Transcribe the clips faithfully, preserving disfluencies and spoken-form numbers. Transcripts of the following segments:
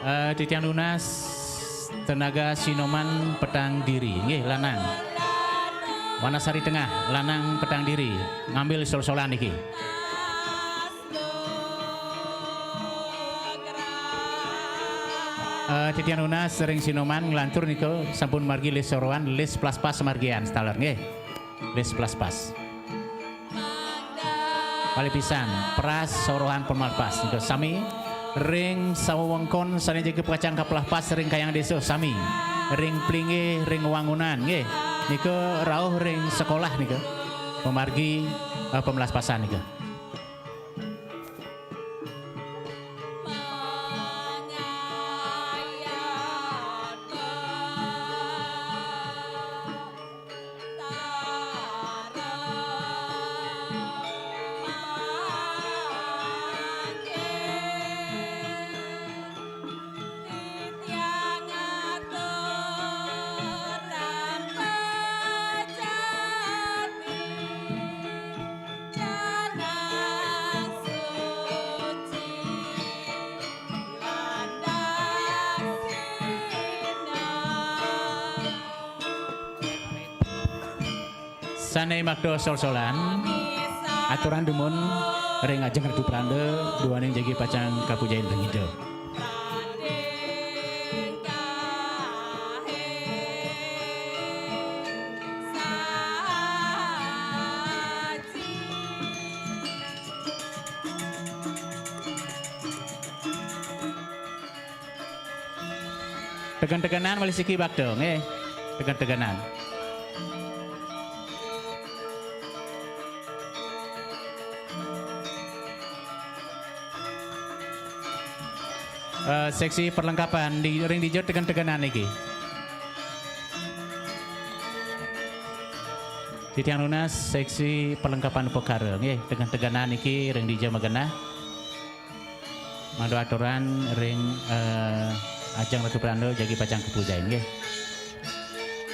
Eh, titiang nunas Tenaga Sinoman Petang Diri, nggih, lanang. Wanasari Tengah, lanang Petang Diri, ngambil sol-solan niki. Eh, titiang nunas ring Sinoman nglantur nika sampun margi lis sorohan, lis plaspas margian taler, nggih. Lis plaspas. Malih pisan, pras sorohan pun malpas nika sami ring sawewengkon sane jaga pacang kaplahpas ring kayang desa sami ring plinggih ring wangunan nggih. Nika rauh ring sekolah nika. Pamargi, eh, pamlaspasan nika. Sane makta sol-solan, aturan dumun ring ajeng Ratu Pranda, duaning jagi pacang kapujain ring Ida. Tegen-tegenan malih siki bakta, nggih. Tegen-tegenan. Eh, seksi perlengkapan di, ring dija tegen-tegenan niki. Titiang nunas seksi perlengkapan upakara, nggih, tegen-tegenan niki ring dija magenah. Mangda aturan ring, eh, ajeng Ratu Pranda jagi pacang kapujain, nggih.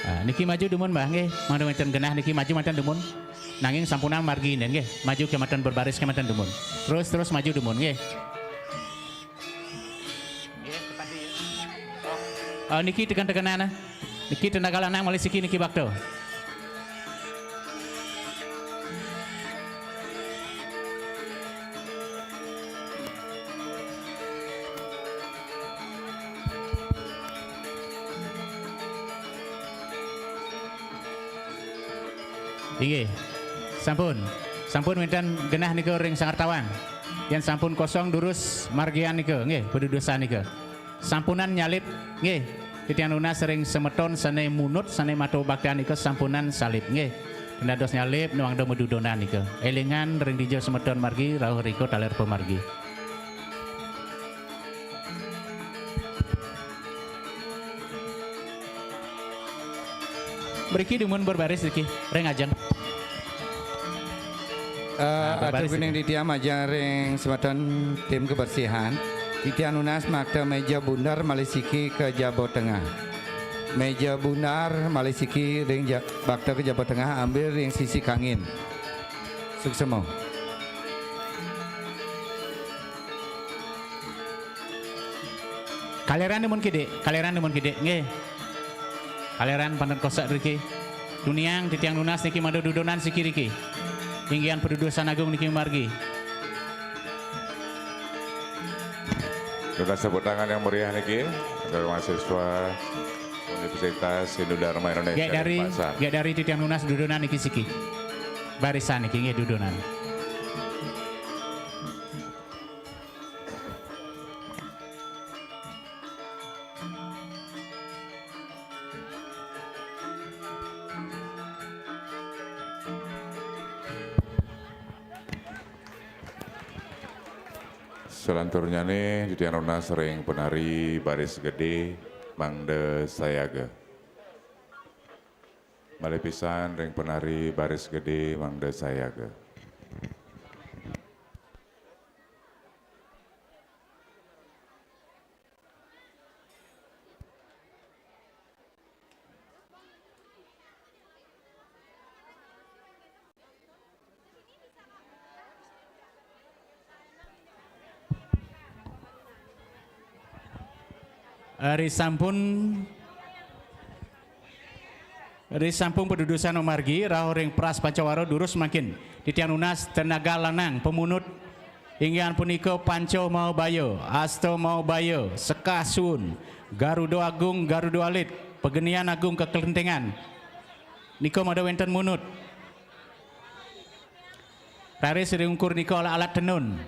Ah, niki maju dumun, Mbah, nggih. Mangda wenten genah niki maju manten dumun. Nanging sampunang margi nggih. Maju kemanten berbaris kemanten dumun. Terus, terus maju dumun, nggih. Ah, niki tegen-tegenan, ah. Niki tenaga lanang malih siki niki bakta. Inggih. Sampun. Sampun wenten genah nika ring Sangartawan. Yen sampun kosong durus margian nika, nggih, padudusan nika. Sampunang nyalip, nggih. Titiang nunas ring semeton sane munut, sane matur baktian nika sampunang salip, nggih. Dados nyalip nuang da madudonan nika. Elingan ring dija semeton margi, rauh rika taler pamargi. Mriki dumun berbaris niki, ring ajeng. Eh, ah, atur berbaris kuning niki. Titiang majeng ring semeton tim kebersihan. Titiang nunas makta meja bundar malih siki ka jaba tengah. Meja bundar malih siki ring ja-, bakta ka jaba tengah ambil ring sisi kangin. Suksema. Kaleran dumun kidik, kaleran dumun kidik, nggih. Kaleran panten kosak riki. Tuniang titiang nunas niki mangda dudonan siki riki. Inggihan padudusan agung niki margi. Dengan tepuk tangan yang meriah niki, dari mahasiswa Universitas Hindu Dharma Indonesia. Gek dari, Denpasar. Gek dari titiang nunas dudonan niki siki. Barisan niki nggih dudonan. Salanturnyane titiang nunas ring penari baris gede mangda sayaga. Malih pisan ring penari baris gede mangda sayaga. Risampun, risampun padudusan mamargi, rauh ring pras pancawara durus mangkin. Titiang nunas tenaga lanang, pamunut, inggih punika Panca Mahabaya, Asta Mahabaya, Sekah Suun, Garuda Agung, Garuda Alit, Pagenian Agung Kaklentingan. Nika mada wénten munut. Raris ring ungkur nika alat-alat tenun.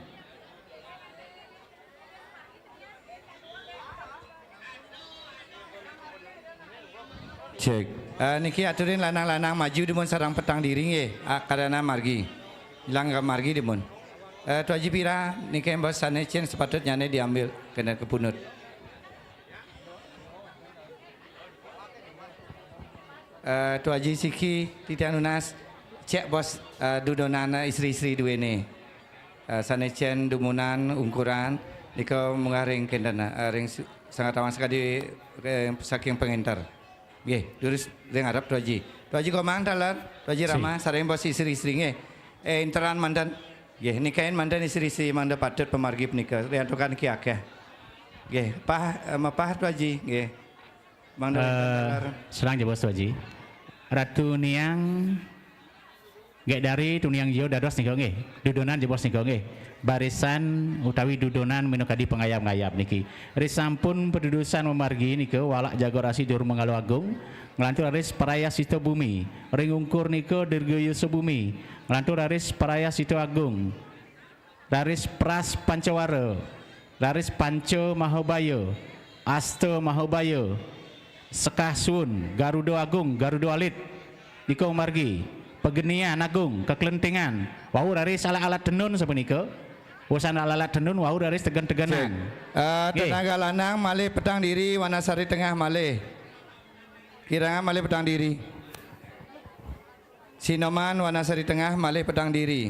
Cek. Eh, niki aturin lanang-lanang maju dumun sareng petang diri nggih. Ah, karana margi. Ilang ka margi dumun. Eh, Tuaji Pira, niki bos sané cén sepatutnyané diambil kena kepunut. Eh, Tuaji Siki, titiang nunas, cek bos, eh, dudonan istri-istri duéné. Eh, sané cén dumunan ungkuran, nika munggah ring kénten, eh, ring su-, sangatawan sakadi, eh, saking pangénter. Nggih, durus ring arep Tuaji. Tuaji Komang taler, Tuaji Rama, sareng bos istri-istri nggih. Eh, énteran manten. Nggih, nikain manten istri-istri mangda patut pamargi punika. Riantukan ki akeh. Nggih, pah, eh, mapah Tuaji, nggih. Mangda wénten Eh, taler. Sareng jebos Tuaji. Ratu Niang Gek dari tuniang jio dados nika nggih. Dudonan jebos nika nggih. Barisan utawi dudonan minakadi pangayab-ngayab niki. Risampun padudusan mamargi nika walak jaga rasi Juru Manggala Agung, nglantur raris parayasita bumi. Ring ungkur nika dirgayusa bumi, nglantur raris parayasita agung. Raris pras pancawara, raris panca mahabaya, asta mahabaya, sekah suun, garuda agung, garuda alit, nika margi, pagenian agung, kaklentingan, wau raris alat-alat tenun sapunika, usan alat-alat tenun, wau raris tegen-tegenan. Cek. Eh, nggih. Tenaga lanang malih petang diri, Wanasari Tengah malih. Kirangan malih petang diri. Sinoman Wanasari Tengah malih petang diri.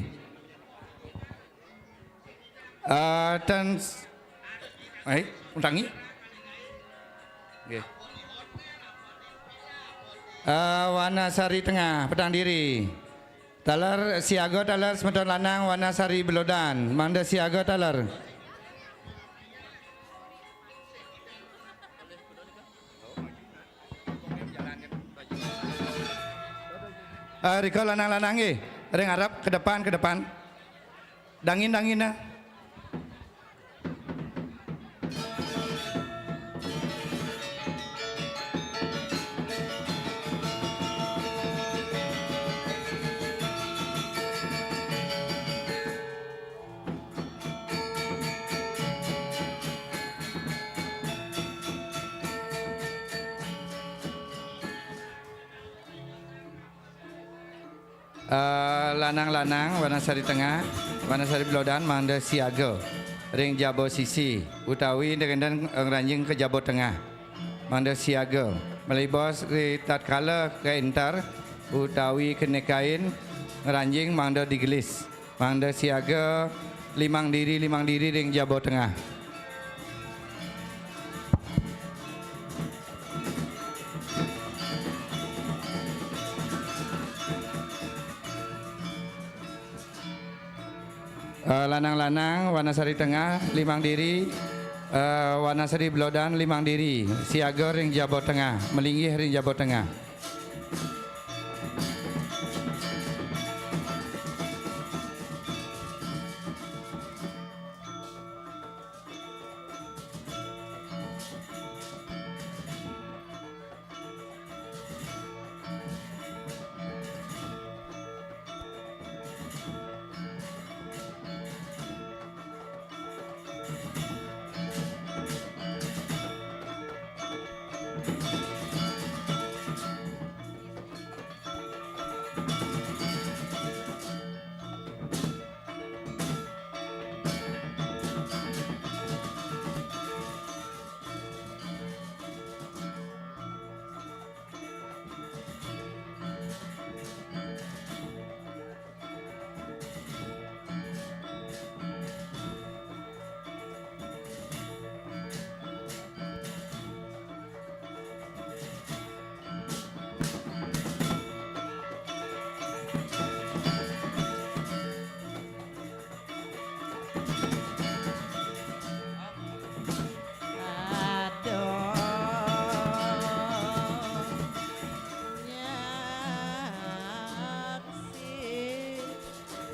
Eh, ten, eh, undangi? Nggih. Eh, Wanasari Tengah, petang diri. Taler siaga, taler semeton lanang Wanasari Belodan, mangda siaga taler. Ah, rika lanang-lanang nggih. Ring arep, ke depan, ke depan. Dangin-dangin nah. Eh, lanang-lanang, Wanasari Tengah, Wanasari Belodan, mangda siaga ring jaba sisi, utawi enten-enten ngranjing ka jaba tengah, mangda siaga. Malih bos ri tatkala kaénter, utawi kena kain ngranjing mangda digelis. Mangda siaga limang diri, limang diri ring jaba tengah. Eh, lanang-lanang, Wanasari Tengah, limang diri, eh, Wanasari Belodan, limang diri, siaga ring jaba tengah, malinggih ring jaba tengah.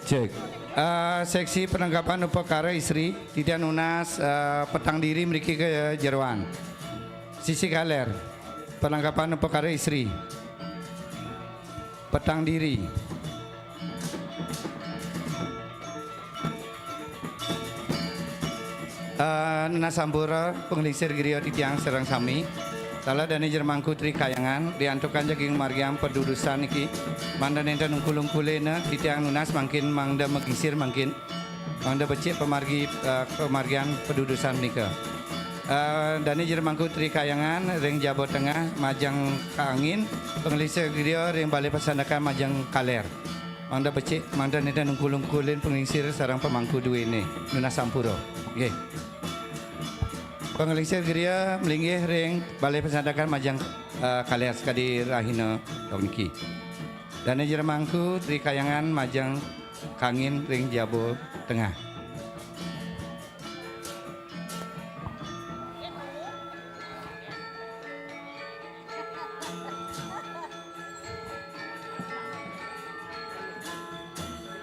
Cek. Eh, seksi perlengkapan upakara istri, titiang nunas, eh, petang diri mriki ka jeroan. Sisi galer, perlengkapan upakara istri. Petang diri. Eh, nunas sampura, panglingsir griya titiang sareng sami. Taler Dane Jero Mangku Tri Kahyangan, riantukan jagi ngamargiang padudusan niki, mangda nenten ungkul-ungkulina, titiang nunas mangkin mangda maglingsir mangkin, mangda becik pamargi, eh, kamargian padudusan nika. Eh, Dane Jero Mangku Tri Kahyangan, ring jaba tengah, majeng kangin, panglingsir griya ring Balai Pasandekan majeng kaler. Mangda becik, mangda nenten ungkul-ungkulin panglingsir sareng pamangku duene. Nunas sampura. Nggih. Panglingsir griya malinggih ring Balai Pasandekan majeng, eh, kaler sakadi rahina dong niki. Dane Jero Mangku Tri Kahyangan majeng kangin ring jaba tengah.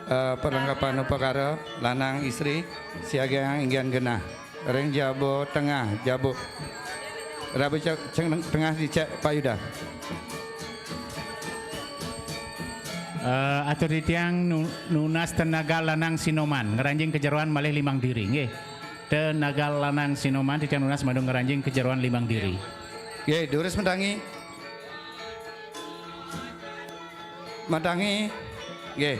Eh, perlengkapan upakara, lanang istri, siagang inggian genah. Ring jaba tengah, jaba. Rabi cek, cek tengah dicek Pak Yuda. Eh, atur titiang nu-, nunas tenaga lanang Sinoman, ngranjing ka jeroan malih limang diri, nggih. Tenaga lanang Sinoman titiang nunas madu ngranjing ka jeroan limang diri. Nggih, durus matangi. Matangi. Nggih.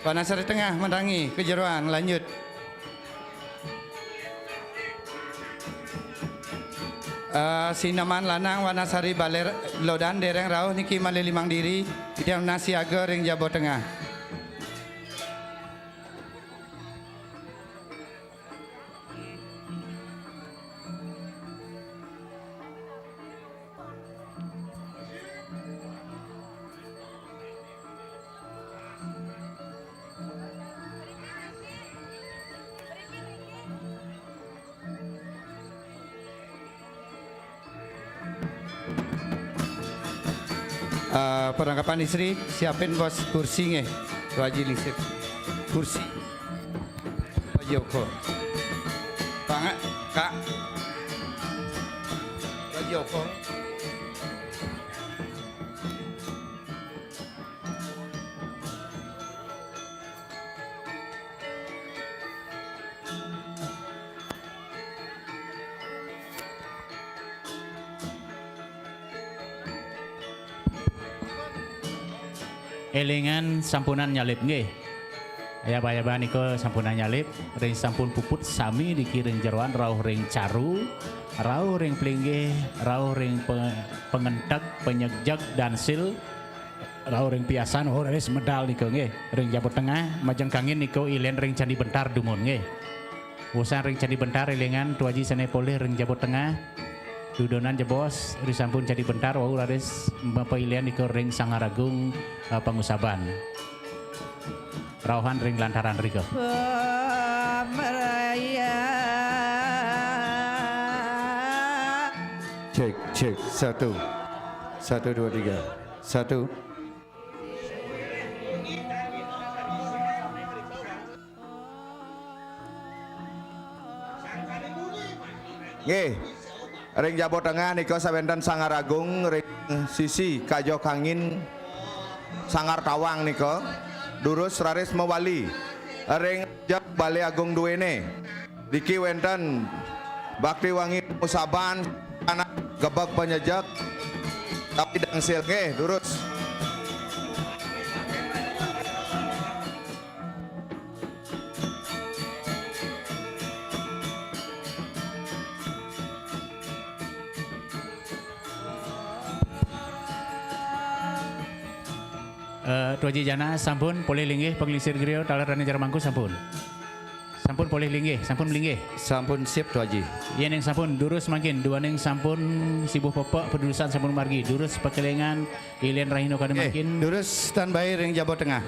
Wanasari tengah matangi ka jeroan, lanjut. Eh, Sinoman lanang Wanasari Baler Lodan dereng rauh niki malih limang diri, titiang nunas siaga ring jaba tengah. Eh, perlengkapan istri, siapin bos kursi nggih. Tuaji lingsir. Kursi. Pak Joko. Banget, Kak. Pak Joko. Elingan sampunang nyalib nggih. Ayab-ayaba nika sampunang nyalib, ring sampun puput sami niki ring jeroan rauh ring caru, rauh ring plinggih, rauh ring pe-, pangenteg, panyegjeg, dansil, rauh ring piasan, oh, raris medal nika nggih. Ring jaba tengah, majeng kangin nika ilen ring Candi Bentar dumun nggih. Wusan ring Candi Bentar elingan tuaji sane polih ring jaba tengah. Dudonan jebos, risampun Candi Bentar wau raris mapailen nika ring Sanggar Agung, eh, Pangusaban. Rauhan ring lantaran rika. Cek, cek, satu. Satu, dua, tiga. Satu. Nggih. Ring jaba tengah nika sawenten Sanggar Agung ring sisi kaja kangin Sanggar Tawang nika. Durus raris mawali ring jaba Balai Agung duene. Niki wenten Bakti Wangi Pangusaban, anak gebeg panyegjeg, tapi dangsil nggih, durus. Eh, Tuaji Jana sampun polih linggih, panglingsir griya taler Dane Jero Mangku sampun. Sampun polih linggih, sampun malinggih. Sampun sip, Tuaji. Yening sampun, durus mangkin, duaning sampun sibuh pepek, padudusan sampun margi, durus pakelingan, ilen rahina kadi mangkin. Durus standby ring jaba tengah.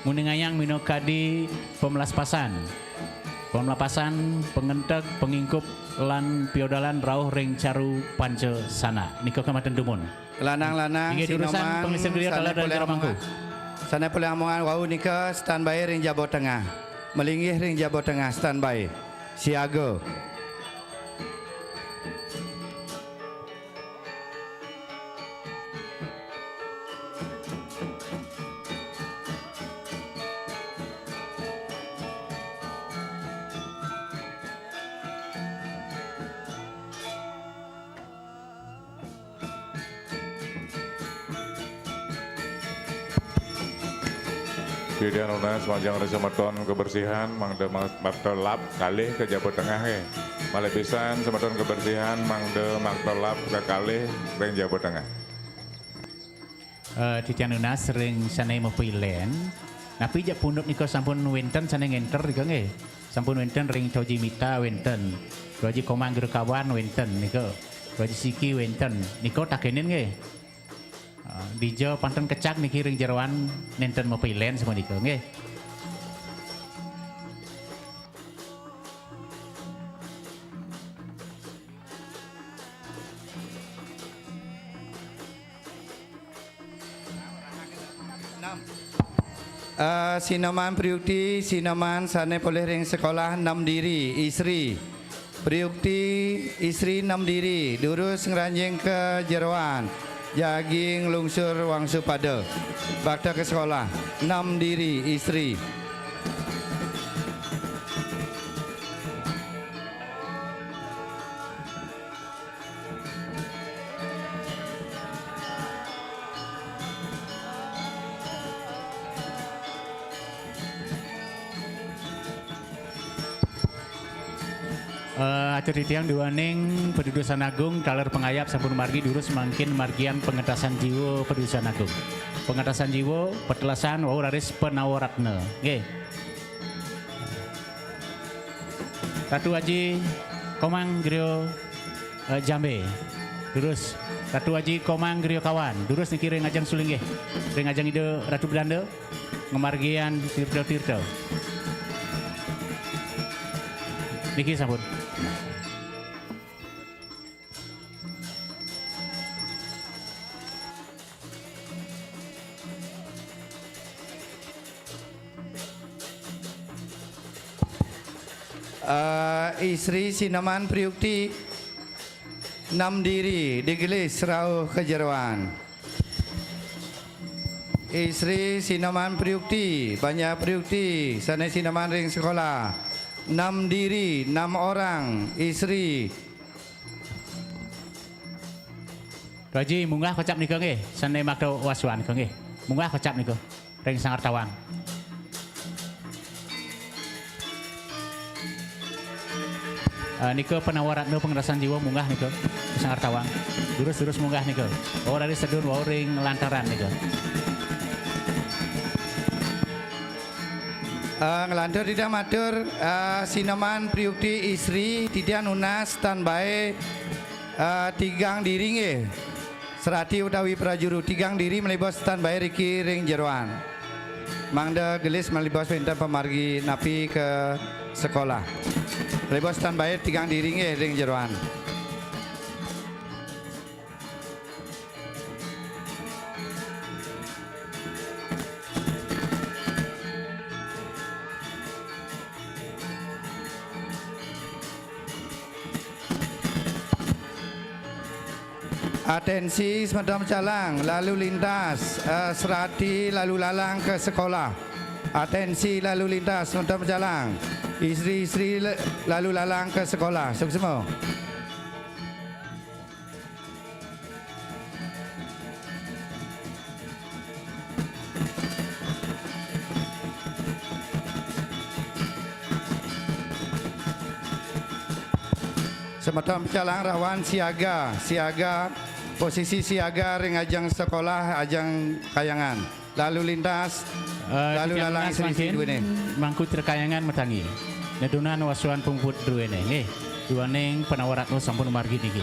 Nguningayang minakadi pamlaspasan. Pamlapasan, pangenteg, pangingkup, lan piodalan rauh ring caru panca sanak. Nika kamaten dumun. Lanang-lanang, inggih, dudusan Sinoman, panglingsir griya sane taler Dane Jero Mangku. Sané polih amongan wau nika standby ring jaba tengah. Malinggih ring jaba tengah standby. Siaga. Titiang nunas majeng ring semeton kebersihan, mangda ma-, makta lap kalih ka jaba tengah, nggih. Malih pisan semeton kebersihan, mangda makta lap kekalih ring jaba tengah. Eh, titiang nunas ring sané mapilén. Napi jak pundut nika sampun wénten sané ngénter nika, nggih? Sampun wénten ring Toji Mita wénten. Toji Komang Gerekawan wénten nika. Toji Siki wénten. Nika takénin, nggih. Ah, dija pantun kecak niki ring jeroan nénten mapilén sapunika, nggih. Eh, Sinoman Priukti, Sinoman sané polih ring sekolah, nem diri, istri. Priukti, istri, nem diri, durus ngranjing ka jeroan, jagi nglungsur wangsupada. Bakta ka sekolah, nem diri, istri. Eh, atur titiang duaning padudusan agung, taler pangayap sampun margi, durus mangkin margian pangentasan jiwa padudusan agung. Pangentasan jiwa, petelasan, wau raris panawa ratna. Nggih. Ratu Aji Komang Griya, eh, Jambe. Durus. Ratu Aji Komang Griya Kawan. Durus niki ring ajeng sulinggih. Ring ajeng Ida Ratu Belanda. Ngamargiang tirta-tirta. Niki sampun. Eh, istri Sinoman Priukti, nem diri, digelis rauh ka jeroan. Istri Sinoman Priukti, banyak Priukti, sané sinoman ring sekolah. Nem diri, nem orang, istri. Tuaji, munggah kocap nika nggih, sané makta wasuan nika nggih. Munggah kocap nika. Ring Sanggar Tawang. Eh, nika panawa ratna pangentasan jiwa munggah nika. Sanggar Tawang. Durus-durus munggah nika. Wau raris sedun wau ring lantaran nika. Eh, nglantur titiang matur, eh, Sinoman Priukti istri, titiang nunas standby, eh, tigang diri nggih. Serati utawi prajuru, tigang diri malibos standby riki ring jeroan. Mangda gelis malibos wénten pamargi napi ka sekolah. Malibos standby tigang diri nggih ring jeroan. Atensi semeton pecalang, lalu lintas, eh, serati lalu lalang ka sekolah. Atensi lalu lintas semeton pecalang. Istri-istri le-, lalu lalang ka sekolah. Suksma. Semeton pecalang rawan siaga, siaga, posisi siaga ring ajeng sekolah, ajeng kayangan. Lalu lintas, eh, lalu lalang istri mangkin, duéné. Mangku Trakayangan matangi. Nedunan wasuan pamuput duéné, nggih. Duaning panawa ratna sampun margi niki.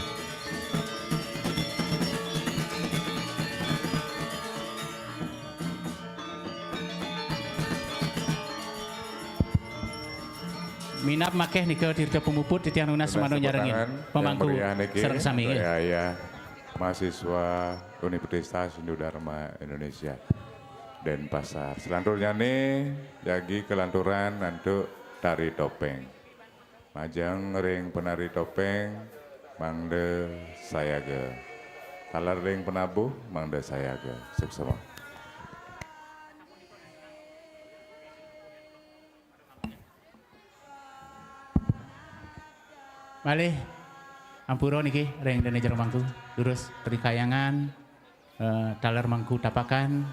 Minab makéh nika tirta pamuput titiang nunas manu nyarengin. Pamangku sareng sami, nggih. Ya, ya. Mahasiswa Universitas Hindu Dharma Indonesia. Denpasar. Selanturnyané jagi kalanturan antuk tari topéng. Majeng ring penari topéng, mangda sayaga. Taler ring penabuh, mangda sayaga. Suksma. Malih ampura niki ring dané jero mangku, durus trikayangan, eh, taler mangku tapakan,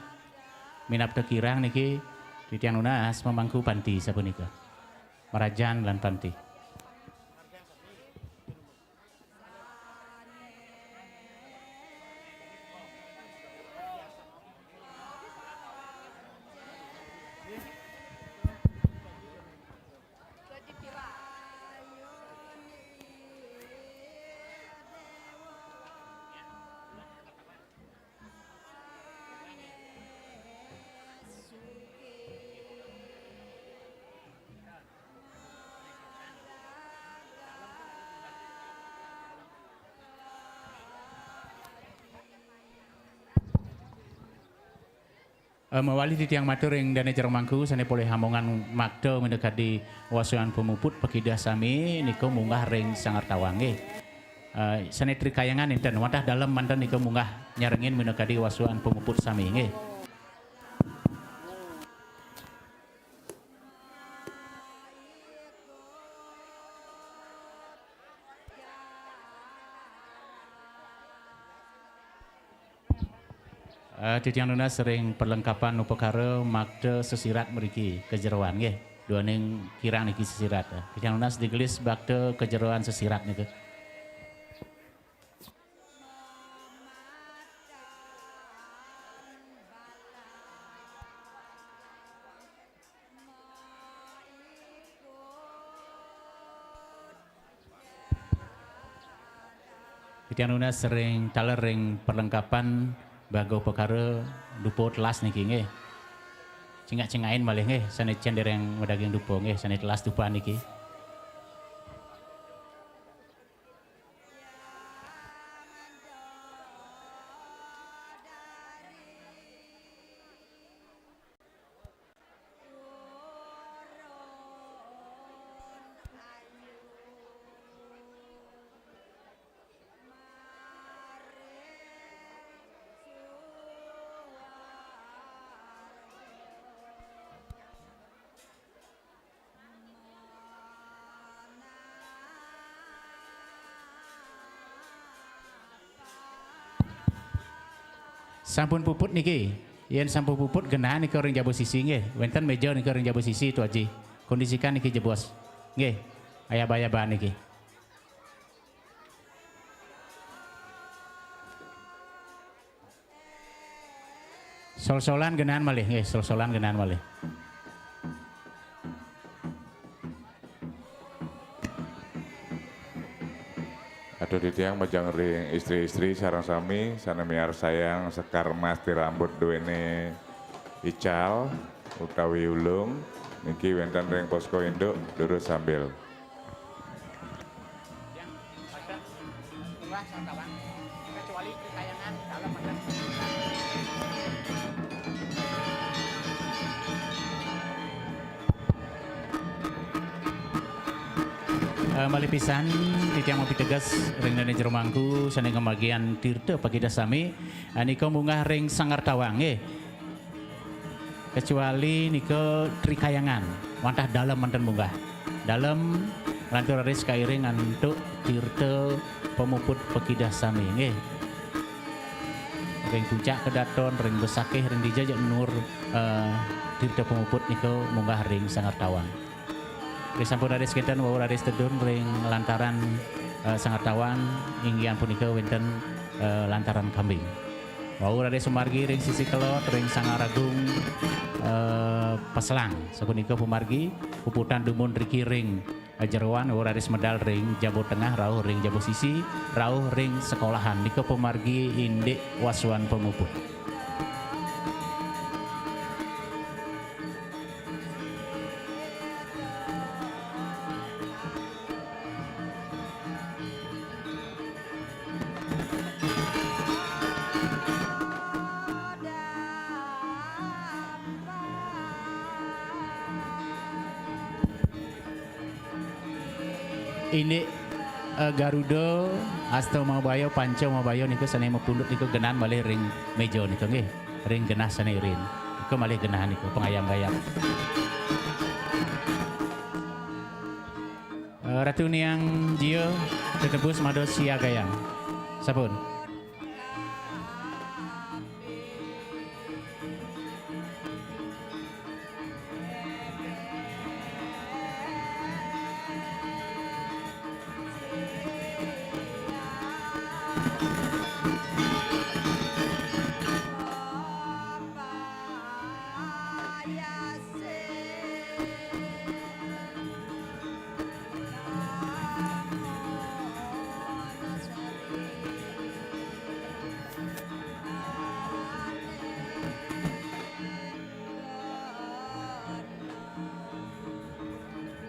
minab tekirang niki, titiang nunas mamangku panti sapunika. Marajan lan panti. Eh, mawali titiang matur ring dané jero mangku sané polih amongan makta minakadi wasuan pamuput pakidah sami nika munggah ring Sanggar Tawang nggih. Eh, sané trikayangan nénten wantah dalem manten nika munggah nyarengin minakadi wasuan pamuput sami nggih. Eh, titiang nunas ring perlengkapan upakara makta sesirat mriki kajeroan nggih. Duaning kirang niki sesirat. Eh, titiang nunas digelis makta kajeroan sesirat nika. Titiang nunas ring taler ring perlengkapan baga upakara dupa telas niki nggih. Cingak-cingakin malih nggih, sané cén dereng madaging dupa nggih, sané telas dupa niki. Sampun puput niki. Yén sampun puput genah nika ring jaba sisi nggih. Wénten méja nika ring jaba sisi, Tu Aji. Kondisikan niki jebos. Nggih. Ayab-ayaban niki. Sol-solan genah malih nggih, sol-solan genah malih. Atur titiang majeng ring istri-istri sareng sami sané miarsayang sekar mas di rambut duéné ical utawi ulung niki wénten ring posko induk durus sambil. Eh, malih pisan, titiang mapiteges ring dané jero mangku sané ngamargiang tirta pakidah sami, eh, nika munggah ring Sanggar Tawang, nggih. Kecuali nika trikayangan, wantah dalem manten munggah. Dalem nglantur raris kairing antuk tirta pamuput pakidah sami, nggih. Ring puncak kedaton, ring besakih, ring dija ja nuwur, eh, tirta pamuput nika munggah ring Sanggar Tawang. Nggih, sampun raris kénten wau raris tedun ring lantaran, eh, Sanggar Tawang, inggihan punika wénten, eh, lantaran kambing. Wau raris sumargi ring sisi kelod ring Sanggar Agung, eh, Paselang. Sapunika pamargi, puputan dumun riki ring, eh, jeroan, wau raris medal ring jaba tengah, rauh ring jaba sisi, rauh ring sekolahan. Nika pamargi indik wasuan pamuput. Indik, eh, Garuda, Asta Mahabaya, Panca Mahabaya nika sané mapundhut nika genah malih ring méja nika nggih. Ring genah sané irin. Nika malih genah nika pangayam-ngayam. Eh, Ratu Niang Jia tetebus mados siagayang. Sampun.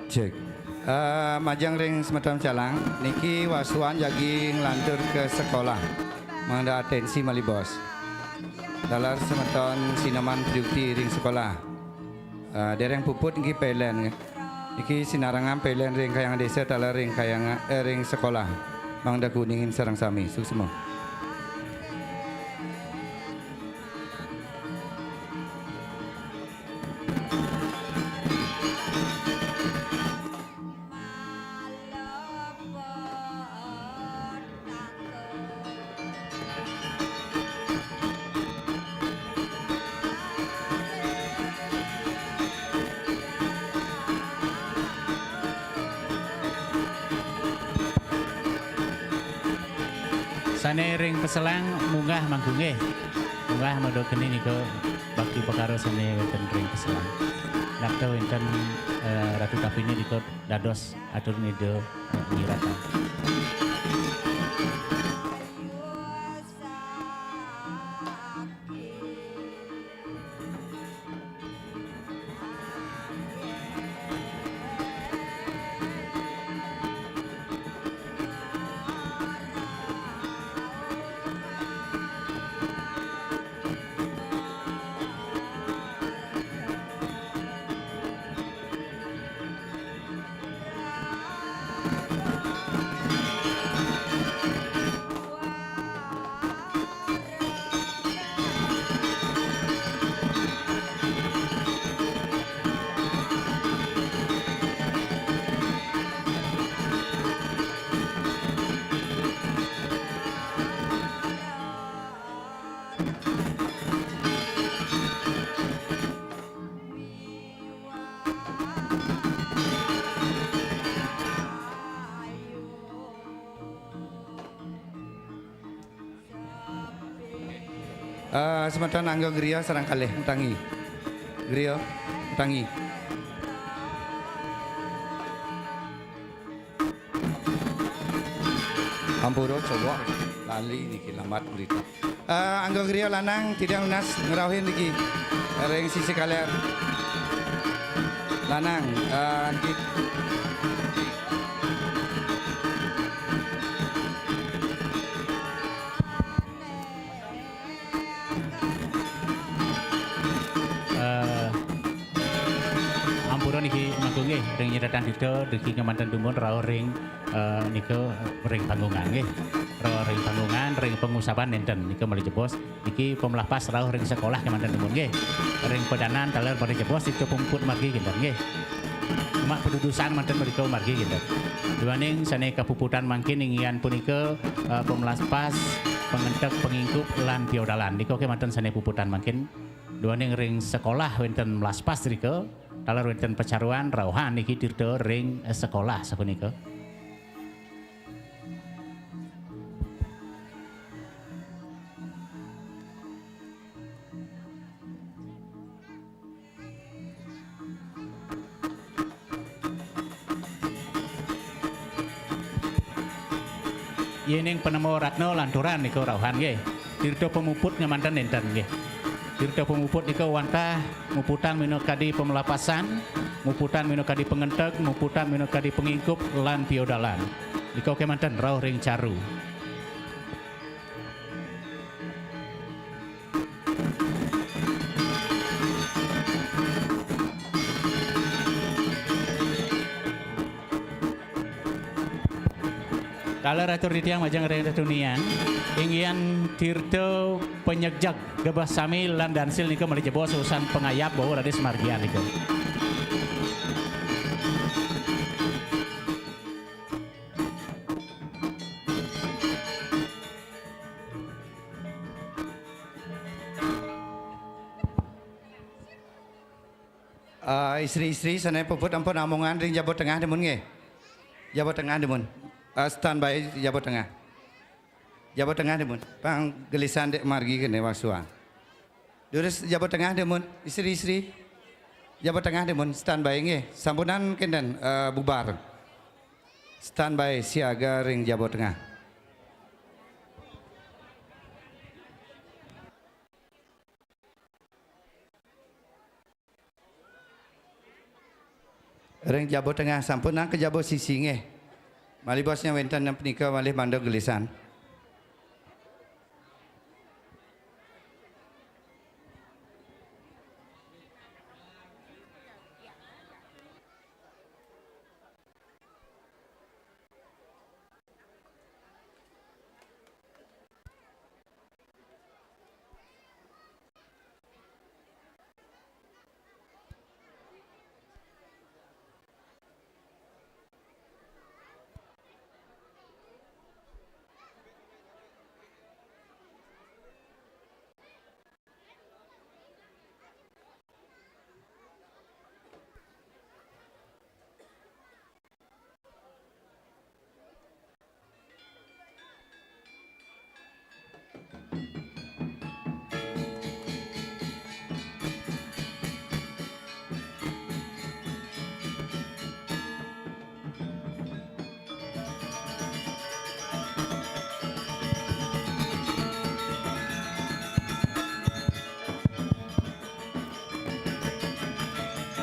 Cek. Eh, majeng ring semeton Calang, niki wasuan jagi nglantur ka sekolah. Mangda atensi malih bos. Taler semeton Sinoman Pujukti ring sekolah. Eh, dereng puput niki pelen. Niki sinarengang pelen ring Kahyangan Desa taler ring Kahyangan, eh, ring sekolah. Mangda kauningin sareng sami. Suksma. Sané ring paselang munggah mangku nggih. Munggah mada keni nika bakti pekara sané wénten ring paselang. Nakta wénten, eh, Ratu Tapini nika dados atur nida, eh, nyiratan. Eh, semeton angga griya sareng kalih, matangi. Griya, matangi. Ampura, coba lali niki lambat berita. Eh, angga griya lanang titiang nunas ngrauhin niki ring sisi kaler. Lanang, eh, niki. Eh, ampura niki mangku nggih, ring nyeratan tirta, niki kemanten dumun rauh ring, eh, nika ring panggungan nggih. Rauh ring panggungan, ring pangusapan nenten nika malih jebos. Niki pamelapas rauh ring sekolah kemanten dumun nggih. Ring padanan taler malih jebos tirta pamuput margi kinten nggih. Cuma padudusan manten mrika margi kinten. Duaning sané kapuputan mangkin inggih punika, eh, pamelapas, pangenteg, pangingkup, lan piodalan. Nika kemanten sané puputan mangkin. Duaning ring sekolah wénten melaspas rika, taler wénten pacaruan rauhan niki tirta ring sekolah sapunika. Yéning panemu ratna lanturan nika rauhan nggih. Tirta pamuput ngamanten nénten nggih. Tirta pamuput nika wantah muputang minakadi pamelapasan, muputang minakadi pangenteg, muputang minakadi pangingkup lan piodalan. Nika kémanten rauh ring caru. Taler atur titiang majeng ring tetunian, inggihan tirta panyegjeg gebeh sami lan dansil nika malih jebos usan pangayab bau raris margian nika. Ah, istri-istri sané puput ampun amungan ring jaba tengah dumun nggih. Jaba tengah dumun. Ah, standby jaba tengah. Jaba tengah dumun. Pang gelisan dek margi kéné wasuan. Durus jaba tengah dumun, istri-istri. Jaba tengah dumun, standby nggih. Sampunang kénten, eh, bubar. Standby siaga ring jaba tengah. Ring jaba tengah sampunang ka jaba sisi nggih. Malih bosnya wénten punika malih mangda gelisan.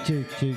Cek, cek.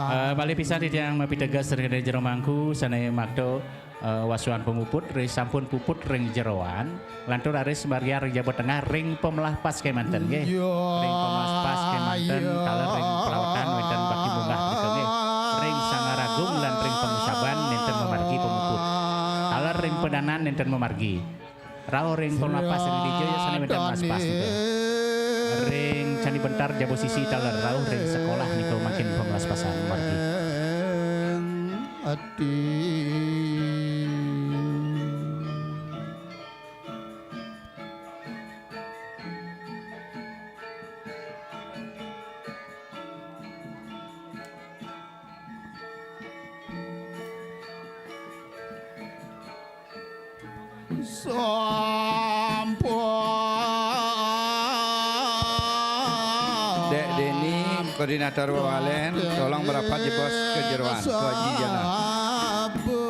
Eh, malih pisan titiang mapiteges ring jero mangku sané makta, eh, wasuan pamuput, ri sampun puput ring jeroan, lantur raris margiang ring jaba tengah ring pamelah pas kémanten nggih. Ring pamelah pas kémanten taler ring pelawetan wénten bakti munggah punika nggih. Ring Sanggar Agung lan ring pangusaban nénten mamargi pamuput. Taler ring padanan nénten mamargi. Rauh ring pamelah pas ring dija ya sané wénten melas pas nika. Ring Candi Bentar jaba sisi taler rauh ring sekolah nika mangkin pamelas pasan margi. Ati. Sampun. Dek Deni, koordinator Wawalen, tolong merapat jebos ke jeroan, Tuaji Jana. Sampun.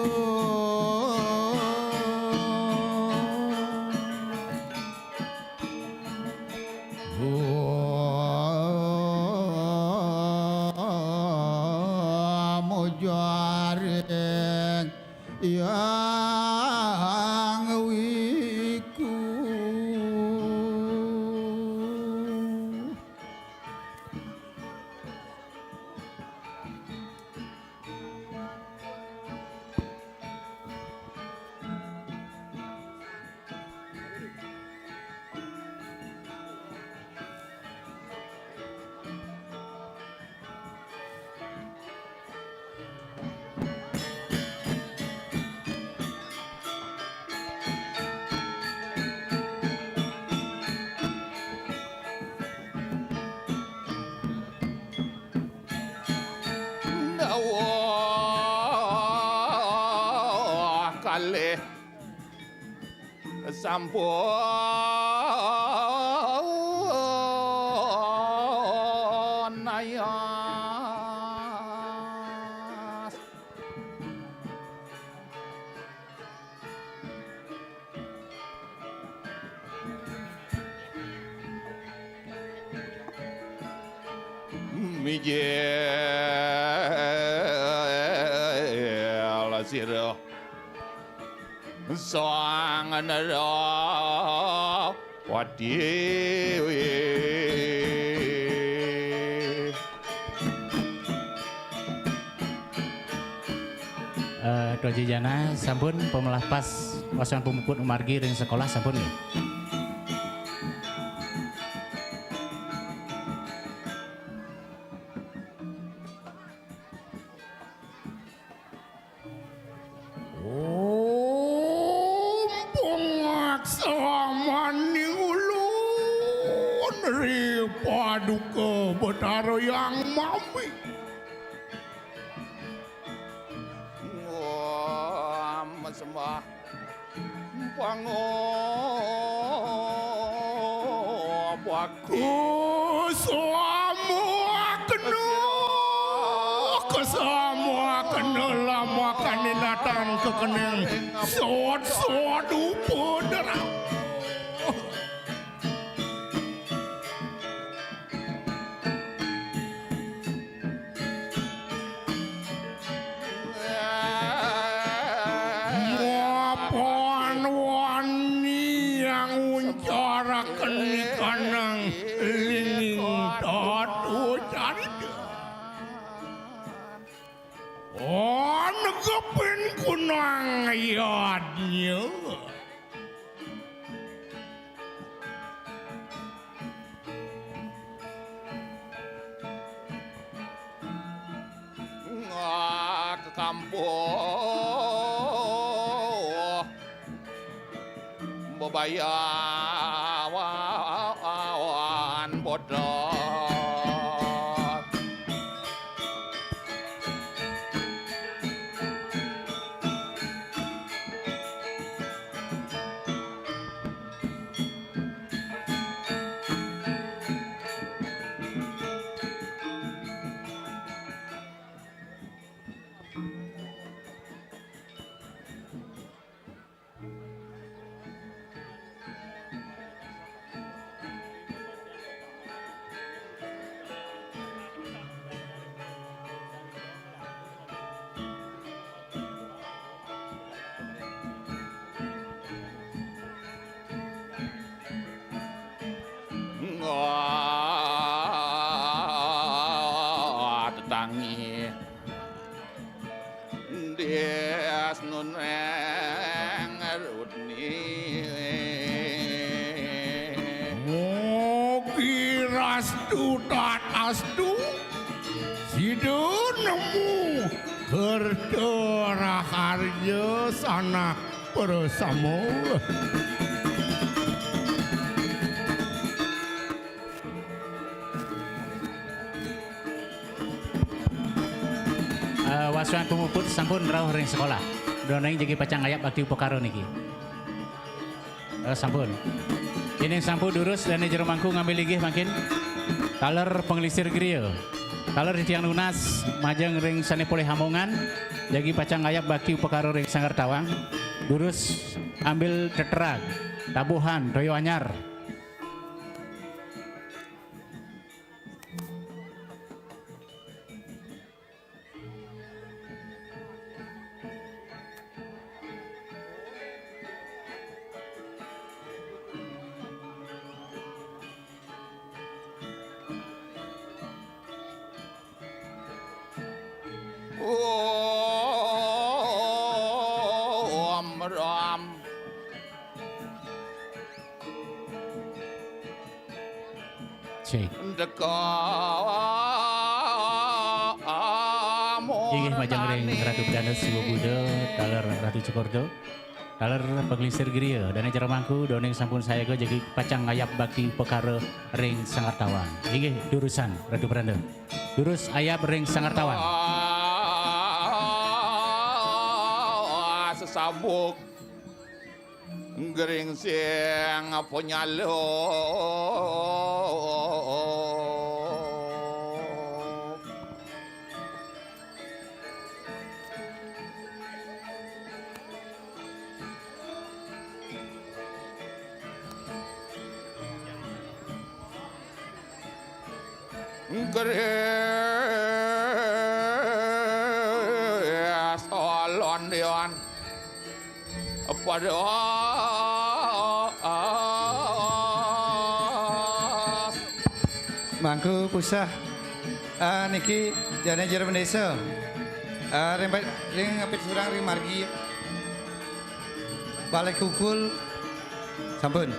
Mujaring Yang Wiku. Kalih sampunayas. Mijil sira Sang Nara Wadiwi. Eh, Doji Jana sampun pamelah pas wasana pamuput umargi ring sekolah sampun nggih. Om pangaksamani ulun ri paduka Betara Yang Mami. Om sembah pangobak. Kusamuakena, kusamuakena lamakan inatan kekening sod-sod upadera. Mapan wani yang uncaraken ikanang linging tata carita. Anegepin kunang yadnya. Ngak kampuh bebayawan bodot. Tetangi. Des nuneng rudni. Mugi rastu tatastu sida nemu kerta raharja sanak prasama. Eh, wasuan pamuput sampun rauh ring sekolah. Dongeng jagi pacang ngayap bakti upakara niki. Eh, sampun. Inggih sampun durus dane jero mangku ngambil inggih mangkin. Taler panglingsir griya. Taler titiang nunas majeng ring sane polih amongan, jagi pacang ngayap bakti upakara ring Sanggar Tawang. Durus ambil teterag, tabuhan, toya anyar. Om Ram. Cek. Deka Inggih majeng ring Ratu Bedana Siwa Buddha, taler Ratu Cokorda, taler panglingsir griya, dane jero mangku, dongeng sampun sayaga jagi pacang ngayap bakti upakara ring Sanggar Tawang. Inggih durusan Ratu Bedana. Durus ayap ring Sanggar Tawang. sabuk, gering sing panyaluk. Gres londian pada. Mangku pusah. Ah, niki jane jero bendesa. Ah, ring, ring apit surang ring margi. Balai Kukul. Sampun.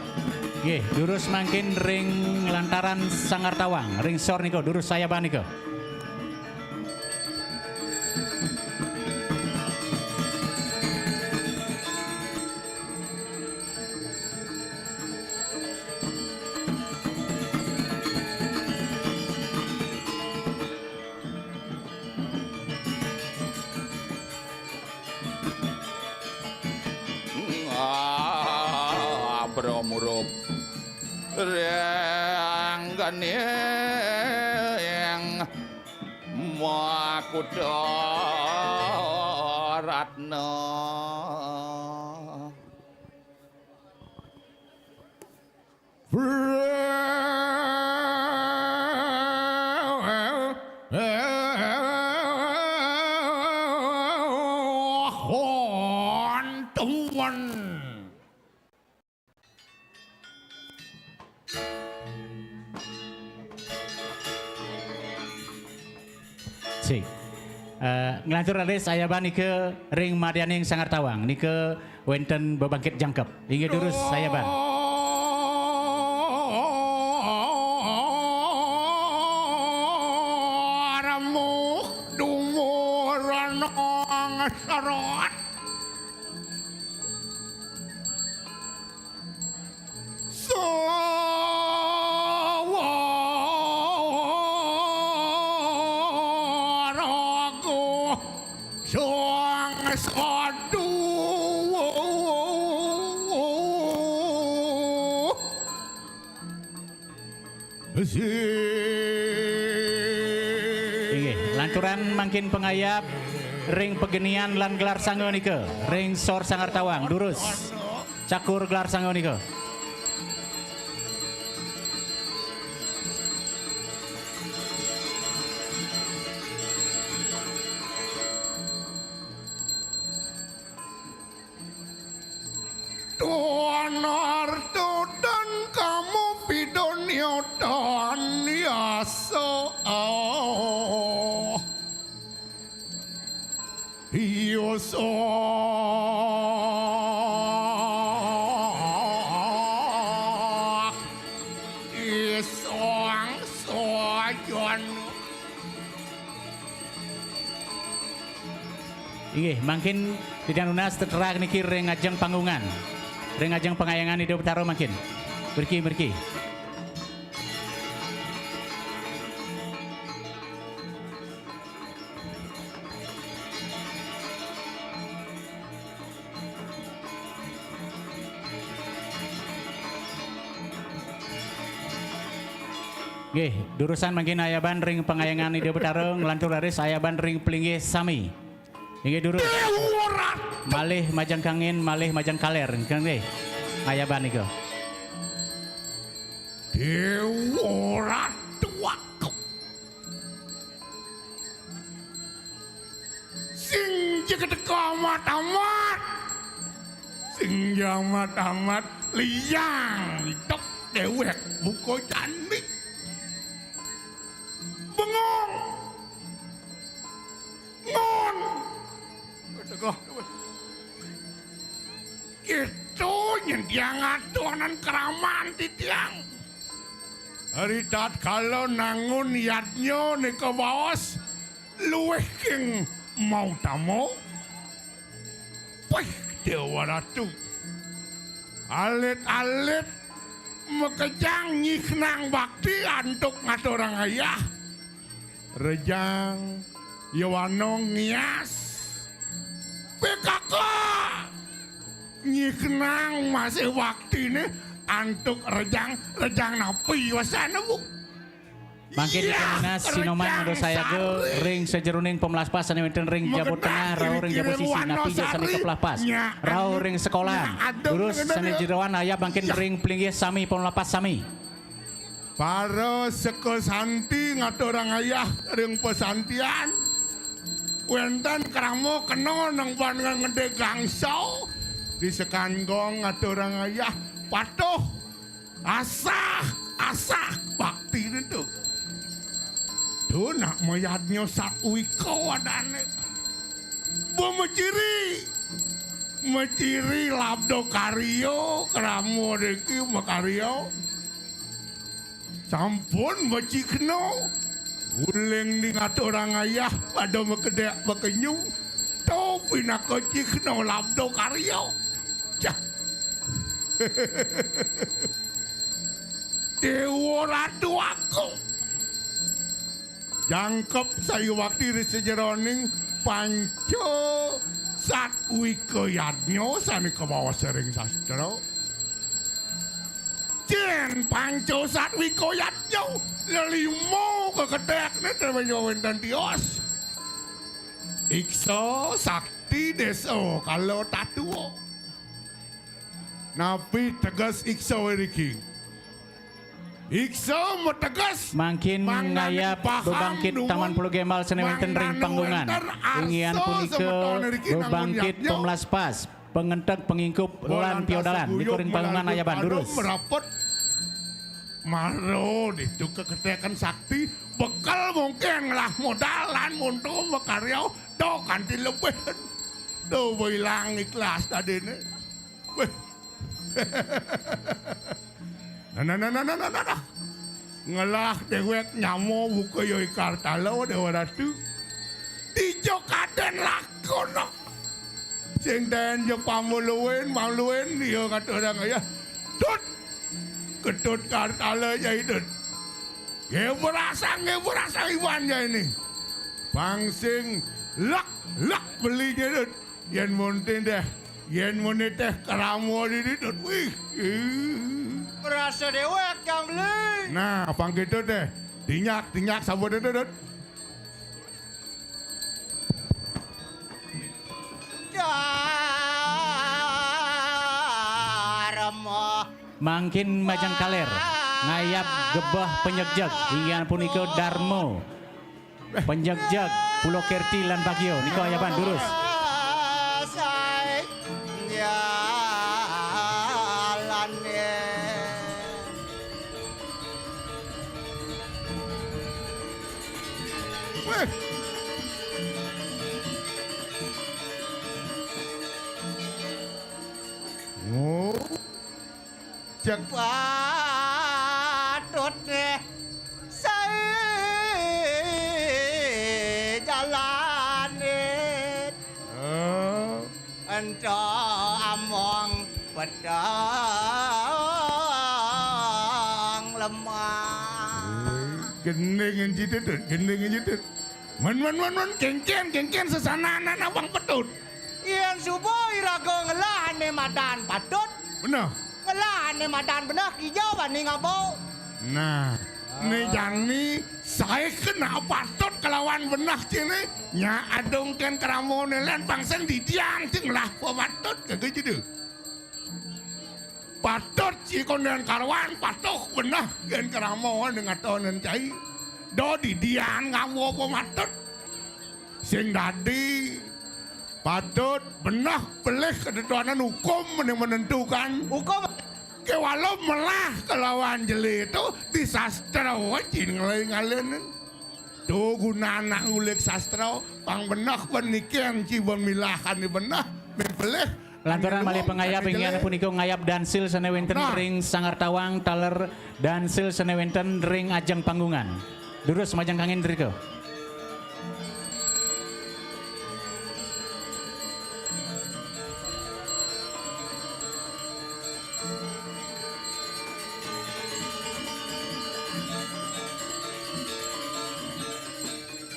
Nggih, durus mangkin ring lantaran Sanggar Tawang, ring sor nika, durus sayaban nika. Ah, Bro Murup. Rengganing Makutha Ratna. Hontuan. Sik. Eh, nglantur raris ayaban nika ring madyaning Sanggar Tawang. Nika wenten bebangkit jangkep. Inggih durus sayaban. Ramuh dumuran serat. Sawaraga sang sadu. Inggih, lanturan mangkin pangayab ring pagenian lan gelar sanga nika, ring sor Sanggar Tawang, durus. Cakur gelar sanga nika. Tuan arto dan kamu pidonio dan yasa. Yasa. Isang sayan. Inggih, mangkin titiang nunas teterak niki ring ajeng panggungan. Ring ajeng pangayangan Ida Betara mangkin. Mriki, mriki. Nggih, durusan mangkin ayaban ring pangayangan Ida Betara, nglantur raris ayaban ring plinggih sami. Inggih durus. Dewa Ratu. Malih majeng kangin, malih majeng kaler. Nggih. Ayaban nika. Dewa Ratu aku. Sing jegedega amat-amat. Sing amat-amat liang litok dewek buka jani. Bengong. Ngon. Tegah. Itu nyediang adonan keraman titiang. Hari tatkala nangun yadnya nika baos luwih king mautama. Wih, Dewa Ratu. Alit-alit makejang nyihnang bakti antuk ngaturang ayah. Rejang yawana ngias. P K K. Nyiknang masih waktine antuk rejang, rejang napi wasana, Bu? Mangkin iya, Ika Nanas Sinoman rejang madosayaga sari. Ring sajeroning pamlaspas sane wenten ring Jabu Magedah Tengah, rauh ring Jabu Sisi, napi ja sane Wanosari. Kaplaspas. Nya, rauh ring sekolahan. Nya, adem durus dengan sane dia. Jeroan ayah mangkin ya. Ring pelinggih sami pamlaspas sami. Para seka santi ngaturang ayah ring pasantian. Wenten krama kena nang ban ngede gangsa. Di sekanggong ngaturang ayah patuh. Asah, asah bakti tu. Tu nak mayadnya satwika wadane. Bemeciri. Meciri labda karya, krama deki makarya. Sampun macikna. Uling di ngaturang ayah pada makedek makenyung. To pinaka cikna labda karya. Cah. Dewa Ratu aku. Jangkep sayuwakti ri sajeroning panca satwika yadnya sane kabaos ring sastra. Yen panca satwika yadnya lelima kaketekne tremenya wenten tios. Iksa, Sakti, Desa, Kala, Tatua. Napi teges iksa iriki? Iksa mateges mangkin mangdane ngayap paham bebangkit dumun Taman Pulau Gembal sane wenten ring mangdane panggungan. Wenten arsa. Inggih punika semeton iriki nangun bebangkit yadnya. Pemlaspas, pengenteg, pengingkup, lan piodalan. Nika ring panggungan ayaban durus. Merapet. Mara ditu keketekan sakti, bekel mungkin ngelah modal lan muntu makarya, to kanti lebih. To ilang ikhlas dadene. Weh. Nah, nah, nah. Ngelah dewek nyama buka yo ikar talo Dewa Ratu. Dijo kaden lakono. Sing ten jo pamuluin, pamuluin, dia kata orang ya. Tut. Ketut kartala jai tut. Ye berasang, ye berasang iwan jai ni. Pang sing lak, lak beli jai tut. Yen monten deh, yen moneteh keramo di tut. Wih. Berasa dewek yang beli. Nah, pang gitu deh. Tinyak, tinyak sabut itu tut. Darma. Mangkin majeng kaler, ngayap gebeh penjegjeg, inggih punika Darma. Penjegjeg, Pulau Kerti lan Bagio, nika ayaban durus. Sai jalane. Weh. Oh. Cek. Patut deh sai jalane. Oh. Ento among pedang lemah. Gending jitut, gending jitut. Men, men, men, men, kengken, kengken, sesananan abang petut. Yen suba iraga ngelah ane madan patut. Bener. Ngelah ane madan beneh kija bani ngaba. Nah, ne jani sae kena patut kelawan beneh cene, nya adung ken kramone len pangsen didian sing lah patut kage jede. Patut ci konden karwan patuh beneh ken kramone ngatonen cai. Do didian ngaba patut. Sing dadi patut beneh pelih ketentuanan hukum ning menentukan. Hukum. Kewala melah kelawan jele tu di sastra wajin ngelai ngalen. Tu guna anak ngulik sastra, pang beneh ben niken ci ben milahan ni beneh, men pelih. Lantaran malih pangayap inggih punika ngayap dansil sane wenten ring Sanggar Tawang taler dansil sane wenten ring ajeng panggungan. Durus majeng kangin drika.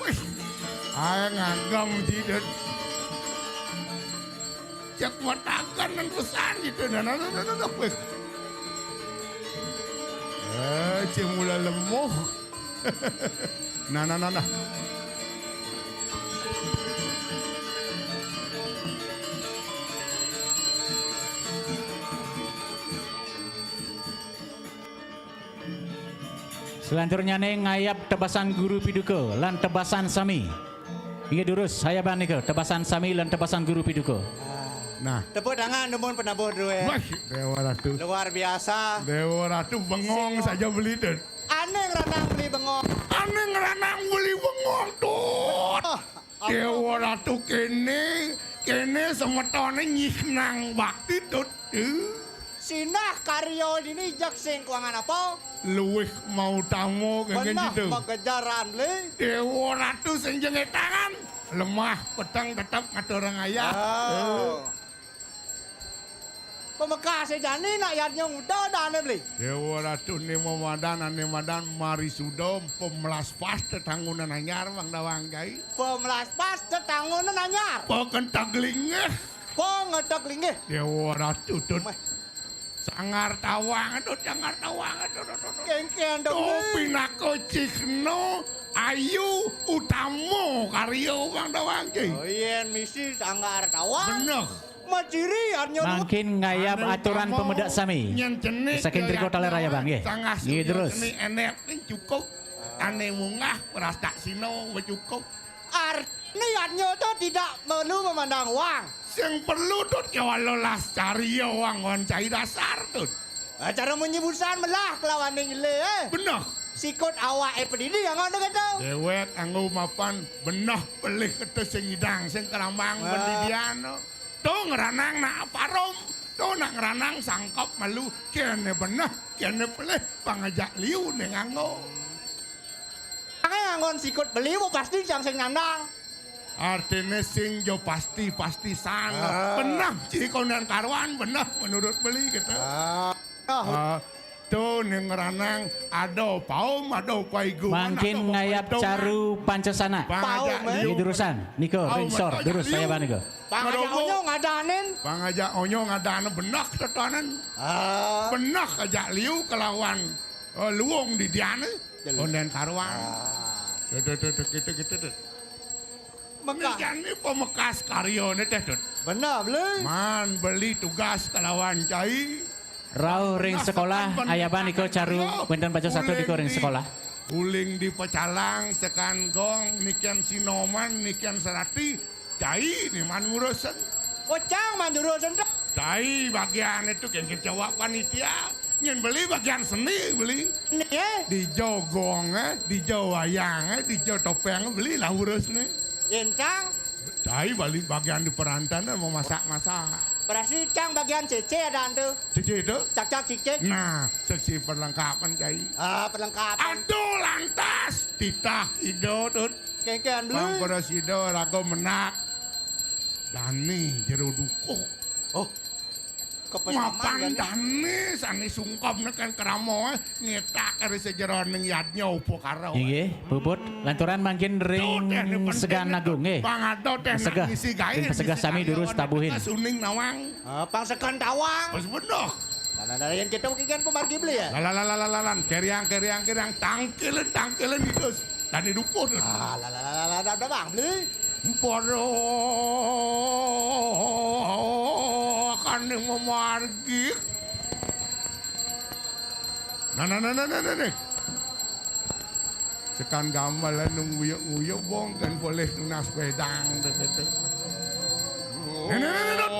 Wih, ae ngagem jidut. Yak matakan nan pesan gitu. Nah, nah, nah, nah, nah, nah, weh. Eh, cing mula lemuh. Nah, nah, nah, nah. Selanturnyané ngayab tebasan guru piduka lan tebasan sami. Inggih durus, hayaban nika, tebasan sami lan tebasan guru piduka. Nah, Tepuk tangan numun penabuh duit. Wah, Dewa Ratu. Luar biasa. Dewa Ratu bengong saja beli, Dut. Ané ngranang beli bengong. Ané ngranang beli bengong, Dut. Oh, Dewa Ratu kéné, kéné semetoné nyihnang bakti, Dut. Eh. Sinah karya dini jeg sing kuangan apa? Luwih mautama kenging Benah gitu. Magejaran beli. Dewa Ratu sing jengé tangan, lemah peteng tetep ngaturang ayah. Oh. Pamekasé jani nak yadnya nguda dané beli. Dewa Ratu né mamadan, ané madan marisuda pemelas pas tetangunan anyar, Bang Dawang Cai. Pemelas pas tetangunan anyar. Pakentag linggih. Pangeteg linggih. Dewa Ratu, Dut. Meh. Sanggar tawang, Dut, sanggar tawang, Dut, Dut, Dut, Dut. Kéngkén To dong. pinaka cihna ayu utama karya, Bang Dawang Cai. Oh, yén misi sanggar tawang. Beneh. Maciri arnya. Mangkin ngayab Anu aturan utama pemedak sami. Nyén cenik Saking ya Triko Taler yatna, Hayaban, nggih. Sangah Nggih, surya terus. Seni enek ning cukup. Ané munggah prasdaksina wis cukup. Artinya yadnya to tidak perlu memandang uang. Sing perlu, Dut, kéwala las carya wang wan cai dasar, Dut. Ah, cara munyi busan melah kelawan ning ilé, eh. Beneh. Sikut awak eh pedidi yang ngono gitu. Déwék anggo mapan beneh pelih ketus sing ngidang sing kerambang Wah. pendidian. To ngranang nak parum, to nak ngranang sangkep malu, kéné beneh, kéné pelih pangajak liu ning anggo. Angé anggon sikut beli mau pasti cang sing nandang. Artiné sing jo pasti-pasti sana. Ah. Beneh ciri konden karuan, beneh menurut beli gitu. Ah. Ah, to ning ngranang ada paum, ada paigungan, Mangkin ada ngayab paitungan. Caru Pancasana. Pangajak Paum, eh. liu. Nggih, durusan. Nika, Paum, ringsor, pangajak durus liu. Hayaban nika. Pangajak Ngerombok. Onyo ngadanin. Pangajak Onyo ngadanin beneh tetanen. Ah. Beneh ajak liu kelawan eh, luung didiané. Jelas. Konden karuan. Ah. Gitu, gitu, gitu, gitu, gitu. Mekah. Niki pamekas karyané téh, Dut. Beneh, beli. Man beli tugas kelawan cai. Rauh ring sekolah, Hayaban nika Caru, wénten baca satu nika ring sekolah. Uling di pecalang, sekan gong, niken sinoman, niken serati, cai ni man ngurusen. Oh, cang man ngurusen to. Cai bagian itu kengkir jawab panitia. Nyén beli bagian seni beli. Nih, eh. Dija gong, eh, dija wayang, eh, dija topeng beli lah urus nih. Yén cang. Cai balik bagian di perantan, eh, memasak-masak. Berarti cang bagian C C ada tu. Cici itu. Cak-cak cicik. Nah, seksi perlengkapan cai. Ah, perlengkapan. Aduh lantas, titah ida, Dut. Kéngkén beli. Bang pada sida raga menak. Dani jero dukuh. Oh. Kepesaman Mapan kan? Dani sané sungkem neken krama, eh, ngetak kari sejeroning yadnya upakara. Inggih, puput. Lanturan mangkin ring Segan Agung, nggih. Pang ada teh nak Segah. ngisi gaé, Ring pesegah ngisi sami karya, durus wan tabuhin. teka suning nawang. Ah, pang sekan tawang. Pas bedoh. Nah, nah, nah, yang kita mungkin kan pemargi beli ya. Lalalalalalalan, keriang, keriang, keriang, tangkilen, tangkilen, idus. Dani dukuh, Dut. Ah, lah, lah, lah, lah, lah, udah, udah, Bang, beli. Para kane memargi. Nah, nah, nah, nah, nah, nah, nah. Sekan gamelan nung nguyuk-nguyuk bong kan boleh nunas wedang deh gitu. Nah, nah, nah, nah, nah.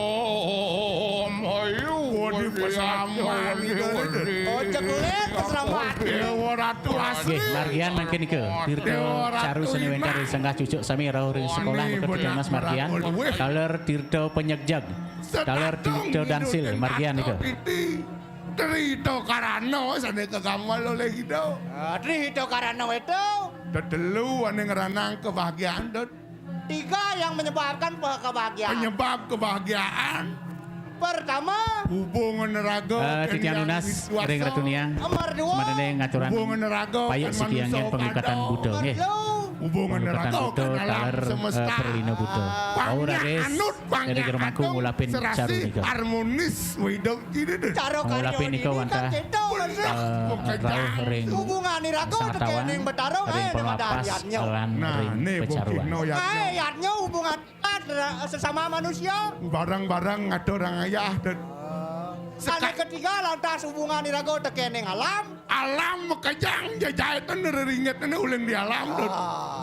Waduh, pesaman gitu, gitu. Oh, ceklek, keselamatan. Dewa Ratu asli. Nggih, margian mangkin nika. Tirta Caru seni wénten ring senggah cucuk sami rauh ring sekolah, mekaten Mas margian. Taler tirta penyegjeg. Taler tirta dansil, margian nika. Trita Karana sané kegamel oleh kita. Ah, Trita Karana itu. Tetelu ané ngranang kebahagiaan, Dut. Tiga yang menyebabkan pe- kebahagiaan. Penyebab kebahagiaan. Pertama, Hubungan raga. Eh, titiang nunas ring Ratu Niang. Nomor dua. Semadene ngaturan Hubungan raga. payek Kan sitiang manusia yen pengikatan kada. Buddha, Nomor nggih. telu. Hubungan raga kan alam semesta. Perlina buta. Wau raris, anut Dane Jero Mangku ngulapin caru nika. Harmonis hidup ini deh. Cara ngulapin nika wantah, eh, rauh ring hubungan iraga tekening Betara ring pemapas lan ring pecaruan. Ae yatnya hubungan sesama manusia. Bareng-bareng ngaturang ayah deh. Ane ketiga lantas hubungan iraga tekening alam. Alam makejang, jajaitne reringitne uling di alam, Dut.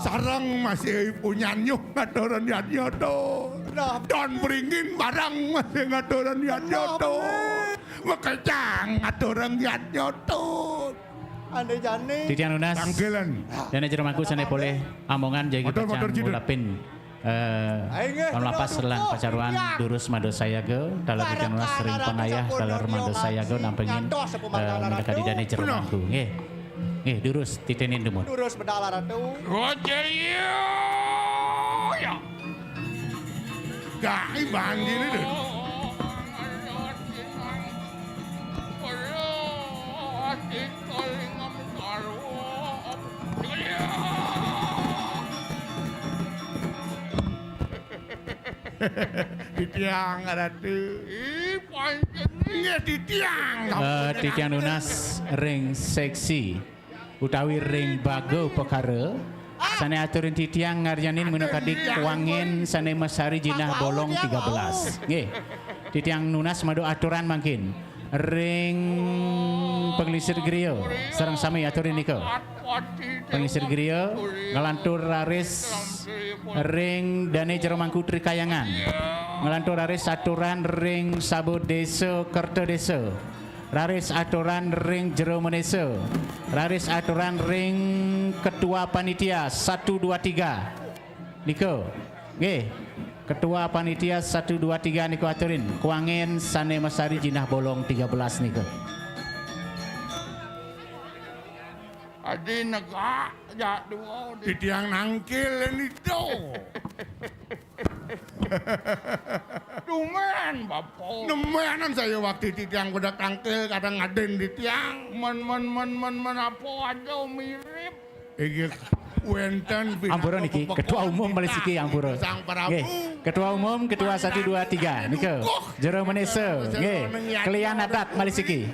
Sareng masih punyan nyuh ngaturan yadnya, Dut. Don beringin barang masih ngaturan yadnya, Dut. Makejang ngaturan yadnya, Dut. Ane jani. Titiang nunas. Tangkilan. Dane Jero Mangku sane polih amongan jagi pacang ngulapin. Eh, pamelapas lan pacaruan durus mada sayaga, taler titiang nunas ring pangayah, taler mada sayaga nampengin, eh, minakadi Dane Jero Mangku. Nggih. Nggih, durus titinin dumun. Durus bedal Ratu. Rajaya. Gai bandine deh. Titiang, Ratu. Ih, pancen. Nggih, titiang. Eh, titiang nunas ring seksi utawi ring baga pekara sane aturin titiang ngaryanin minakadi kuangen sane masari jinah bolong tiga belas. Nggih. Titiang nunas madu aturan mangkin. Ring panglingsir griya sareng sami aturin nika. Panglingsir griya nglantur raris ring Dane Jero Mangku Tri Kayangan. Nglantur raris aturan ring Saba Desa Kerta Desa. Raris aturan ring Jero Menesa. Raris aturan ring Ketua Panitia satu dua tiga. Nika. Nggih. Ketua Panitia satu dua tiga nika aturin. Kuangen sane masari jinah bolong tiga belas nika. Adi negak jak dua. Titiang nangkil nito. Dumen, Bapa. Nemenan saya waktu titiang bedak tangkil kadang ngadin titiang. Men, men, men, men, men, apa ada mirip? Inggih wenten. Ampura niki, Ketua Umum malih siki, ampura. Nggih, Ketua Umum, Ketua satu dua tiga nika. Jero Menesa, nggih. Kelian adat malih siki.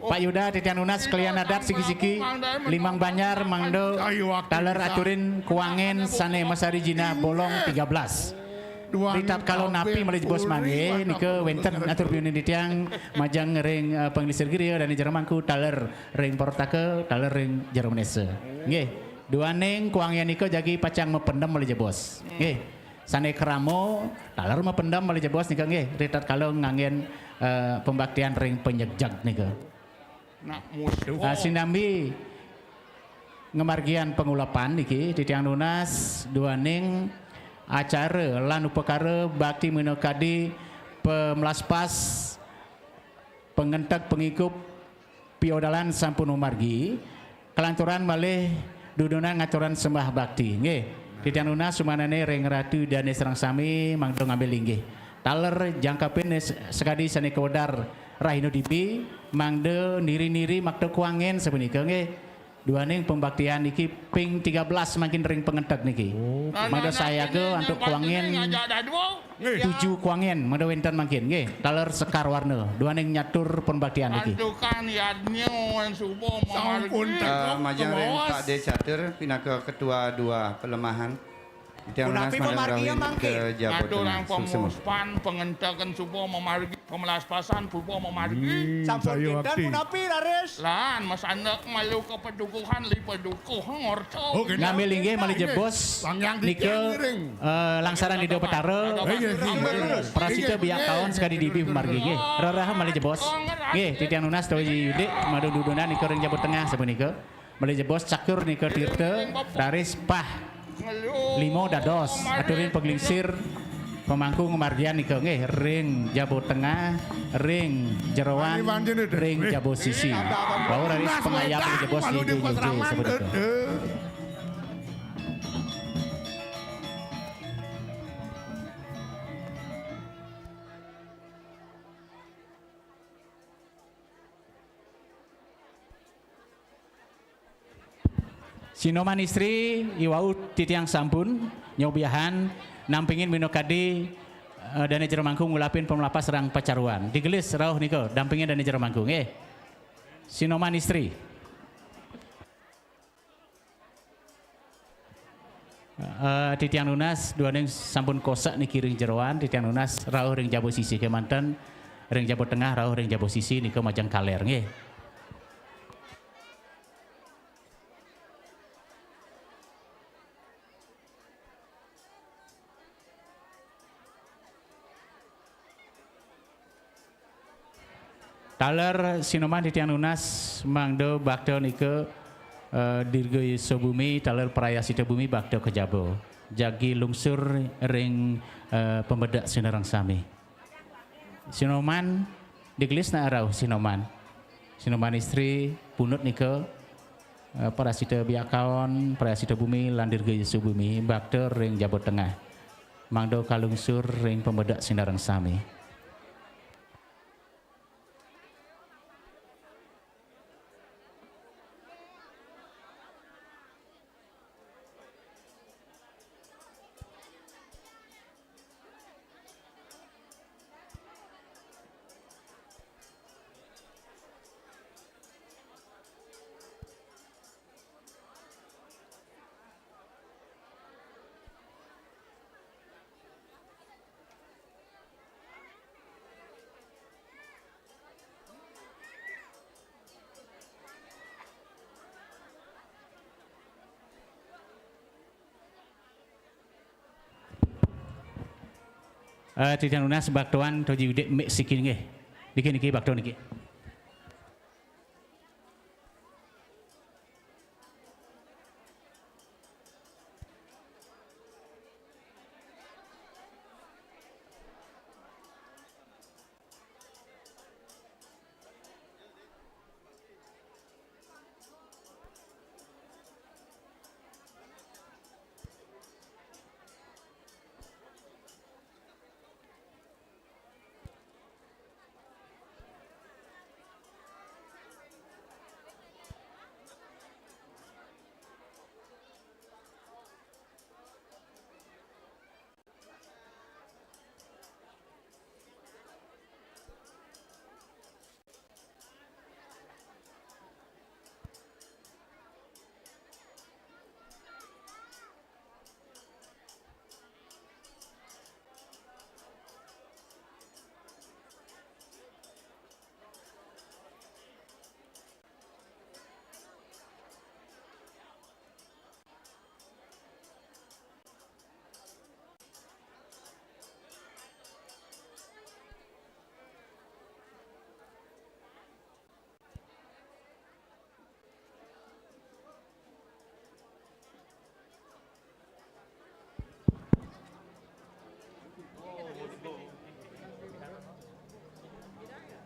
Pak Yuda, titiang nunas kelian adat siki-siki, Limbang Banjar, mangda taler aturin kuangen sane masari jinah bolong tiga belas. Ritatkala napi malih jebos mangke, nika wenten atur piunin titiang majeng ring, eh, panglingsir griya Dane Jero Mangku taler ring Pertaka, taler ring Jero Menesa. Nggih, duaning kuangen nika jagi pacang mapendem malih jebos. Nggih. Sane krama, taler mapendem malih jebos nika nggih, ritatkala nganggen, eh, pembaktian ring panyegjag nika. Nak musuh. Ah, sinambi ngamargiang pangulapan niki, titiang nunas duaning acara lan upakara bakti minakadi pamlaspas, pangenteg, pangikup, piodalan sampun mamargi, kalanturan malih dudonan ngaturan sembah bakti. Nggih, titiang nunas sumanane ring Ratu Dane sareng sami mangda ngambil linggih. Taler jangkepin s-, sakadi sane kawedar rahina dipi, mangda niri-niri makta kuangen sapunika nggih. Duaning pembaktian niki ping tiga belas mangkin ring pangenteg niki. Oh. Mangda sayaga antuk kuangen. Tujuh kuangen mangda wenten mangkin nggih. Taler sekar warna duaning nyatur pembaktian niki. Antukan yadnya suba mamargi. Eh, majeng ring Pak De Catur pinaka ketua dua pelemahan. Titiang nunas pamargi mangkin. Ngaturang pamuspan, pangentegen suba mamargi, pamlaspasan suba mamargi. Hmm, sampun kinten punapi raris? Lan masanda malu kapadukuhan li padukuh ngorta. Oh, nggih. Ngambil linggih malih jebos. Nika, eh, langsaran Ida Betara. Prasida biak kaon sakadi dibi pamargi nggih. Rereh malih jebos. Nggih, titiang nunas tawi yudik madu dudunan nika ring Jaba Tengah sapunika. Malih jebos cakur nika tirta, raris pah lima dados, aturin paglingsir pamangku ngamargiang nika nggih, ring Jaba Tengah, ring Jeroan, ring Jaba Sisi. Wau raris pangayap jebos niki nggih sapunika. Sinoman istri, iwau titiang sampun nyobiahan nampingin minakadi, eh, Dane Jero Mangku ngulapin pamlapas sareng pacaruan. Digelis rauh nika, dampingin Dane Jero Mangku, nggih. Sinoman istri. Eh, titiang nunas, duaning sampun kosak niki ring jeroan, titiang nunas rauh ring jaba sisi kemanten, ring jaba tengah, rauh ring jaba sisi nika majeng kaler, nggih. Taler Sinoman titiang nunas mangda bakta nika, eh, dirga yasa bumi, taler prayascita bumi bakta kajaba. Jagi lungsur ring, eh, pamedek sinareng sami. Sinoman, digelis nak rauh Sinoman. Sinoman istri, punut nika, eh, prayascita biakaon, prayascita bumi, lan dirga yasa bumi, bakta ring jaba tengah. Mangda kalungsur ring pamedek sinareng sami. Eh, titiang nunas bakta wan toji udik mik siki nggih. Niki, niki bakta niki.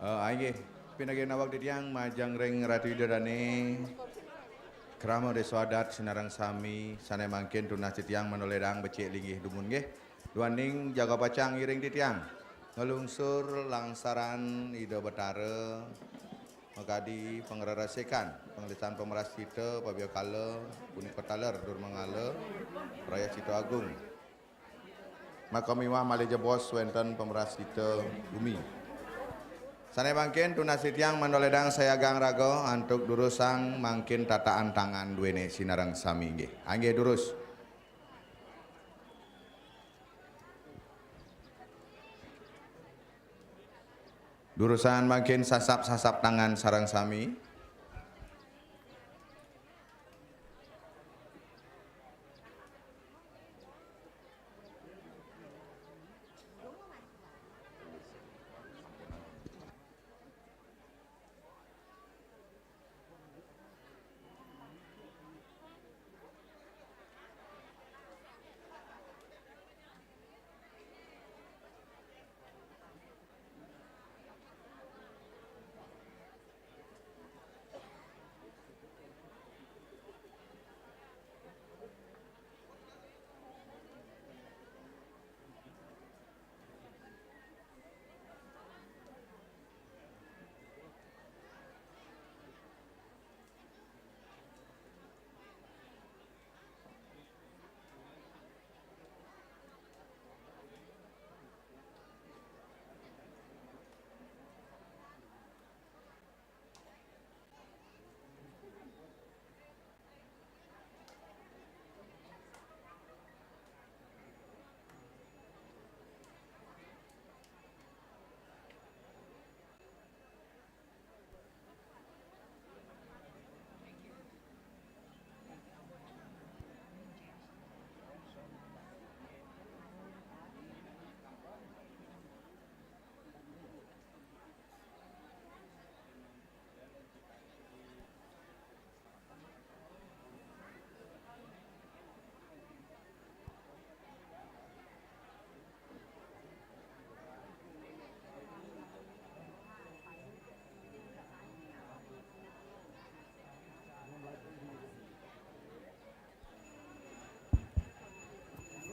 Eh, inggih, pinagih naweg titiang majeng ring Ratu Ida Dane, krama desa adat sinareng sami, sane mangkin tunas titiang manoledang becik linggih dumun nggih. Duaning jaga pacang iring titiang nglungsur langsaran Ida Betara makadi pangreresikan panglisan pamrascita pabia kala punika taler dur manggala prayascita agung. Maka miwah malih jebos wenten pamrascita bumi. Sane mangkin tunas titiang manoledang sayagang raga antuk durusang mangkin tataan tangan duene sinareng sami nggih. Inggih durus. Durusang mangkin sasap-sasap tangan sareng sami.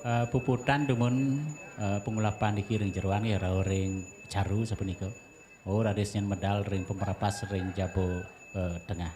Eh, puputan dumun, eh, pangulapan niki ring jeroan nggih, rauh ring caru sapunika. Oh, raris nyen medal ring pamrapas ring jaba, eh, tengah.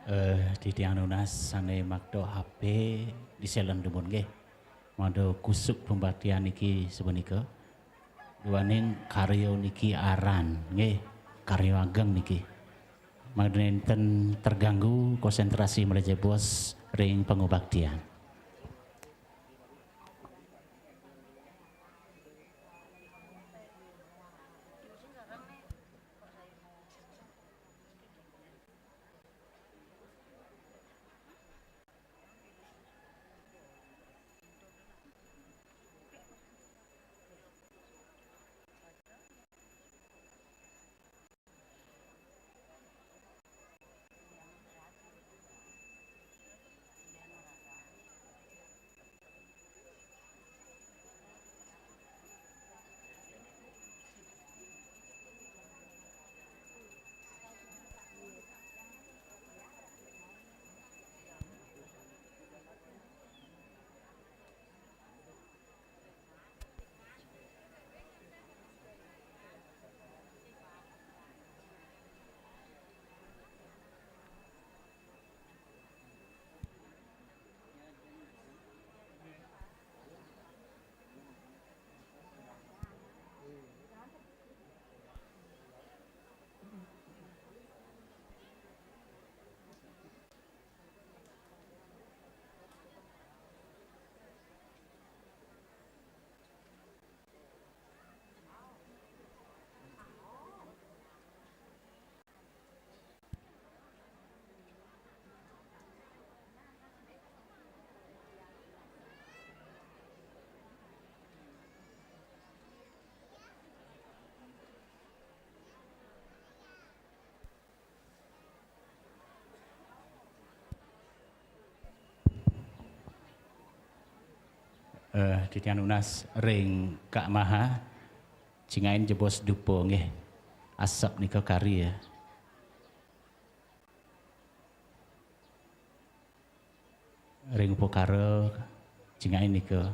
Eh, titiang nunas sane makta H P di silent dumun nggih. Mangda kusuk pambaktian niki sapunika. Duaning karya niki aran nggih, karya ageng niki. Mangda nenten terganggu konsentrasi malih jebos ring pangubaktian. Eh, titiang nunas ring Kak Maha, cingakin jebos dupa nggih. Asep nika kari ya. Ring upakara cingakin nika.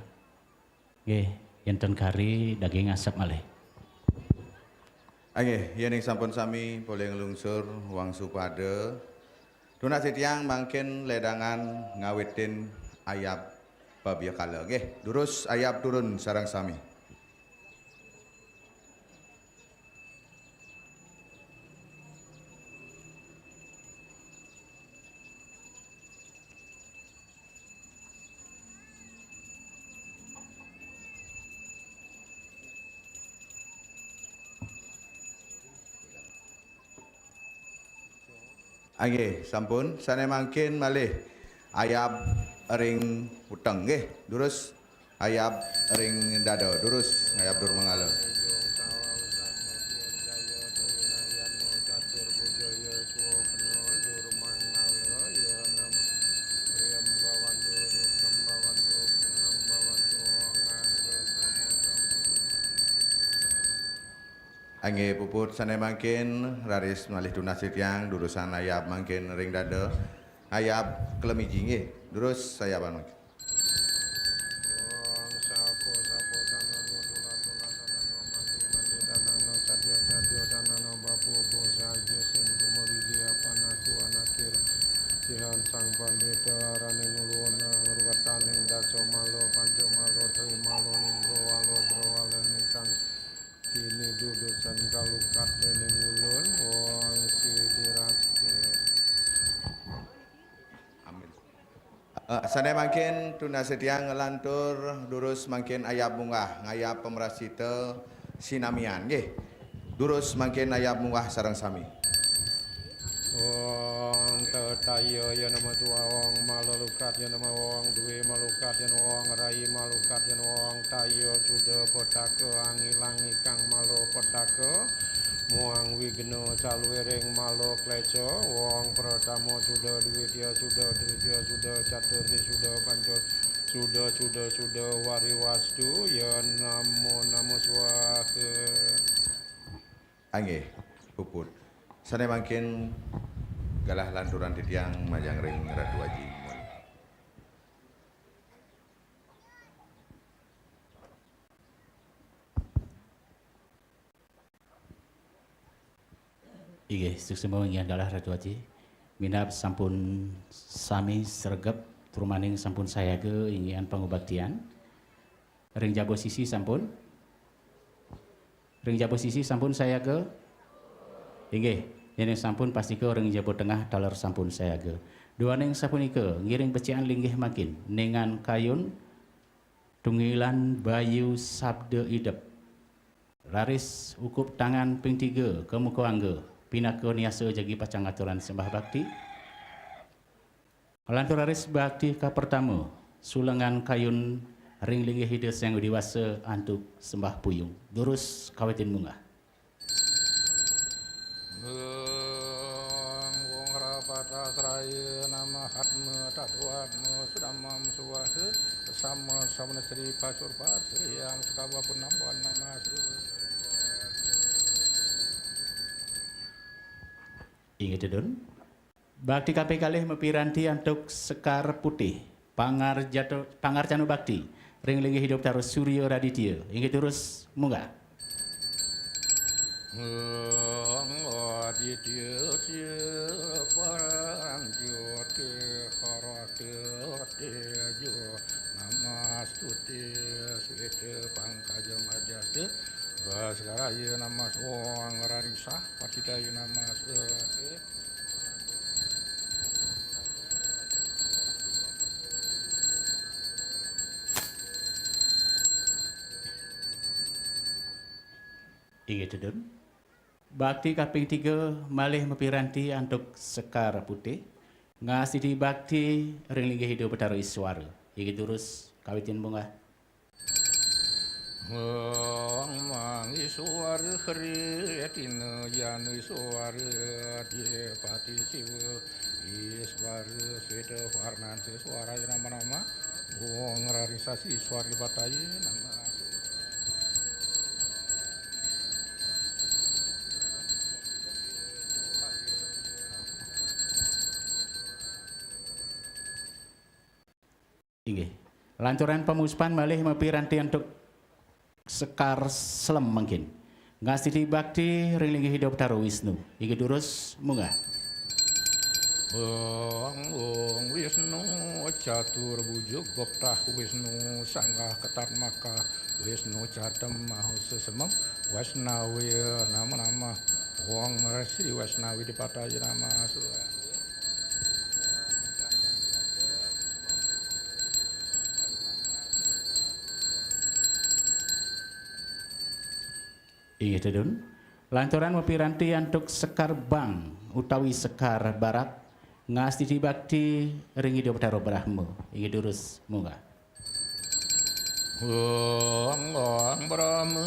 Nggih, yen ten kari daging asep malih. Nggih, yening sampun sami polih nglungsur wangsu pada. Tunas titiang mangkin ledangan ngawitin ayab Pabiakala. Nggih, durus ayab turun sareng sami. Ah, nggih, sampun. Sané mangkin malih ayab ring uteng, nggih. Durus ayab ring dada, durus ngayab dur manggala. Inggih puput sané mangkin raris malih tunas titiang, durusang ayab mangkin ring dada. Ayab kalemiji nggih, durus ayaban mangkin. Ong sapo sapo tanano tula tula tanano mandi mandi tanano satya satya tanano bapu bo saja sin kumuligi apanaku anakir sihan sang pandita raning ulun ruwetaning dasa malo panca malo tri malo lingga walo drawala ning sang Kini dudusan kalukat dening ulun, wong sidi raske. Amin. Eh, sané mangkin tunas titiang nglantur durus mangkin ayab munggah, ngayab pamrasita sinamian, nggih. Durus mangkin ayab munggah sareng sami. Wong tetaya ya nama tua wong malalukat ya nama wong duwe malukat ya nama wong rai malukat ya nama wong taya suda petaka angilang ikang malo petaka muang wigna saluwiring malo kleca wong pratama suda dwitiya suda tritiya suda caturti suda panca suda suda suda wariwastu ya namo namo swaha. Inggih, puput. Sané mangkin galah lanturan titiang majeng ring Ratu Aji. Inggih, suksma inggihan galah Ratu Aji. Minab sampun sami sregep, trumaning sampun sayaga inggihan pangubaktian. Ring jaba sisi sampun? Ring jaba sisi sampun sayaga? Inggih, yén sampun pastika ring jaba tengah taler sampun sayaga. Duaning sapunika, ngiring becikang linggih mangkin, ningan kayun, tunggilan bayu sabda idep. Raris ukup tangan ping tiga ka muka angga, pinaka niasa jagi pacang ngaturan sembah bakti. Lantur raris bakti kapertama, sulengan kayun ring linggih Ida Sang Widi Wasa antuk sembah puyung. Durus kawitin munggah. Ong Wong Rapatasraya Namahatma Tadwatma Sudamam Swaha Sama Samana Sri Pasurpat Sri Yang Sukabapun Namban Nama Sri. Inggih tedun. Bakti kaping kalih mapiranti antuk Sekar Putih, pangarjato-, pangarcana bakti, ring linggih Ida Betara Surya Raditya. Inggih durus munggah. Ong Aditya Silaparanjyote Harate Tejo Namastuti Sweta Pangkaja Majasta Baskaraya Namas Wong Rarisah Patidaya Namas. Inggih tedun. Bakti kaping tiga malih mapiranti antuk Sekar Putih. Ngastiti bakti ring linggih Ida Betara Iswara. Inggih durus kawitin munggah. Ong Mangiswara Hri Tina Yan Iswara Dipati Siwa Iswara Sweta Varnan Siswara Nama Nama Wong Rarisasi Iswara Bataye Nama. Inggih. Lanturan pamuspan malih mapiranti antuk Sekar Slem mangkin. Ngastiti bakti ring linggih Ida Betara Wisnu. Inggih durus munggah. Ong, ong, Wisnu, catur bujug, goktah Wisnu, sanggah ketat makah, Wisnu catem maha sesemeng, Wesnawi nama nama, ong, Resi Wesnawi dipataya nama. Inggih tedun. Lantaran mapiranti antuk sekar bang utawi sekar barak, ngastiti bakti ring Ida Batara Brahma. Inggih durus munggah. Ong, ong, Brahma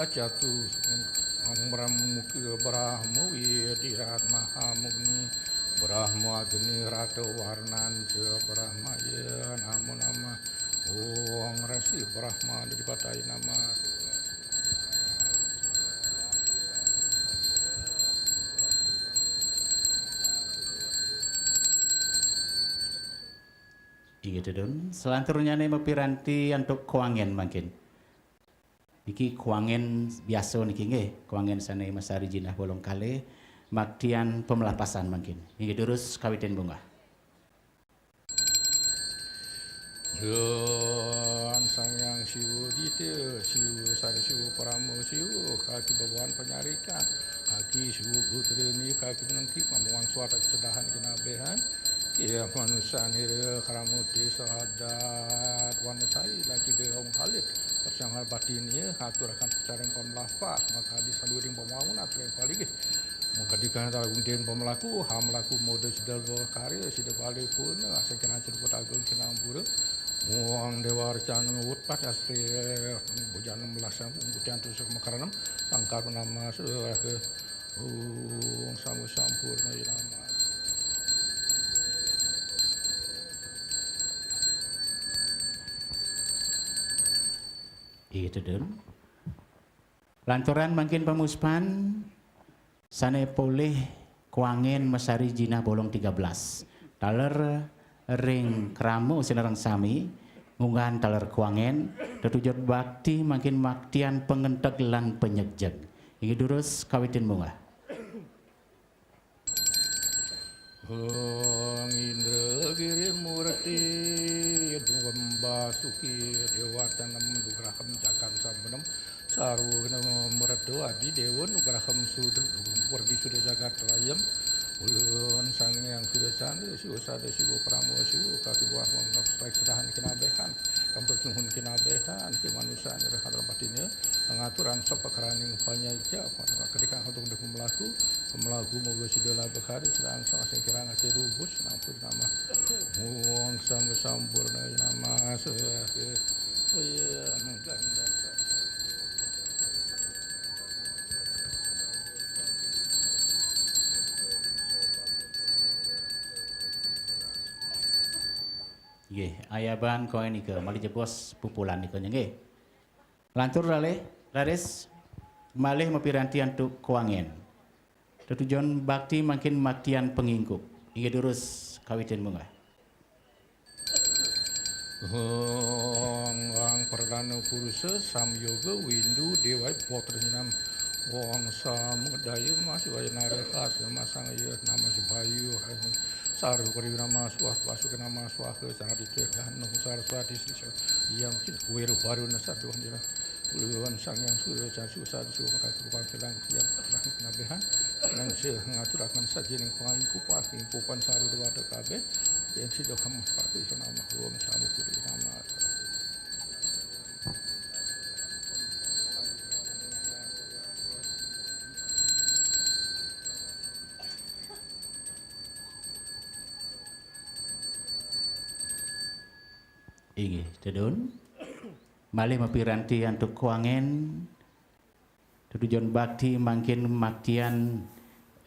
catu, ong, Brahma muka, Brahma widirat mahamuni, Brahma agni rata warnanca, Brahmaya namo namah. Ong, Resi Brahma dipataya nama. Inggih tedun. Selanturnyane mapiranti antuk kuangen mangkin. Niki kuangen biasa niki nggih, kuangen sane masari jinah bolong kalih, maktian pamelapasan mangkin. Inggih durus kawitin munggah. Yan Sang Hyang Siwa Dita, Siwa Sada Siwa Parama Siwa, kaki babawan panyarikan, kaki Siwa Gutrani, kaki penengki, mamuang suara kesedahan kinabehan, ya manusan hira karamuti sahadat wanasai, lagi beong halit, persangar batin ya, aturakan secara pamlafas, maka di saluring pembangunan, yang paling Mengkadikan tagung den pamelaku, ha melaku moda sida dua karya, sida bali pun, sing kena cerita agung kena ampura. Muang dewa recan utpat astri, bujana melasang, putian tu sek makaranam, sangkar nama sudah. Ung sama sampurna ya nama. Itu dun. Lantaran mangkin pamuspan, sane polih kuangen masari jinah bolong tiga belas. Taler ring krama sinareng sami, ngunggahan taler kuangen, tetujut bakti mangkin maktian pangenteg lan panyegjeg. Inggih durus kawitin munggah. Ong Indra Giri Murti, Dwem Basuki, Dewa Tanem, Nugrahem Jagan Sambenem, Sarwa Gena Merdo Adi Dewa, Nugrahem Suda, Werdi Suda Jagat Rayem, Ulun Sang Hyang Suda Canda, Siwa Sada Siwa Parama Siwa, Kaki Buah Menggap Sedahan Kinabehan, Kampus Nuhun Kinabehan, Kimanusan, Rehadal Batinnya, Ngaturan Sapa Karaning Panyaja, Kedikang Hatung Dek Melaku, Melaku moga sida labuh kari, sedang sing kirang asih rubus, nampun nama. Muang sama sampurna nama, suwake. Iya, gandang. Nggih, ayaban koe nika, malih jebos pupulan nika nggih. Lantur lalih, raris malih mapiranti antuk kuangen. Tetujon bakti mangkin maktian pangingkup. Inggih durus kawitin munggah. Hong Wang Perdana Purusa Samyoga Windu Dewa Putra Jinam Wong Samudaya Mas Waya Narehas Mas Sang Iya Nama Subayu Sarva Pariwi Nama Swaha Pasuka Nama Swaha Saraditya Ganu Saraswati Sisa Yang Cin Kuweru Baru Nasar Dewan Jira Ulun Sang Yang Surya Casu Sadu Suwa Kaki Kupang Selang Yang Rahmat Nabehan Nang Seh Ngaturakan Sajening Pangin Kupah Ing Kupan Saru Dewata Kabeh Yang Sido Hamas Paku Iso Nama Wong Samu Kuri Nama Inggih, tedun. Malih mapiranti antuk kuangen. Tetujon bakti mangkin maktian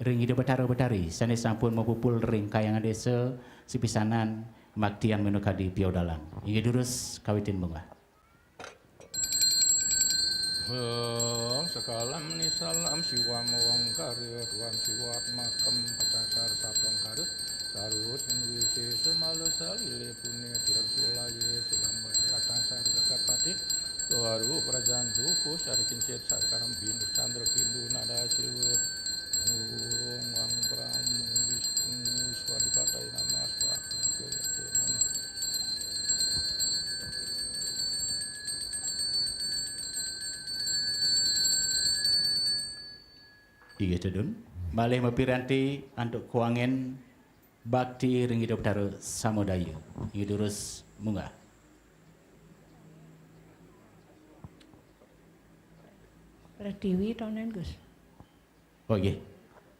ring Ida Batara Batari sane sampun mapupul ring kayangan desa sipisanan maktian minakadi piodalan. Inggih durus kawitin munggah. Hong sekalam ni salam siwam wong kare tuan siwat makem pacang sar satong kare sarut sing wisesa mala salile pune tiram sulaye silam batang sar jagat patih baru prajan dukuh sari kincit sari karam bindu candra bindu nada siwa Ong Wang Brahma Wisnu Inggih tedun. Malih mapiranti antuk kuangen bakti ring Ida Betara Samodaya. Inggih durus munggah. Pertiwi tonen, Gus. Oh, inggih.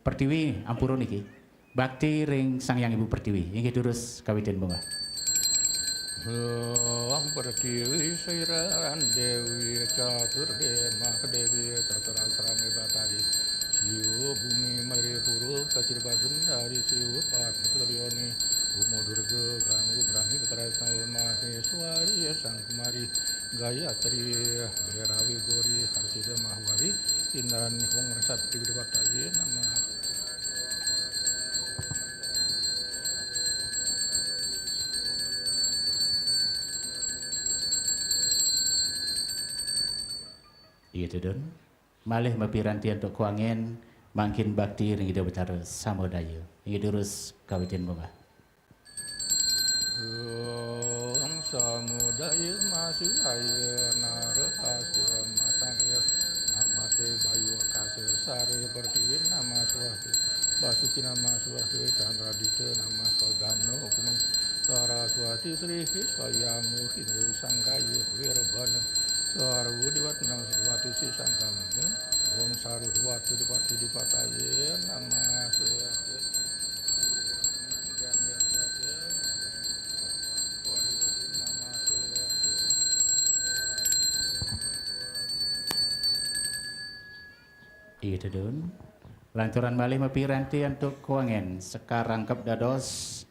Pertiwi ampura niki. Bakti ring Sang Hyang Ibu Pertiwi. Inggih durus kawitin munggah. Om Pertiwi Sairan Dewi Catur Demak Dewi Catur Asrami Batari Siwa Bumi Mari Puru Kacir Pasundari Siwa Parna Suryoni Uma Durga Ganggu Brahmi Putra Ismail Maheswari Sang Kumari Gayatri Berawi Gori Harsida Mahwari Indrani Wong Rasa Pertiwi Dewata Ye Namah. Iya, Dun. Malih mapiranti antuk kuangen, mangkin bakti ring Ida Betara Samodaya. Inggih durus kawitin munggah. Om Samodaya Masivaya Narahasa Masangkaya Namaste Bayu Akasa Sare Pertiwi Namah Swaha Basuki Namah Swaha Chandradita Namah Swaha Gana Kumang Saraswati Sri Swayambhu Indra Sangkaya Virbala Sarva Dewata Namah Dewata Sri Santamudya Om Saru Dewata Dewata Dewata Ye Namah Swaha. Iya, Dun. Lanturan malih mapiranti antuk kuangen, sekar rangkep dados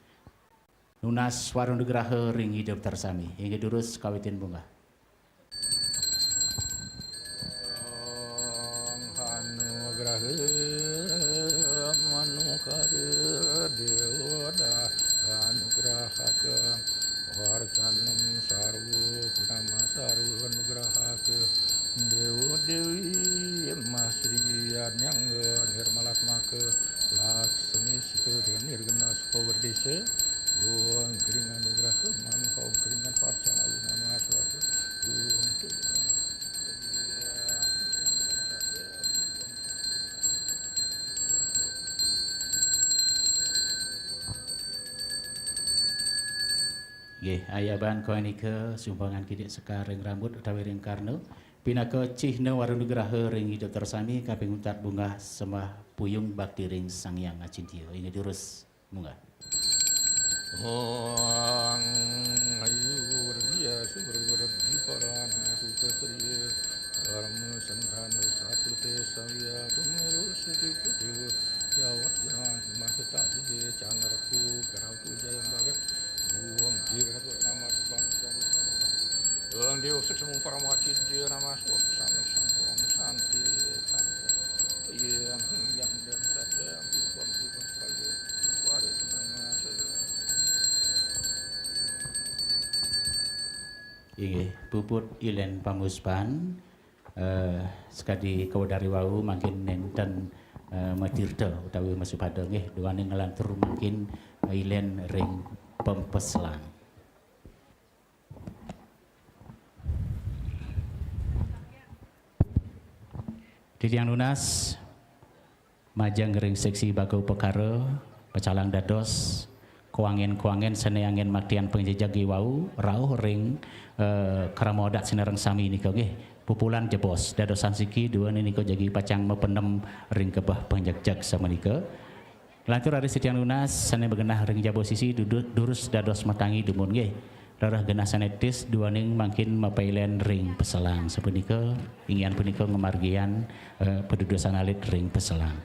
nunas wara nugraha ring Ida Betara sami. Inggih durus kawitin munggah. Om Anugraha Manukara Dewa Danugrahaka Warcanam Sarva Gunama Sarva Nugrahaka Dewa Dewi Masri Anyangga Nirmalatmaka Laksmi Sita Nirguna Sukawerdisa Om Kering Anugraha Manukara Kering Parcaya Namah Swaha Om Kering Nggih, ayaban kuanika sumbangan kidik sekar ring rambut utawi ring karna, pinaka cihna wara nugraha ring Ida Betara sami kaping untat bunggah sembah puyung bakti ring Sang Hyang Acintya. Inggih durus munggah. Om Ayu Wardhiya Suwardhiparana Sukasriya Dharma Sandhana Satu Te Sawiya Tumero Suti Putiwa Yawat Gahang Mahita Jide Chandra Ku Garau Puja Yang Bagat Buang Kira Nama Supam Supam Supam Dewa Suksa Mung Parama Cintya Nama Supam Sama Sampurna Santi Santi Iya Yang Dan Saja Supam Supam Supaya Wari Nama Supam Inggih, puput ilen pamuspan, eh, sakadi kawedari wau mangkin nenten, eh, matirta utawi masupada nggih, duaning nglantur mangkin, eh, ilen ring pempeselan. Titiang nunas majeng ring seksi baga upakara, pacalang dados kuangen-kuangen sane anggen maktian pangjejeg iwau, rauh ring, eh, krama adat sinareng sami nika nggih. Pupulan jebos, dadosan siki dua nika jagi pacang mapenem ring kebeh panjegjeg samenika. Lantur ari titiang nunas sane magenah ring jaba sisi dudu-, durus dados matangi dumun nggih. Rereh genah sane tis duaning mangkin mapailen ring peselang. Sapunika, inggihan punika ngamargiang, eh, padudusan alit ring peselang.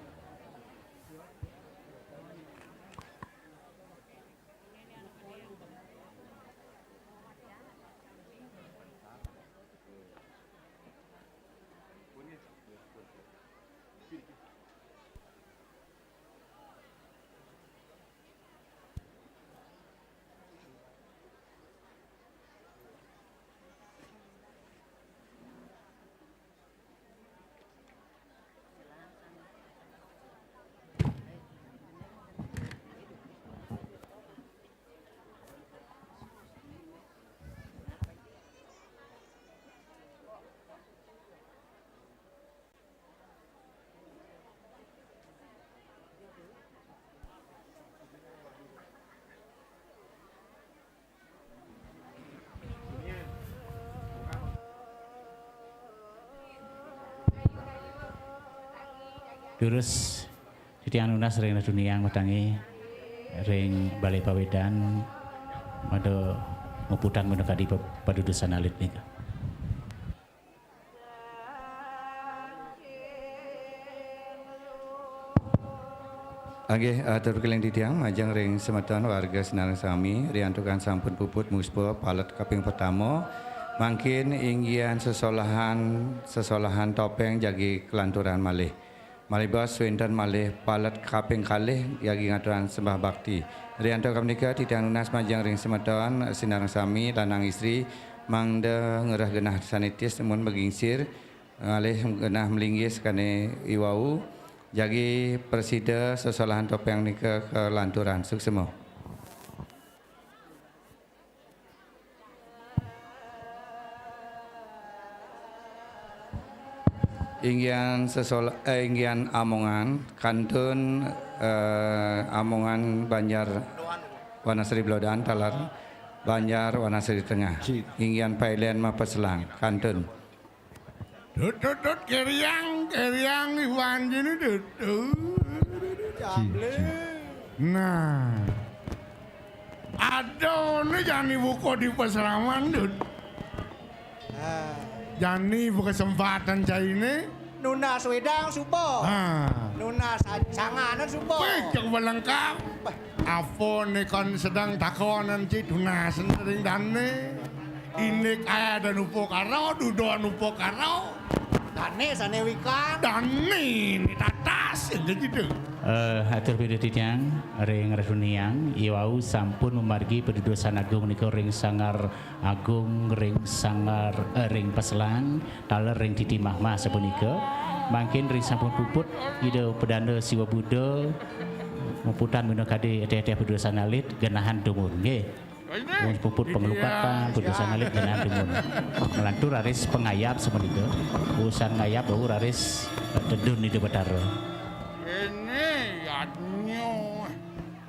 Terus titiang nunas ring Ratu Niang matangi ring Balé Pawédan mada muputang minakadi pa-, padudusan alit nika. Inggih, atur keling titiang majeng ring semeton warga sinareng sami, riantukan sampun puput muspa palet kaping pertama, mangkin inggihan sesolahan, sesolahan topéng jagi kalanturang malih. Malih bos wénten malih palet kaping kalih jagi ngaturang sembah bakti. Riantukan punika titiang nunas majeng ring semeton sinareng sami lanang istri mangda ngrereh genah sané tis mun magingsir, ngalih genah malinggih sakané iwau, jagi prasida sesolahan topéng nika kalanturang. Suksma. Inggihan sesol-, eh, inggihan amongan, kantun, eh, amongan Banjar Wanasri Blodan taler Banjar Wanasri Tengah. Cik. Inggihan pailén mapeselang, kantun. Dut, dut, dut, keriang, keriang, Iwan jini, dut, dut. Cik, cik. Nah. Ada né jani buka di pasraman, Dut. Ah. Jani berkesempatan cainé. Nunas wédang suba. Ha. Nunas a-, sanganan suba. Wéh, cek belengkap. Bah. Apa né kon sedeng takonan ci tunasen ring dané? Indik ada nupo karo, dudo nupo karo. Dané sané wikan. Dané né tatas, inggih gitu. Eh, atur pinunas titiang ring Ratu Niang, iwau sampun mamargi padudusan agung nika ring Sanggar Agung, ring Sanggar, eh, ring Peselang, taler ring Titi Mahmah sapunika. Mangkin ring sampun puput Ida Pedanda Siwa Buddha, muputang minakadi eteh-eteh padudusan alit, genahan dumun, nggih. Wong puput panglukatan, putusan alit genah dumun. Nglantur raris pangayab sapunika. Usan ngayab wau raris, eh, tedun Ida Batara. Kéné yadnya.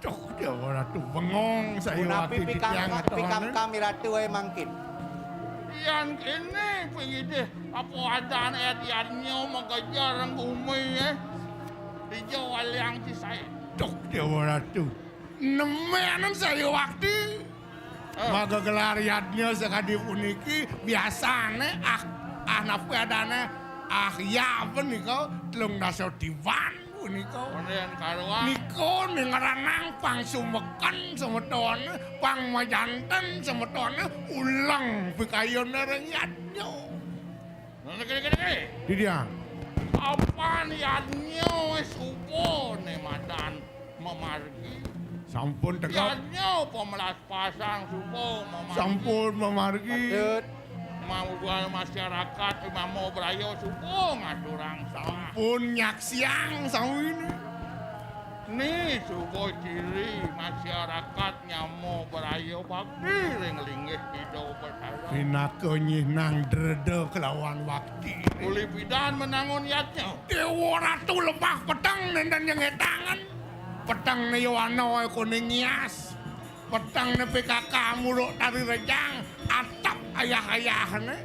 Duh, Déwa Ratu bengong. Punapi sayawaté pikam-, titiang atohané. Pikamkam Ratu waé mangkin. Yan kéné pangidih apa adan et yadnya makejar ring gumi, eh. Dija waliang ci saé. Duh, Déwa Ratu. Nemenan saya wakti. Eh. Magagelar yadnya sakadi puniki, biasané, ah, ah, napi adané, ah, ya, apa nika, telung dasa tiban punika. Nika ning ngranang pang sumeken semetoné, pang majanten semetoné, uleng pikayuné ring yadnya. Niki, niki, niki. Didiang. Apan yadnya suba né madan mamargi. Sampun tegap. Yadnya pamelas pasang suba mamargi. Sampun mamargi. Patut. Mamugal masyarakat mamo braya suba ngaturang sembah. Sampun nyaksiang sawiné. Ni suba ciri masyarakat nyamo braya bakti ring linggih Ida Batara. Pinaka nyihnang dreda kelawan wakti. Uli pidan manangun yadnya. Déwa Ratu lemah peteng nénten nyengetangan. Petengné yowana kuning ngias. Petengné P K K muruk tari rejang. Atep ayah-ayahné.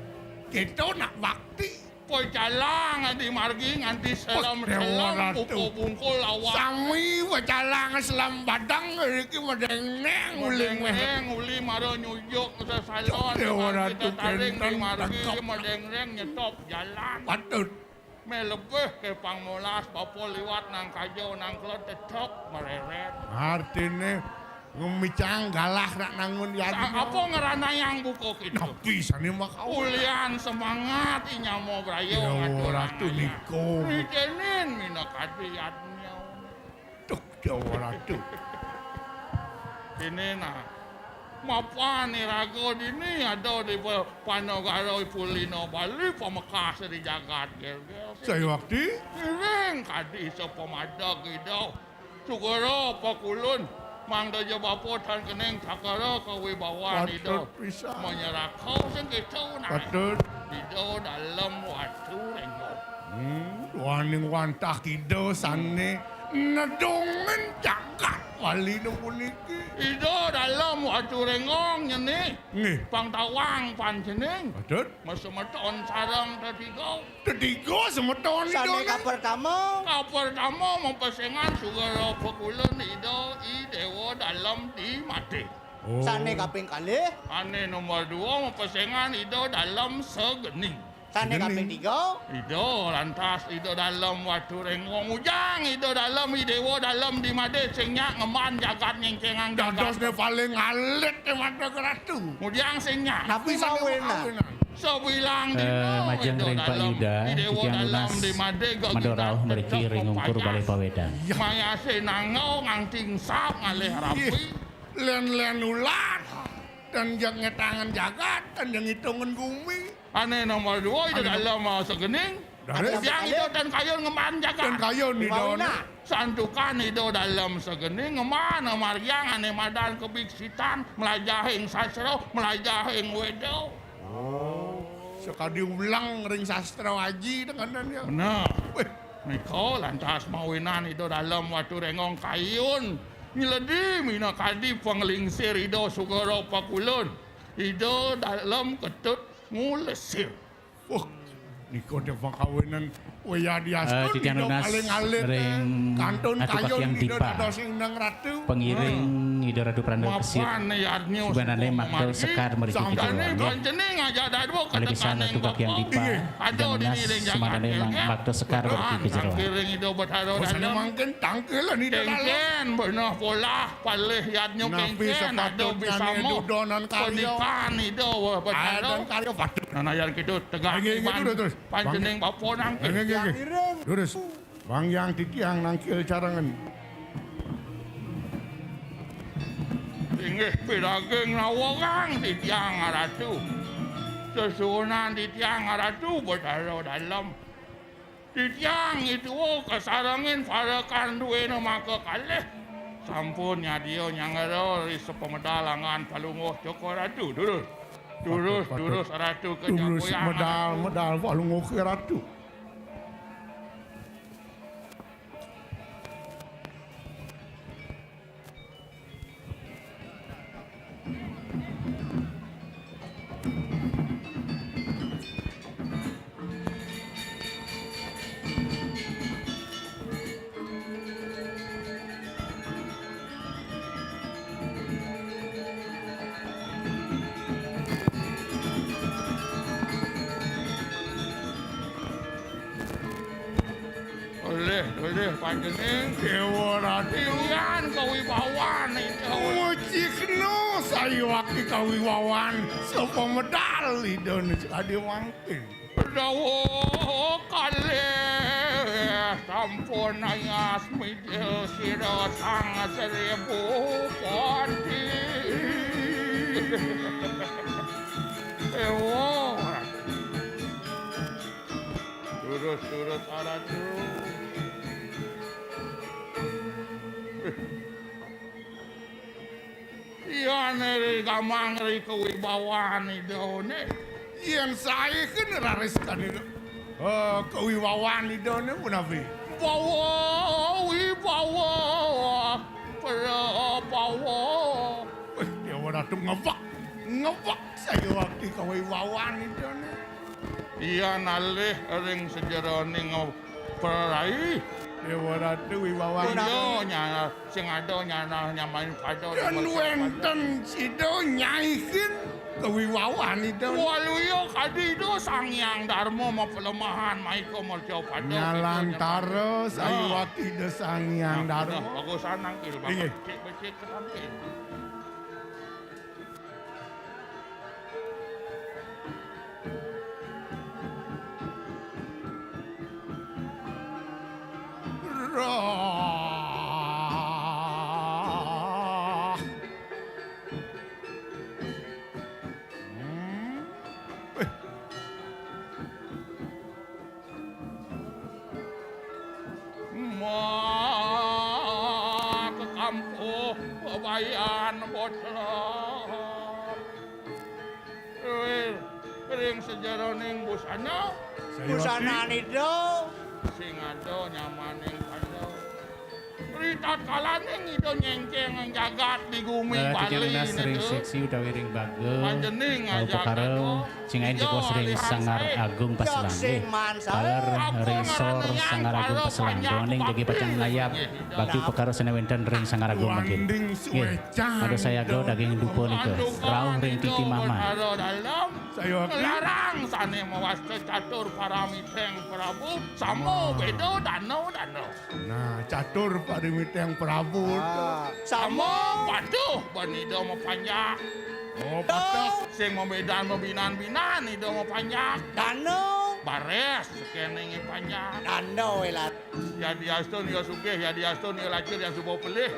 Kéto nak bakti. Pacalang adi margi nganti selem-selem, Déwa Ratu. Bungkul-bungkul awak. Sami pacalang selem badang, niki madengneng uli méh. Madengneng uli mara nyujuk sesalon. Déwa Ratu, kita taring di kénten margi, tegep. Madengneng nyetop jalan. Patut. Méh lebih ké pang molas, bapa liwat nang kaja, nang kelod tetep marérét. Artiné, Ngemicang galah nak nangun yadnya. Apa ngranayang buka kita? Napi sané makaon? Ulian semangat i nyama braya. Déwa ngaturang Ratu ayah. Nika. Nitenin minakadi yadnya. Duh, Déwa Ratu. Ini nah. Mapan iraga dini ada di pa-, panagara Pulina Bali, pamekas di jagat gélgél. Sayawakti? Iring kadi sapamadeg Ida. Sugara pakulun, mangda ja bapa tan kening cakara kawibawan Ida. Patut pisan. Manyerakau sing kita, nah. Patut. Ida dalem watu ringgo. Hmm, duaning wantah Ida sané nedungin jagat Alina puniki. Ida Dalem Watu Renggong nyenik. Nggih. Pang tawang pancening. Patut. Masemeton sareng tetiga. Tetiga semeton. Sane Ida, nggih. Kapertama. Kapertama mapesengan Sugara Pakulun Ida I Dewa Dalem di Made. Oh. Sane kaping kalih. Ane nomor dua mapesengan Ida Dalem Segening. Sane Geni. Kaping tiga. Ida lantas Ida Dalem Watu Renggong, ujang Ida Dalem I Dewa Dalem di Made sing nyak ngemban jagat nyengkengang jagat. Dadosne paling alit e mata ke ratu. Ujang sing nyak. Napi sane mawinan? Mawinan. Sabilang dina, eh, majeng Ida ring Pak Dalem, Yuda, I Dewa titiang Dalem lunas di Made mada gegitan rauh mriki cecek ring ungkur pepayas. Balai Pawedan. Mayase nangga nganti ngsap ngalih rapi. Len-len ulat. Dan jeg ngetangan jagat, dan jeg ngitungan gumi. Ane nomor dua, Ida Ane Dalem, eh, Segening. Dari? Biang Ida tan kayun ngemban jagat. Tan kayun, Ida. Santukan Ida Dalem Segening ngemban margiang ane madan kebiksitan, mlajahing sastra, mlajahing weda. Oh. Sakadi ulang ring sastra aji dengan ya. Bener. Weh. Nika lantas mawinan Ida Dalem Watu Renggong kayun nyeledi minakadi panglingsir Ida Sugara Pakulun. Ida Dalem Ketut ngulesir. Wah, nika te pakawinan wayah diastun. Eh, titiang Ida nunas paling alit, ring kantun Atu kayun Kakyang Ida Dipa. Dados indang ratu. Pengiring Ida Ratu Pranda Kesir. Mapan yadnya subanane suku makta memargi. Sekar mriki. Sampun. Kejuruan, nggih. Pancening aja dadwa. Malih pisan ketekan Atu Kakyang Dipa. Inggih. Ada titiang nunas dini ring jagat semana memang nggih. Makta sekar mriki kejuruan. Tangkiring Ida Betara Dalem. Mangkin tangkilan Ida Dalem. Kengken beneh polah. Palih yadnya kengken ada sepatutnya bisa nih moh dudonan karya. Pedikan Ida, wah, Betara. Adan karya patut. Nah, nah, yan kita tegak. Nggih, nggih, iman. Terus, terus. Pancening bapa nangkil. Nggih, nggih, nggih. Terus, bang yang titiang nangkil carangan. Inggih, pidaging nawarang titiang Ratu. Sesuunan titiang Ratu Betara Dalem. Titiang ituwa kasarengin parekan duene maka kalih. Sampun nyadia nyangera ri sapamedal anggan Palungguh Cokor Ratu. Durus. Durus, patut, patut. Durus Ratu. Durus kajagoyang medal, Ratu. Medal Palungguh ke Ratu. Olih, olih, pancening Dewa Ratu. Yan kawibawan Ida. Mucikna sayuwakti kawibawan sapamedal Ida Nika Dewangke. Dawuh kalih sampun ayas mijil sira Sang Sri Bupati. Ewa. Durus, durus, Ratu. Yan ri gamang ri kawibawan Idané. Yén saé kén raris kadéna, eh, kawibawan Idané punapi? Bawa wibawa Prabawa. Wih, Déwa Ratu ngebek, ngebek sayuwakti kawibawan Idané. Yan alih ring sajeroning prarai. Déwa Ratu wibawan. Iya, nyana, sing ada nyana nyamain pada. Dan wénten sida nyaihin kawibawan Ida. Waluya kadi Ida Sang Hyang Darma mapalemahan maika mercapada. Nyalantara sayuwakti Ida Sang Hyang Darma. Nah, bagusan nangkil, Bapak. Inggih. Becik-becik ketangkil. Rah. Hmm. Eh. Mak kampuh bebayan bocor. Ring, ring sajeroning busana. Busana Ida. Sing ada nyamaning pada. Tatkalaning Ida nyengkeng jagat di gumi Eh, Bali titiang nunas ring nika. Seksi utawi ring baga, Panjening eh, ajak upakara anu, cinggahin ija jebos ring alih Sanggar angsai. Agung Paselang, nggih. Taler ring sor Sanggar Agung Paselang. Doning jagi pacang ngayab bakti upakara sane wenten ring Sanggar Agung mangkin. Nggih. Ada sayaga daging dupa nika. Rauh ring titi mama. Saya wakil. Ngelarang sane mawasta catur paramiteng Prabu. Sama beda dana-dana. Nah, catur parimiteng Prabu. Ah. Sama patuh ban Ida mapanjak. Oh, patuh. Sing mabedan mabinan-binan Ida mapanjak. Dana. Bares, sekening panjak. Dana, welat. Yadiastun ya sugih, yadiastun ya lacur, ya suba pelih.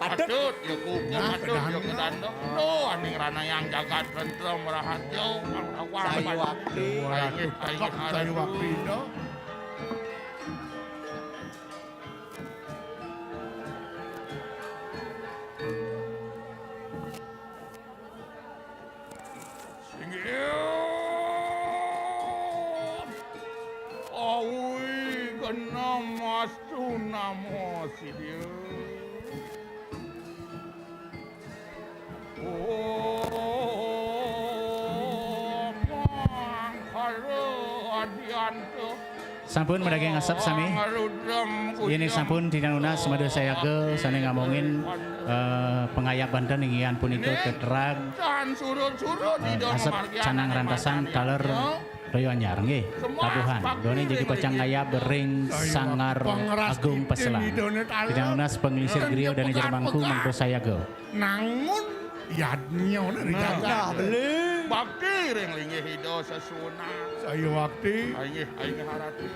Patut. Patut, ya kukuh, nah, patut, ya kedana. Kedana. Duh, aning ranayang jagat tentrem raharja, pangrawang. Sayu wakti. Ayo, ayo, tekep, sayu wakti, Ida. Singgih. Awi genam astu namo Sidil. Om Angkara Adianto. Sampun madaging asep sami. Yen sampun titiang nunas, semada sayaga sane ngamongin, eh, pangayab banten inggih punika tetrag, eh, asep canang rantasan taler toya anyar, nggih. Tabuhan, done jagi pacang ngayab ring Sanggar Agung Paselang. Titiang nunas panglingsir griya dane jero mangku mangda sayaga. Nangun yadnya nih, nah, jagat. Nah, beli. Bakti ring linggih Ida sesuunan. Saya bakti. Inggih, inggih harati.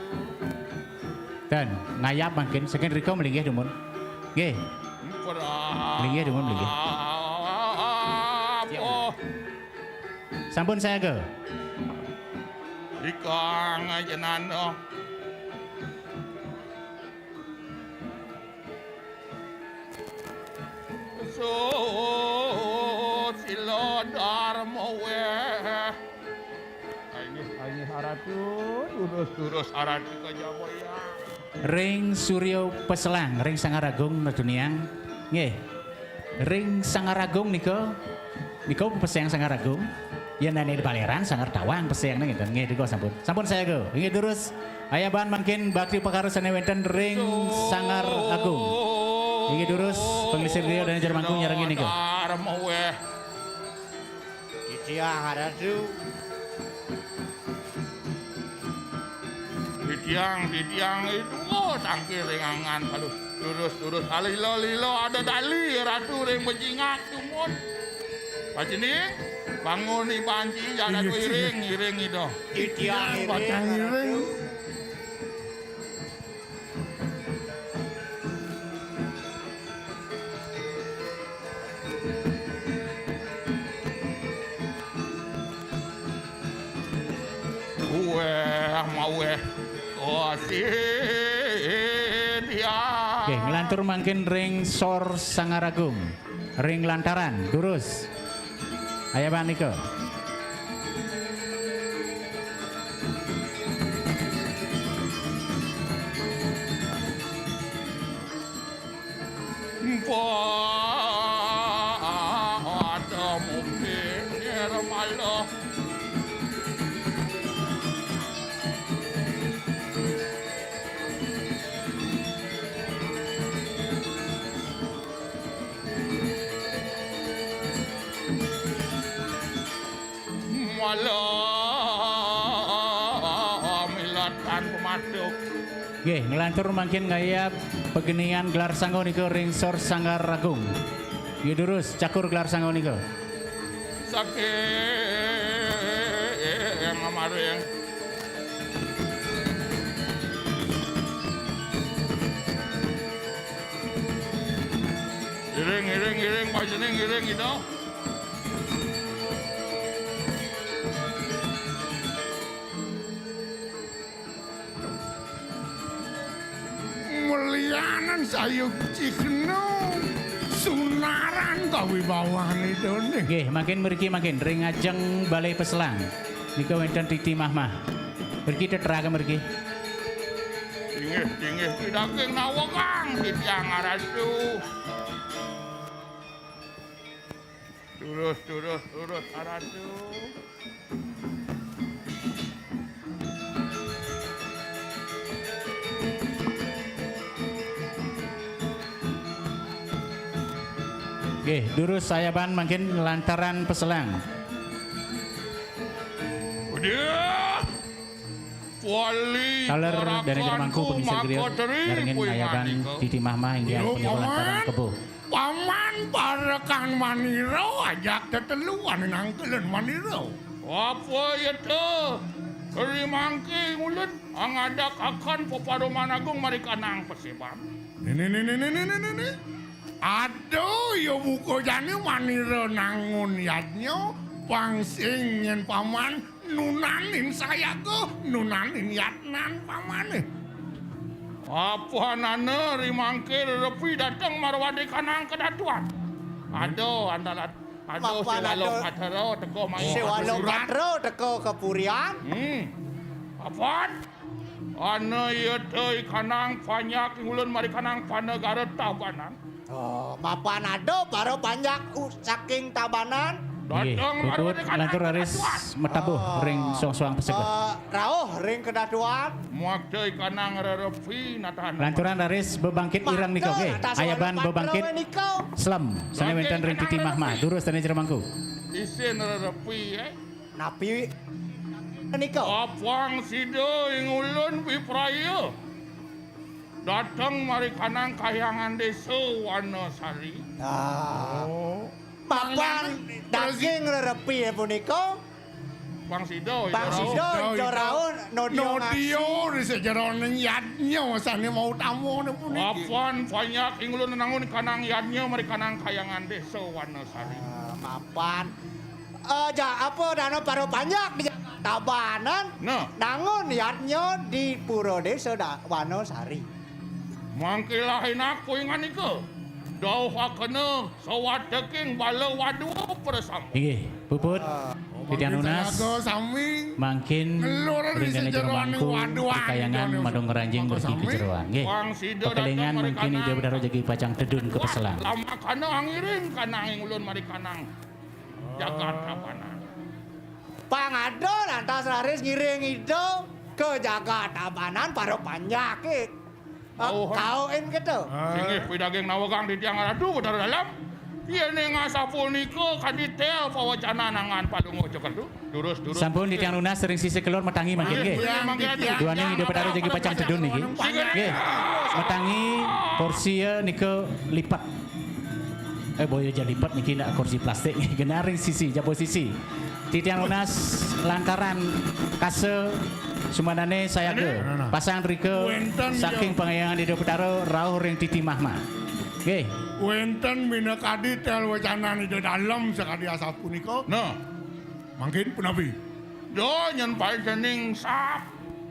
Dan ngayab mangkin saking rika malinggih dumun. Nggih. Pra- Linggih dumun, linggih. Sampun sayaga. Rika ngajenana. Susila Darma weh. Inggih, inggih, aratu, durus, durus, aratu kajaba ya. Ring Surya Peselang, ring Sanggar Agung, neduniang. Nggih. Ring Sanggar Agung nika, nika peseang Sanggar Agung. Yen ane di Paleran, Sanggar Tawang peseang nggih, nggih, nika sampun. Sampun sayaga. Inggih durus. Ayaban mangkin bakti upakara sane wenten ring Sanggar Agung. Inggih durus, panglingsir griya dane jero mangku nyarengin nika. Titiang aratu. Titiang, titiang itu, oh, tangkil ringangan, aduh, durus, durus, alilo, lilo, ada dali, ratu ring bejingak, dumun. Pajening, bangun ibanci, jangan iring, iring itu. Titiang pacang iring. Weh, maweh. Oh, si dia. Nggih, nglantur mangkin ring Sor Sangaragung. Ring lantaran, durus. Ayaban nika. Pada mungkin nirmala. Malah milatan pemasuk. Nggih, nglantur mangkin ngayab pagenian gelar sangga nika ring Sor Sanggar Agung. Nggih, durus, cakur gelar sangga nika. Saking amaring. Iring, iring, iring, pajening, iring, gitu. Melianan sayuk cikno sunaran kawibawan itu nih. Nggih, mangkin mriki mangkin ring ajeng Balai Peselang. Nika wenten titi mahmah. Mriki tetraga mriki. Inggih, inggih, daging nawegang titiang Ratu. Durus, durus, durus, Ratu. Nggih, durus ayaban mangkin lantaran peselang. Udah. Wali Taler Dane Jero Mangku pengisi griya ngarengin ayaban titi mahmah inggih punika lantaran kebo. Paman parekan manira ajak tetelu ane nangkelen manira. Apa ya to? Ri mangke ngulun angadakaken peparuman agung marikanang peseban. Nene nene nene nene nene. Aduh, ya buka jane manira nangun yadnya, pang sing yen paman nunanin sayaga, nunanin yatnan pamane. Apa anane ri mangke rerepi dateng marwade kanang kedatuan. Aduh, andalat. Aduh, Apa si Walong nado? Patero teko main Si Walong Patro teko ke Purian. Hmm. Apan? Ana iya te ikanang panyak ngulun marikanang panegara Tabanan. Oh, mapan ado para panjak u- saking Tabanan. Nggih, Dateng puput marwade kanang lantur raris kedatuan. metabuh ring soang-soang pesega. Eh, rauh ring kedatuan. Muakte ikanang rerepi natahan. Lanturan raris bebangkit ireng nika nggih. Ayaban bebangkit slem sane wenten ring titi mahmah. Durus Dane Jero Mangku. Isin rerepi, eh. Napi nika? Apang sida ing ulun pipraya. Dateng marikanang kahyangan desa Wanasari. Ah. Mapan daging rerepi punika. Pang sida, ya, Pang rauh. sida, ya, rauh, nodia Nodia di sejeroning yadnya sane mau tamune puniki. Apan panyak ing ulun nangun kanang yadnya marikanang kahyangan desa Wanasari. Ah, mapan. Eh, ja, apa dana para panjak di Tabanan? Nah. Nangun yadnya di Pura Desa Da- Wanasari. Mangkilah enak kuingan nika. Dauhakena sawadeking bala wadua prasama. Inggih, puput titiang nunas. Jaga sami. Mangkin Ngelur di ring Dane Jero sejeroning Mangku waduan kayangan Indonesia. Madung ngeranjing mergi ka jeroan. Nggih. Pang sida Pekelingan dateng mangkin marikanang. Ida Betara jagi pacang tedun ka peselang. Lamakana angiring kanang ing ulun marikanang. Jagat Tabanan. Pang ada lantas raris ngiring Ida ke jagat Tabanan para panjak. Eh, Oh. Kauin gitu. Singgih pidaging nawegang titiang Ratu Betara Dalem. Yene ngasapunika kadi tel pawacanan angan palungguh ceketu. Durus, durus. Sampun titiang nunas ring sisi kelur matangi mangkin nggih. Mangkin, mangkin. Duaning Ida Betara jagi pacang tedun niki. Nggih. Matangi kursi ya nika lipat. Eh, boya ja lipat niki nak kursi plastik nggih. Genah ring sisi, jaba sisi. Titiang nunas lantaran kasa sumanane sayaga. Pasang drika saking pangayangan Ida Betara rauh ring titi mahmah. Nggih. Wenten minakadi tel wacanan Ida Dalem sakadi asapunika. Nah, Mangkin punapi? do nyen paetening sap.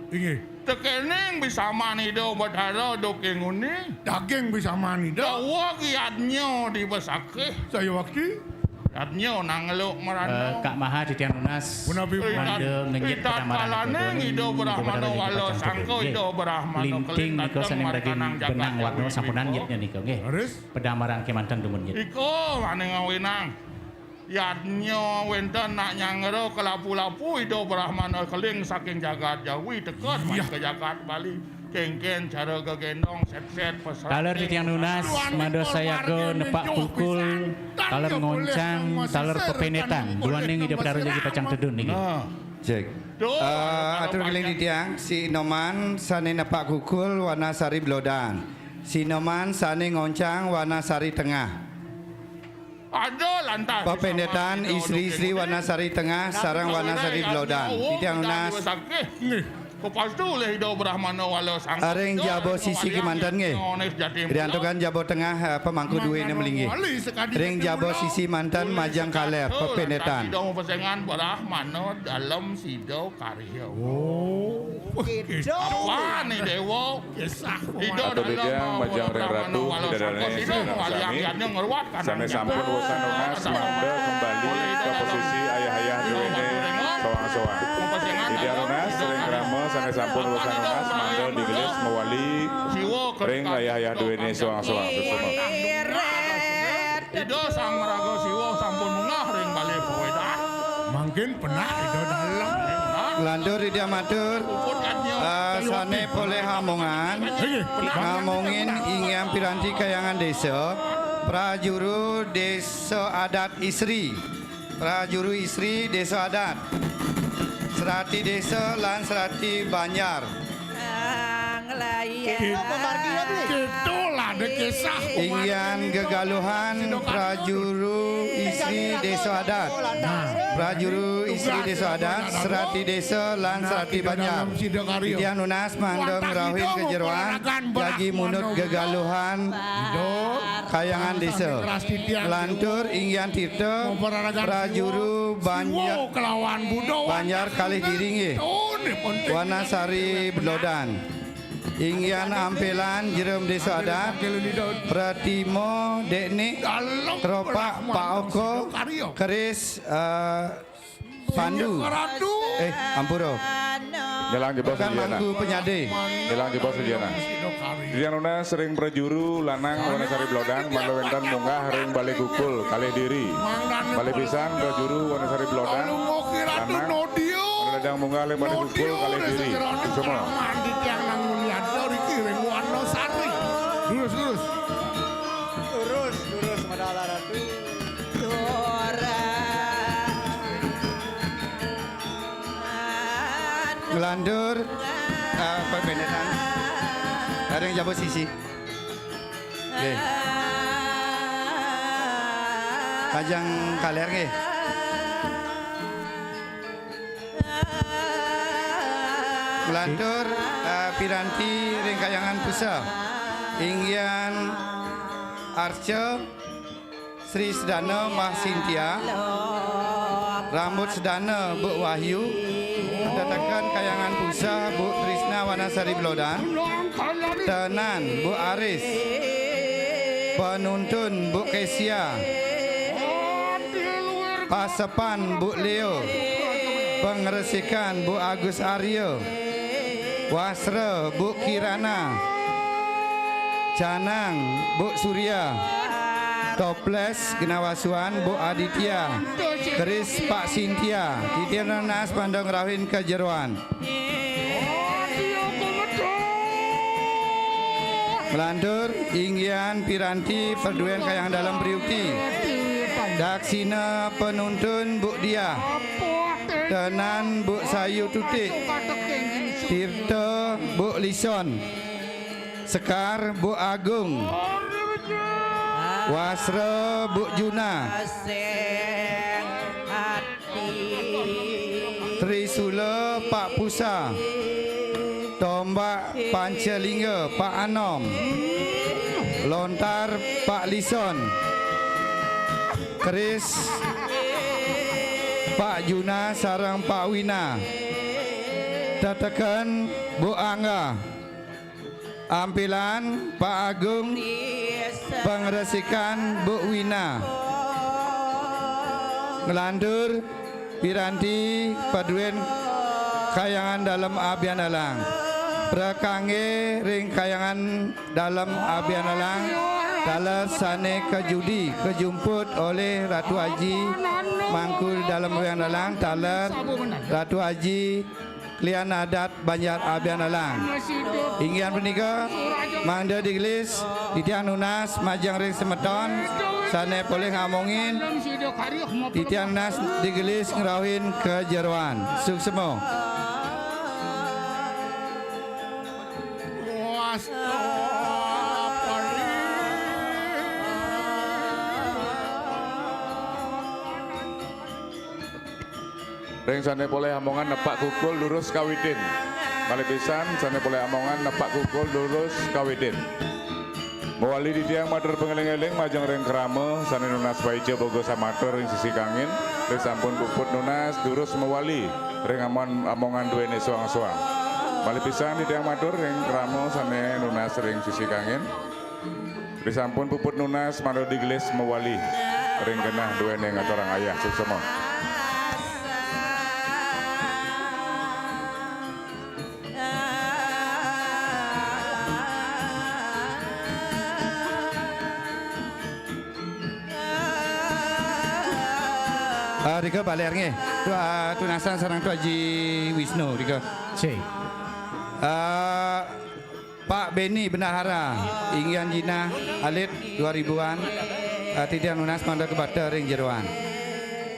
Inggih. Tekening bisaman Ida Betara do kenguni. Daging bisaman Ida. Dawa ki yadnya di besakih. Saya wakti. Yadnya nangluk Eh, merana. Kak Maha titiang nunas. Punapi, punapi? Manda ngenyit Itatkalaning Ida Brahmana wala sangka Ida Brahmana Linting keling nika dateng saning daging markanang jagat benang warna Jawi sampunan Wiwa. Nyitnya nika nggih. Leres. Pedang marang kemanten dumun nyit. Iko maning awinang. Yadnya wenten nak nyanggra kelapu-lapu Ida Brahmana keling saking jagat Jawi teka Iya. ke jagat Bali. Kengken cara gegendong set-set pesera. Taler titiang nunas, manda sayaga nepak kukul, taler ngoncang, taler pependetan, duaning Ida Betara jagi pacang tedun niki. Nah. Cek. Duh, Eh, aduh, atur keling titiang, si Inoman sane nepak kukul Wanasari Blodan. Si Inoman sane ngoncang Wanasari Tengah. Ada lantas. Pependetan istri-istri Wanasari Tengah sareng Wanasari Blodan. Titiang nunas. Kepastu oleh Ida Brahmana wala sangka. Ring jaba sisi kemanten nggih. Riantukan jaba tengah, eh, pemangku duwene melinggih. Ring jaba sisi manten majeng kaler pependetan. Ida pesengan Brahmana dalam sida karya. Oh. Gitu. Apa nih Dewa? Ida Atau titiang majeng ring Ratu Bidadari sami. Sami sampun urusan nunas mangda kembali ke posisi ayah-ayah duwene. Soang Soang. Titiang nunas ring krama sané sampun urusan nunas, mangda digelis mawali ring ayah-ayah duéné soang-soang. Suksma. Ida Sang Maraga Siwa sampun munggah ring balé pawédan. Mangkin penah Ida Dalem. Nglantur titiang matur, eh, sané polih amongan, nggih, ngamongin inggih piranti kahyangan désa, prajuru désa adat Isri. Prajuru Isri Désa Adat, Serati Désa lan Serati Banjar. Kéto lah ada kisah. Inggian gegaluhan prajuru Isri Désa Adat. Nah. Prajuru Isri Désa Adat, Serati Désa lan Serati Banjar. Titiang nunas mangda ngrauhin kajeroan, jagi munut gegaluhan kahyangan désa. Nglantur inggian tirta, prajuru Banjar, Banjar kalih diri nggih. Wanasari Blodan. Inggian ampilan jero Désa Adat, Pratima Déknik, Tropak Pak Oko, keris, eh, Pandu. Eh, ampura. Nyelang jebos. Bukan Liana. Mangku Penyade. Nyelang jebos Liana. Titiang nunas ring prajuru lanang Wanasari Blodan, mangda wénten munggah ring Balé Kukul, kalih diri. Malih pisan prajuru Wanasari Blodan, lanang, mangda munggah ring Balé Kukul, kalih diri. Suksma. Durus, durus. Durus, durus, Madala Ratu. Nglantur, eh, pepéndekan. Ada yang jaba sisi. Nggih. Pajang kaler nggih. Nglantur, eh, piranti ring kahyangan pusa. Inggian arca Sri Sedana Mah Sintia, rambut Sedana Bu Wahyu, teteken kahyangan pusa Bu Trisna Wanasari Blodan, tenan Bu Aris, penuntun Bu Kesia, pasepan Bu Leo, pangresikan Bu Agus Arya, wastra Bu Kirana, canang Bu Surya, toples genah wasuan Bu Aditya, keris Pak Sintia. Titiang nunas mangda ngrauhin kajeroan. Nglantur inggian piranti paduén kahyangan dalem priukti. Daksina penuntun Bu Diah. Tenan Bu Sayu Tutik. Tirta Bu Lison. Sekar Bu Agung. Wastra Bu Juna. Trisula Pak Pusa. Tombak Pancalingga Pak Anom. Lontar Pak Lison. Keris Pak Juna sareng Pak Wina. Teteken Bu Angga. Ampilan Pak Agung, pangresikan Bu Wina. Nglantur piranti paduén kahyangan dalem abian alang. Prakanggé ring kahyangan dalem abian alang, taler sané kajudi kajumput olih Ratu Aji, mangku dalem abian alang, taler Ratu Aji, klian adat Banjar Abian Alang. Inggih punika, mangda digelis, titiang nunas majeng ring semeton sané polih ngamongin, titiang nunas digelis ngrauhin kajeroan. Suksma. Ring sané polih amongan nepak kukul durus kawitin. Malih pisan, sané polih amongan nepak kukul durus kawitin. Mawali titiang matur pangéling-éling majeng ring krama sané nunas paica boga samatra ring sisi kangin, ring sampun puput nunas durus mawali ring amon-, amongan duéné soang-soang. Malih pisan titiang matur ring krama sané nunas ring sisi kangin. Risampun puput nunas, mangda digelis mawali ring genah duéné ngaturang ayah suksma. Ah, rika baler nggih. Tu, ah, tunasan sareng Tu Aji Wisnu rika. Sih. Ah, Pak Beni Bendahara, inggihan jinah alit dua ribuan, ah, titiang nunas mangda kabakta ring jeroan.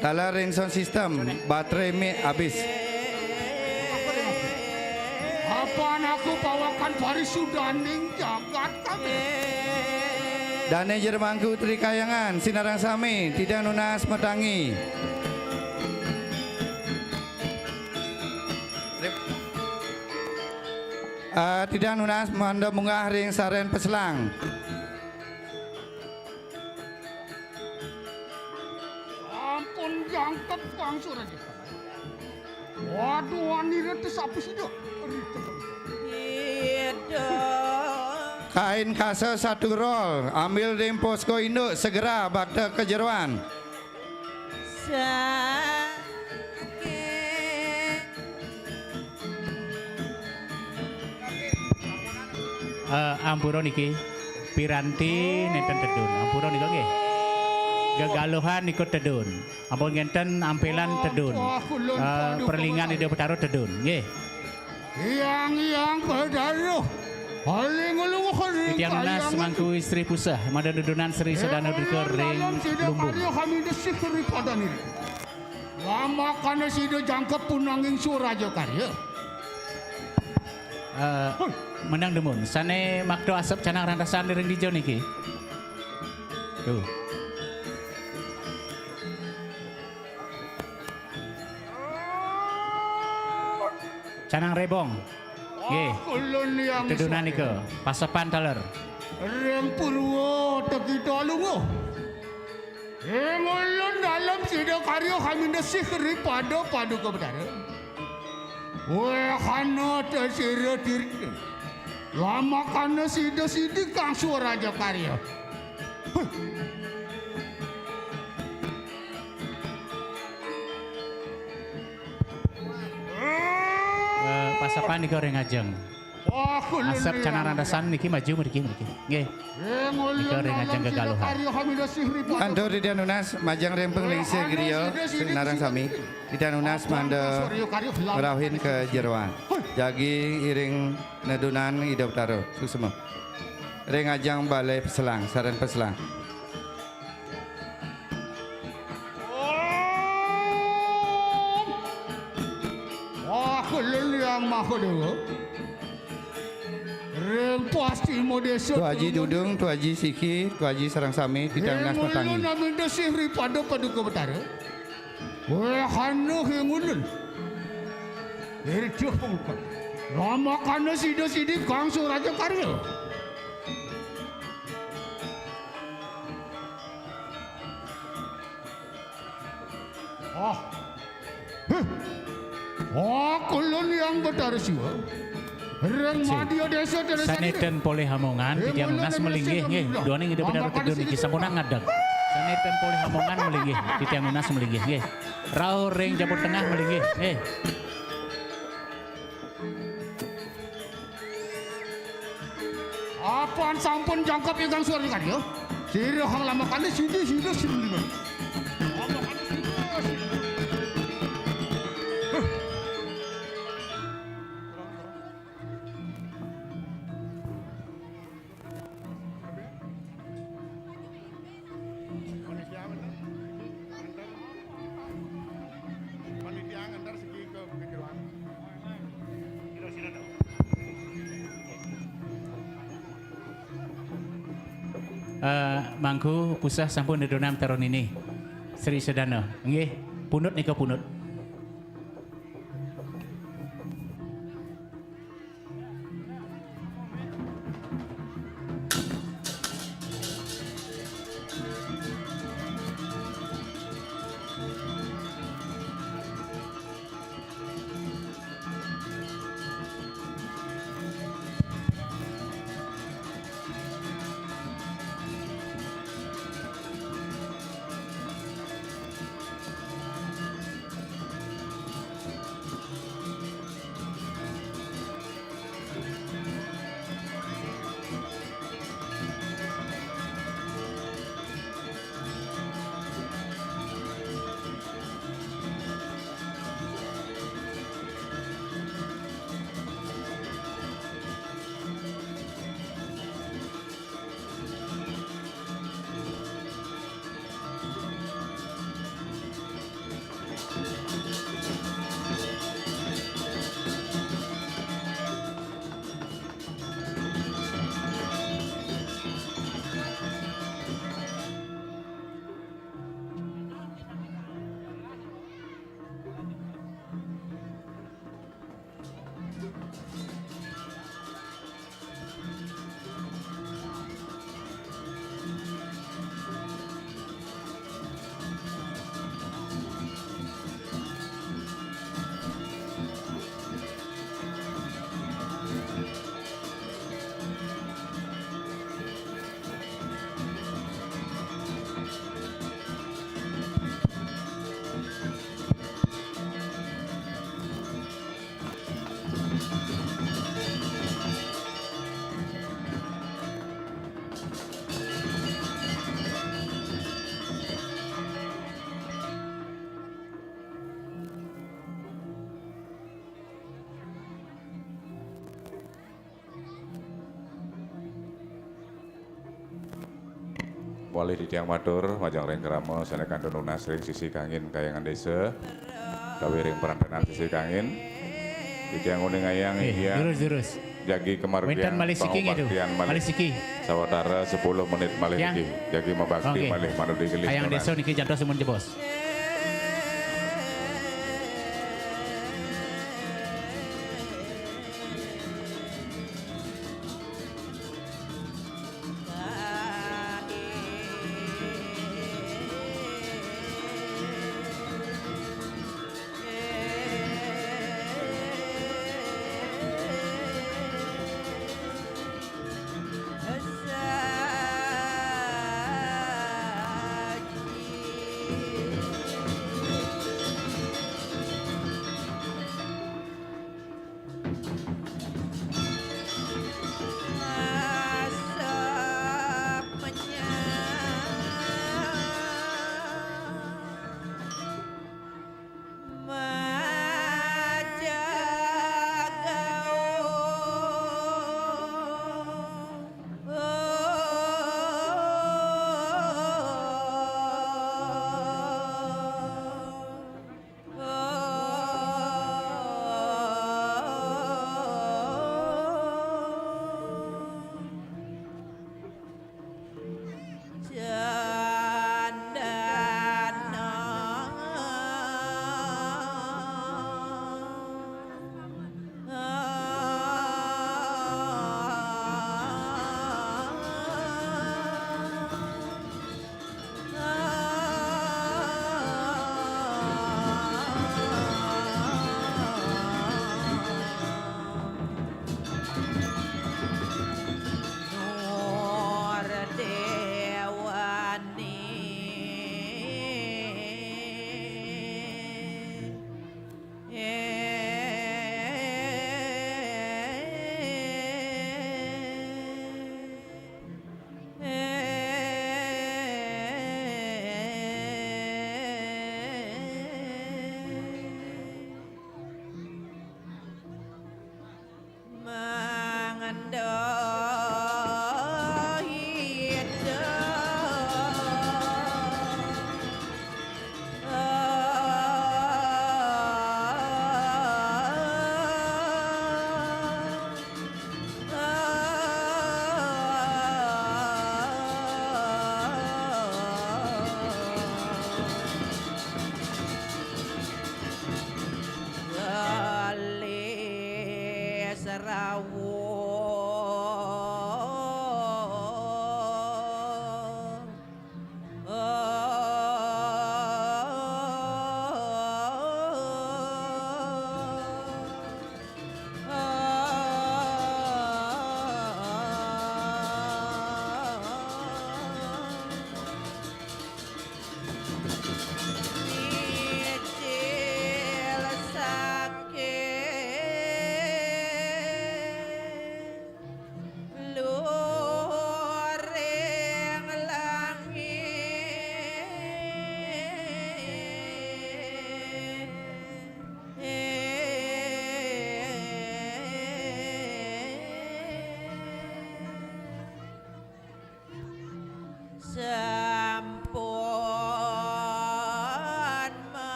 Taler ring sound system, baterai mic abis. Apan aku pawakan parisudaning jagat kami. Dane Jero Mangku Tri Kahyangan, sinareng sami, titiang nunas matangi. Ah, titiang nunas mangda munggah ring saren peselang. Ampun jangkep Kang Suraja. Waduh, wanira tesapu sida. Kain kasa satu rol, ambil ring posko induk, segera bakta ka jeroan. Sa-, oke. Eh, ampura niki, piranti nenten tedun. Ampura nika nggih. Gegaluhan nika tedun. Ampun ngenten ampilan tedun. Eh, perlingan Ida Betara tedun. Nggih. Hyang Hyang Betara. Aling luhur ring Titiang nunas kahyangan. Mangku istri puseh, mangda nedunan Sri Sedana Drika ring Lumbung. Karya kami desih ri padaniri. Lamakana sida jangkep punanging Suraja Karya. Eh, menang dumun. Sane makta asep canang randasan ring dija niki. Tuh. Canang rebong. Nggih. Wah, ulun yang tedunan nika. Pasepan taler. Ring purwa tekita lungguh. Ing ulun dalem sida karya kami desih ri pada Paduka Betara. Wehana tesira tirta. Lamakana sida sidi Kang Suraja Karya. Huh. Eh, pasepan nika ring ajeng. Asep canang randasan niki maju mriki, mriki. Nggih. Nika ring ajeng gegaluhan. Antuk titiang nunas majeng ring panglingsir griya, sinareng sami. Titiang nunas mangda ngrauhin ka jeroan. Jagi iring nedunan Ida Betara. Suksma. Ring ajeng balai peselang, saren peselang. Om. Wah, Leliang Mahadewa. Ring Pastima Desa. Tu Aji Tulungagung. Dudung, Tu Aji Siki, Tu Aji sareng sami, titiang nunas matangi. Ring ulun nami desih ri pada Paduka Betara. Wehana ing ulun. Irjuh pungkut. Lamakana sida sidi Kang Suraja Karya. Ah. Huh. Ah, kulun Hyang Betara Siwa. Ring madya desa terus sane ten polih amongan, titiang nunas melinggih nggih. Duaning Ida Betara Tedun niki sampun ngadeg. Sane ten polih amongan melinggih, titiang nunas melinggih nggih. Rauh ring Jabut Tengah melinggih nggih. Apan sampun jangkep ingkang suwari karya? Sira hang lamakane sida, sida, sida. Lamakane sida, sida. Huh. Eh, mangku puseh sampun dedonam taronini. Sri Sedana. Nggih, punut nika punut. Malih titiang matur majeng ring krama sané kantun nunas ring sisi kangin Kahyangan Désa, utawi ring perantanan sisi kangin. Titiang uning ayang. Eh, inggih, lurus, lurus. Jagi kamargiang. Wénten malih siki nggih, pangubaktian malih. Malih siki. Sawatara sepuluh menit malih. Yang niki. Jagi mabakti. Oke. Malih manut digelis. Kahyangan nunas. Désa niki jantos sumun jebos.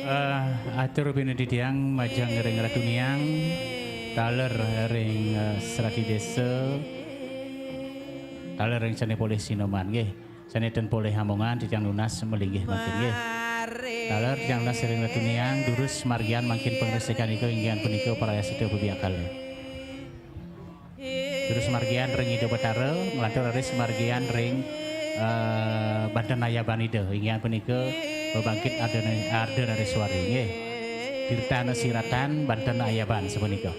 Eh, atur pinunjul titiang majeng ring Ratu Niang, taler ring, eh, Sradi Désa, taler ring sané polih sinoman, nggih. Sané ten polih amongan, titiang nunas malinggih mangkin, nggih. Taler titiang nunas ring Ratu Niang, durus margian mangkin pangresikan ika inggih punika parayasita pabiakala. Durus margian ring Ida Batara, nglantur raris margian ring, eh, banten ayaban Ida, inggih punika pabangkit Ardana-, Ardanareswari, nggih. Tirtana siratan banten ayaban sapunika.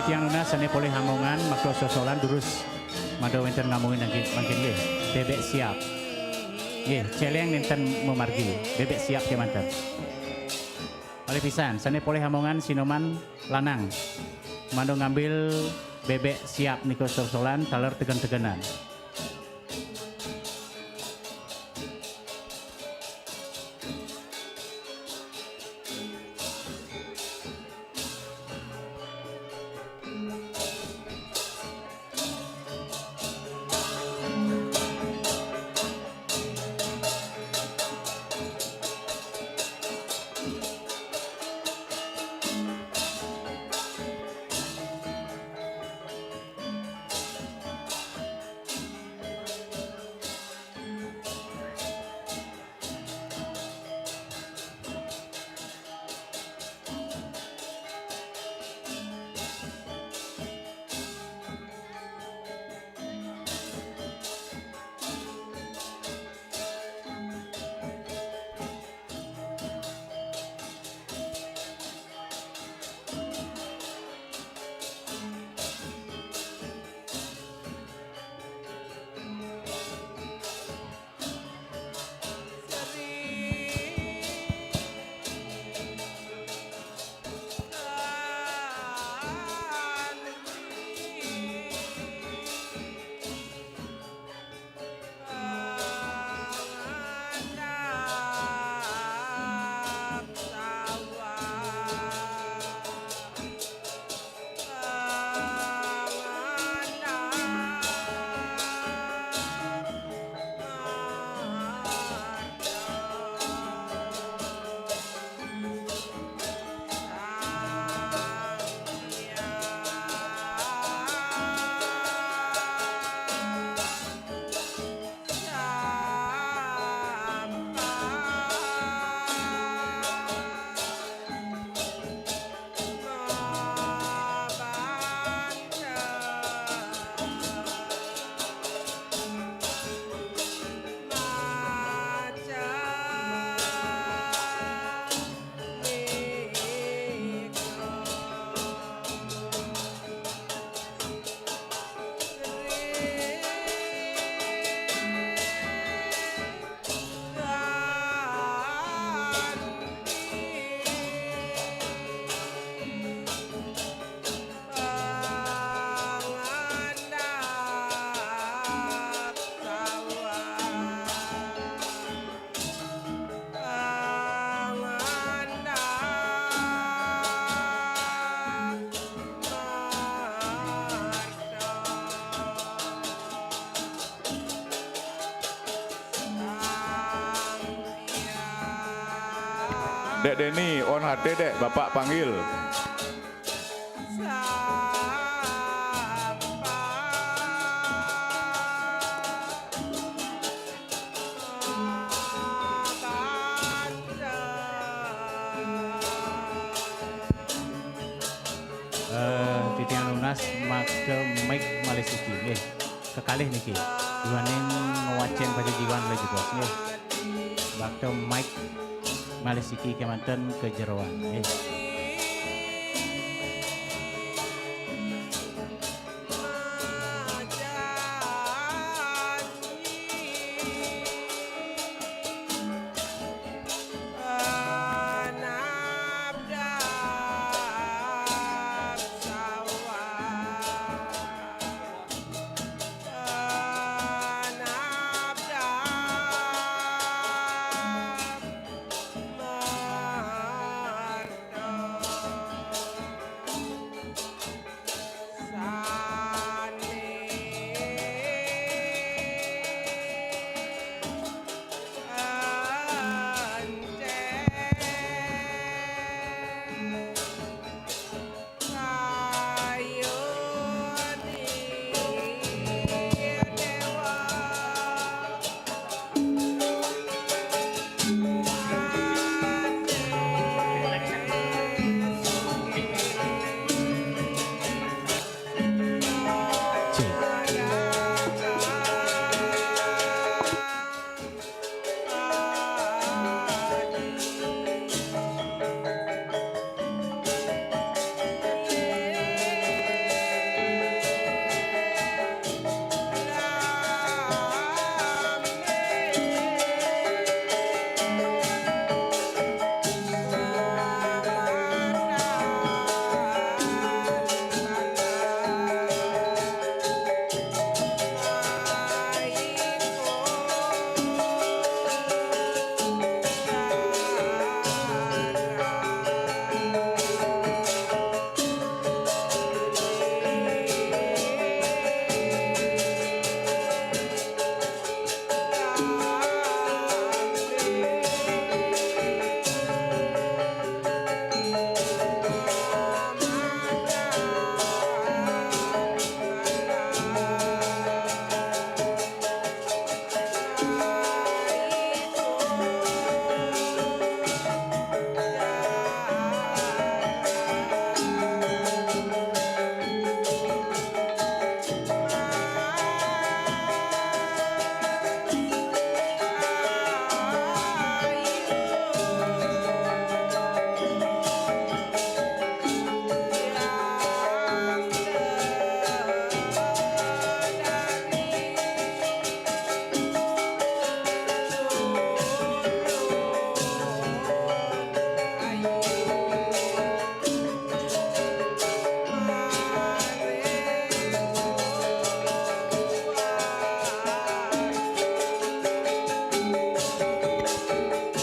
Tiang nunas sané polih amongan, makta sosolan durus mangda wénten ngamongan mangkin, mangkin nggih. Bébék siap. Nggih, céléng nénten mamargi. Bébék siap kémanten. Malih pisan, sané polih amongan Sinoman lanang. Mangda ngambil bébék siap nika sosolan taler tegen-tegenan. Dék Déni, on haté, Dék, Bapak panggil. Eh, titiang nunas makta mic malih siki, nggih. Kekalih niki. Duaning ngwacén pajajiwan malih jebos, nggih. Makta mic malih siki kémanten ka jeroan, nggih.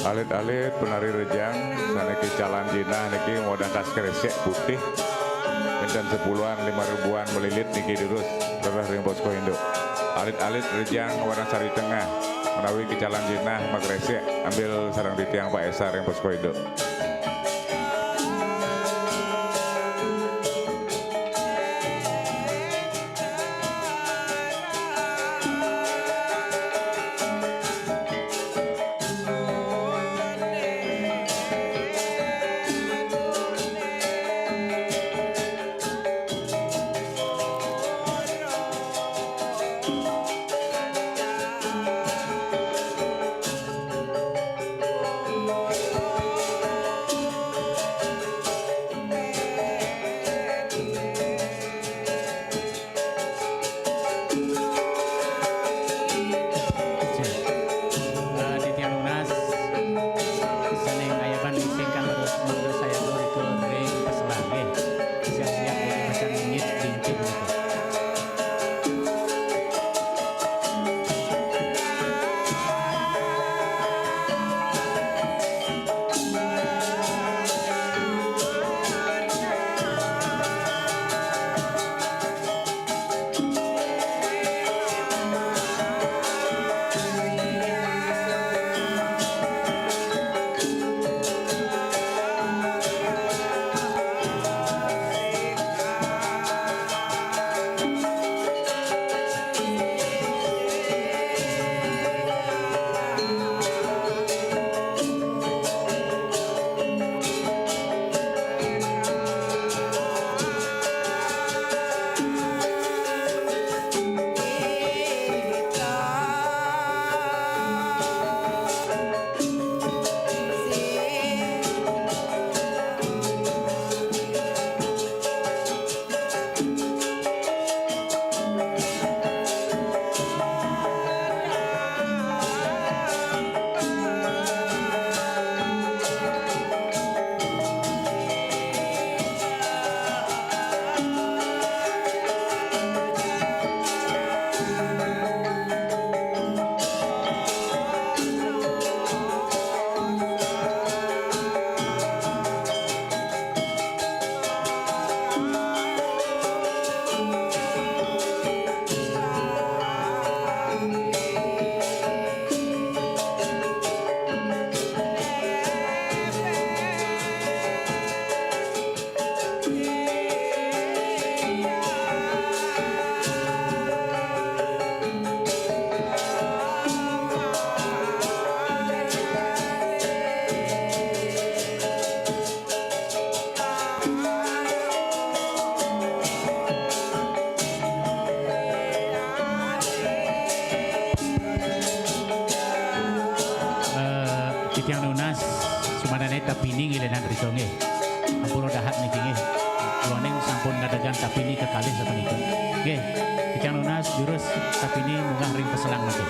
Alit-alit penari rejang, saniki calon jinah niki modal kas kresek putih. Wénten sepuluhan, lima ribuan melilit niki durus rereh ring posko induk. Alit-alit rejang warna sari tengah, menawi ki calon jinah makresek, ambil sareng titiang Pak Esa ring posko induk. Titiang nunas, sané ngayaban sing kang harus mangda saya ring peselang, nggih. Siap-siap, nggih, pacang nyit linting, nggih. Eh, titiang nunas, sumanané tapini ngilenan rika, nggih. Ampura dahat niki, nggih. Duaning sampun ngadegang tapini kakalih sapunika. Nggih, titiang nunas jurus tapini munggah ring peselang niki.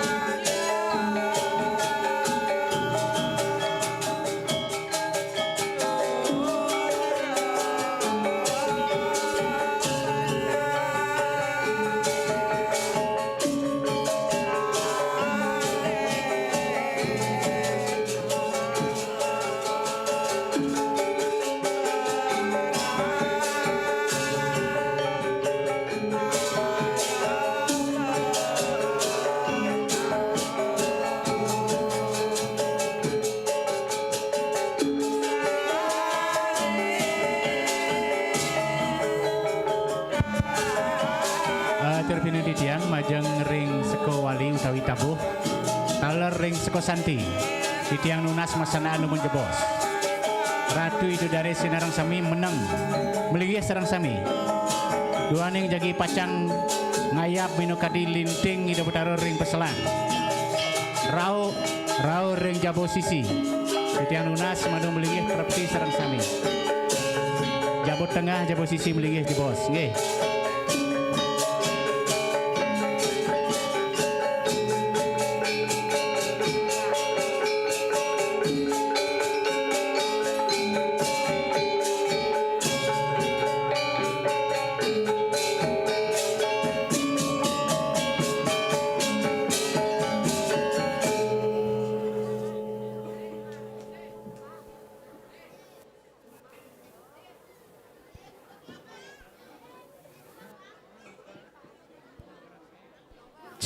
Eh, atur pinunas titiang majeng ring Seka Wali utawi Tabuh, taler ring Seka Santi. Titiang nunas masandekan dumun jebos. Ratu Ida Dané sinareng sami meneng, malinggih sareng sami. Duaning jagi pacang ngayab minakadi linting Ida Betara ring peselang. Rauh, rauh ring jaba sisi. Titiang nunas madu malinggih trepti sareng sami. Jaba tengah, jaba sisi malinggih jebos. Nggih.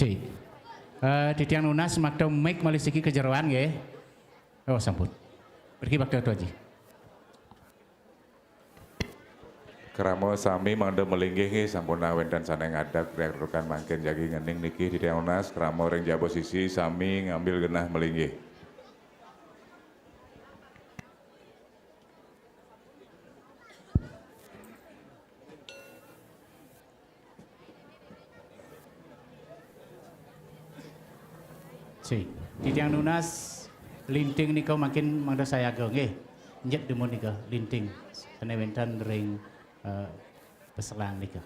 Cik. Eh, titiang nunas makta mic malih siki ka jeroan nggih. Oh, sampun. Mriki bakta Tuaji. Krama sami mangda malinggih nggih, sampunang wénten sané ngadeg, riantukan mangkin jagi ngening niki titiang nunas, krama ring jaba sisi sami ngambil genah malinggih. Sih, titiang nunas linting nika mangkin mangda sayaga nggih. Njet dumun nika linting sané wénten ring, eh, peselang nika.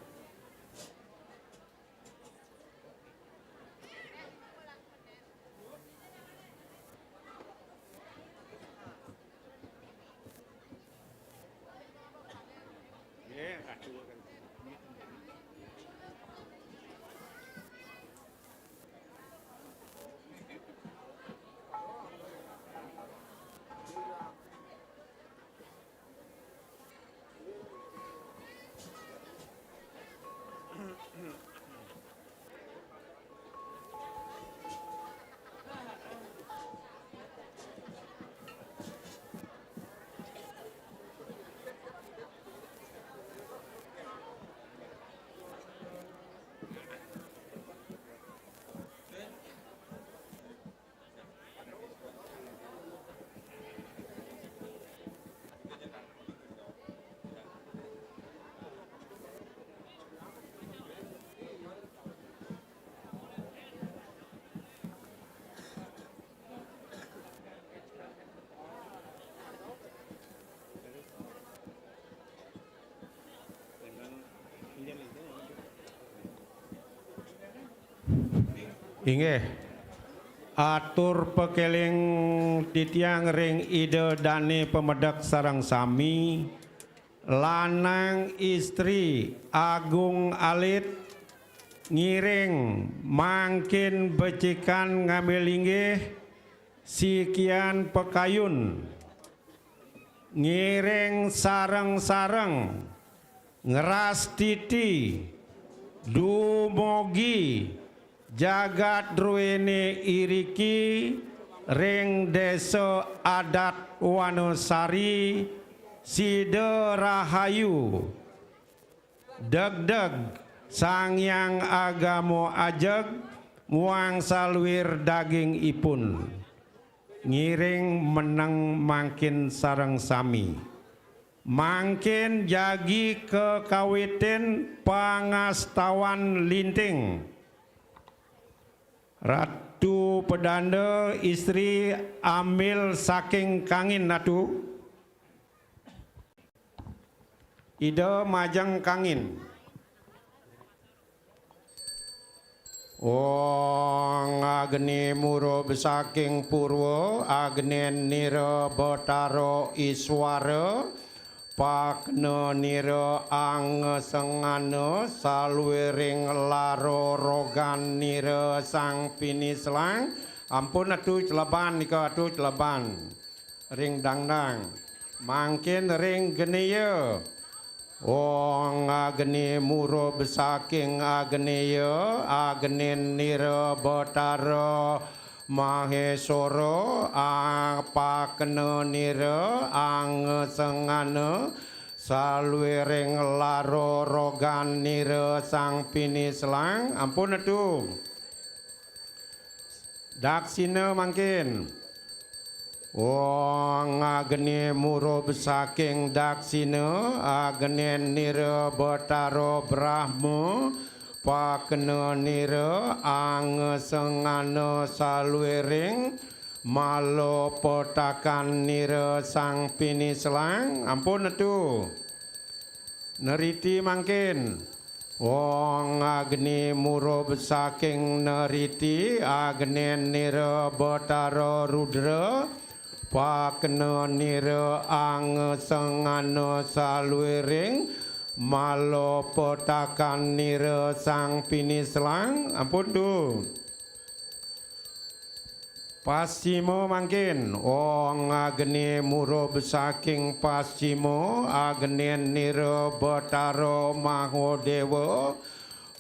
Inggih. Atur pakéling titiang ring Ida Dané Pamedek sareng sami, lanang istri agung alit, ngiring mangkin becikan ngambil inggih, sikian pakayun. Ngiring sareng-sareng ngrastiti dumugi jagat druéné iriki ring Désa Adat Wanasari, sida rahayu. Degdeg Sang Hyang Agama ajeg muang saluir dagingipun. Ngiring meneng mangkin sareng sami. Mangkin jagi kakawitin pangastawan linting. Ratu Pedanda istri ambil saking kangin, Ratu. Ida majeng kangin. Ong Agni murub saking purwa, Agnén nira Betara Iswara, pakna nira angesengana saluiring lara rogan nira Sang Pinislang. Ampun atu cleban nika, atu cleban. Ring dangdang. Mangkin ring genia. Ong Agni murub saking Agnia, Agnin nira Betara Maheswara, apakna nira angesengana saluiring lara rogan nira Sang Pinislang. Ampun atu. Daksina mangkin. Ong Agni murub saking Daksina, Agnén nira Betara Brahma, pakna nira angesengana saluiring malapetakan nira Sang Pinislang. Ampun atu. Neriti mangkin. Ong Agni murub saking Neriti, Agnén nira Betara Rudra, pakna nira angesengana saluiring malapetakan nira Sang Pinislang. Ampun tu. Pasima mangkin. Ong Agni murub saking Pasima, Agnén nira Betara Mahadewa,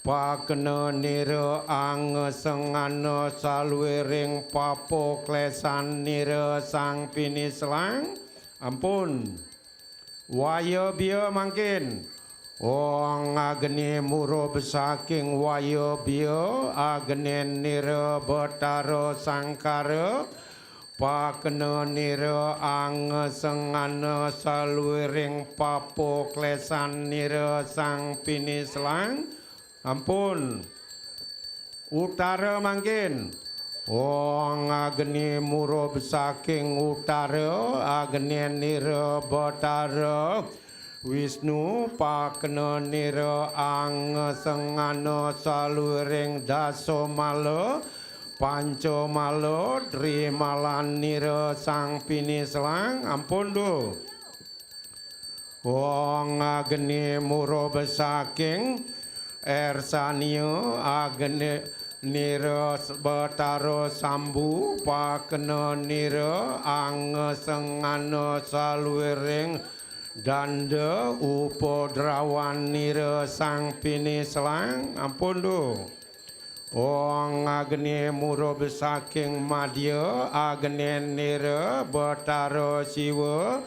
Pakena nira angesengana saluiring papa klesan nira sang pinislang. Ampun. Waya bia mangkin. Ong agni murub saking waya bia agnen nira Betara Sangkara. Pakena nira angesengana saluiring papa klesan nira sang pinislang. Ampun. Utara mangkin. Ong agni murub saking utara agnen nira Betara Wisnu. Pakena nira angesengana saluiring dasamala pancamala drimalan nira sang pinislang. Ampun duh. Ong agni murub saking ersania agni nira Betara Sambu. Pakena nira angesengana saluiring danda upadrawan nira sang pinislang. Ampun duh. Ong agni murub saking madya agnen nira Betara Siwa.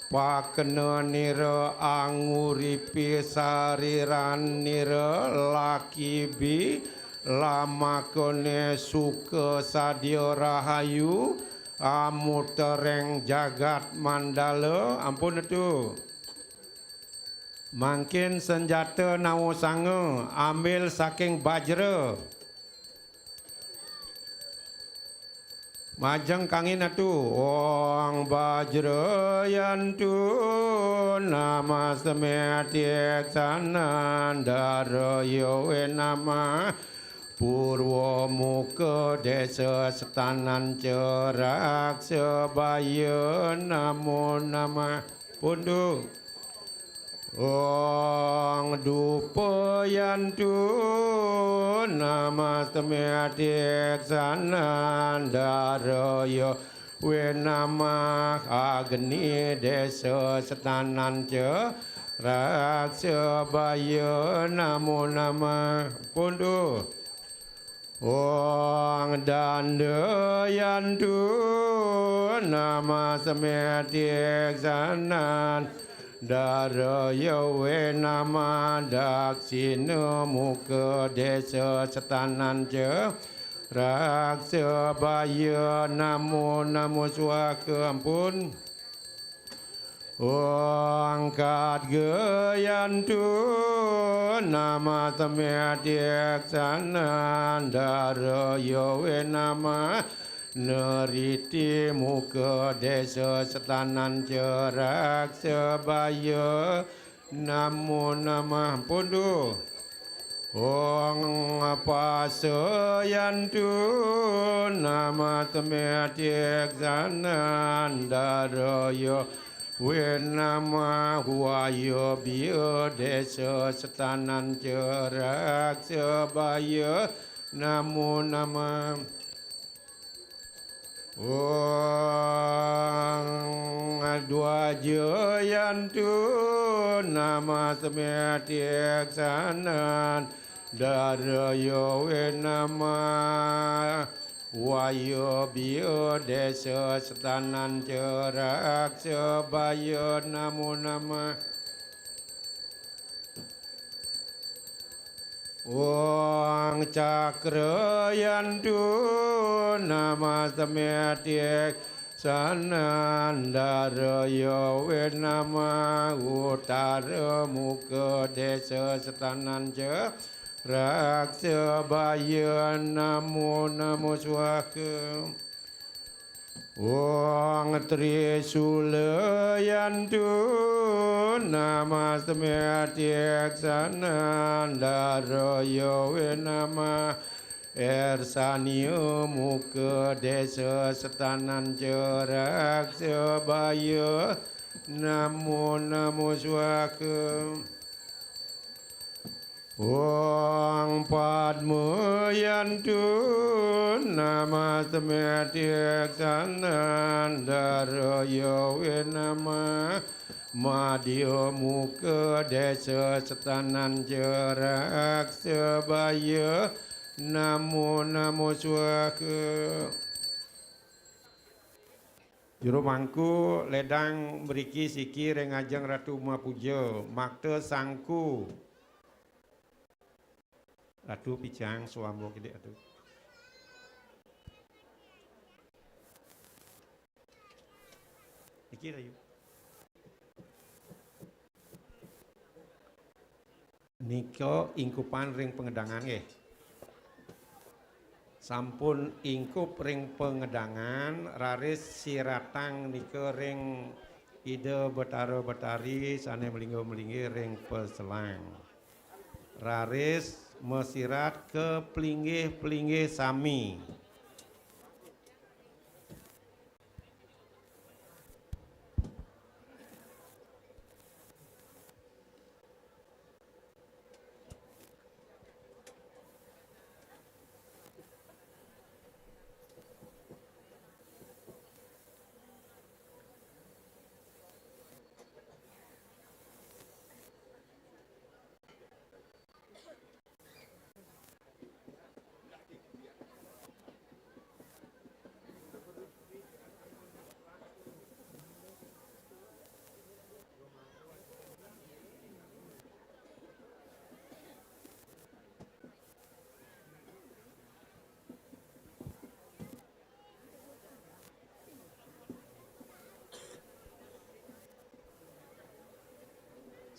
Pakena nira anguripi sariran nira laki bi lamakane suka sadya rahayu amutereng jagat mandala. Ampun tu. Mangkin senjata nawa sanga ambil saking bajra. Majeng kangin atu. Ong bajra yantu namastame tiksanan daraya we namah purwa muka desa setanan cerak sebaya namo namah pundu. Ong dupa yantu namastame tiksanan daraya we namah agni desa setanan cerak sebaya namo namah pundu. Ong danda yantu namastame tiksanan daraya we namah daksina muka desa setanan cerak sebaya namo namo swaha. Ampun. Ong khadga yantu namastame tiksanan daraya we namah neriti muka desa setanan cerak sebaya namo namah pundu. Ong pasa yantu namastame tiksanan daraya we namah waya biya desa setanan cerak sebaya namo namah. Ong dwaja yantu namastame tiksanan daraya we namah waya biya desa setanan cerak sebaya namo namah. Ong cakra yantu namastame tiksanan daraya we namah uttara muka desa setanan cerak sebaya namo namo swaha. Ong trisula yantu namastame tiksanan daraya we namah ersania muka desa setanan cerak sebaya namo namo swaha. Ong padma yantu namastame tiksanan daraya we namah Madya muka desa setanan jerak sebaya. Namo namo swaha. Juru mangku ledang mriki siki ring ajeng Ratu Mapuja, makta sangku. Ratu picang swamba kidik Ratu. Niki Rayu. Nika ingkupan ring pangedangan nggih. Sampun ingkup ring pangedangan, raris siratang nika ring Ida Betara Betari sane malingga-malinggi ring paselang. Raris masirat ka plinggih-plinggih sami.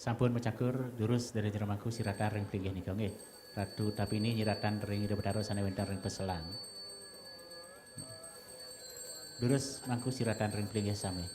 Sampun macakur, durus Dane Jero Mangku siratan ring plinggih nika nggih. Ratu Tapini nyiratan ring Ida Betara sane wenten ring paselang. Durus Mangku siratan ring plinggih sami.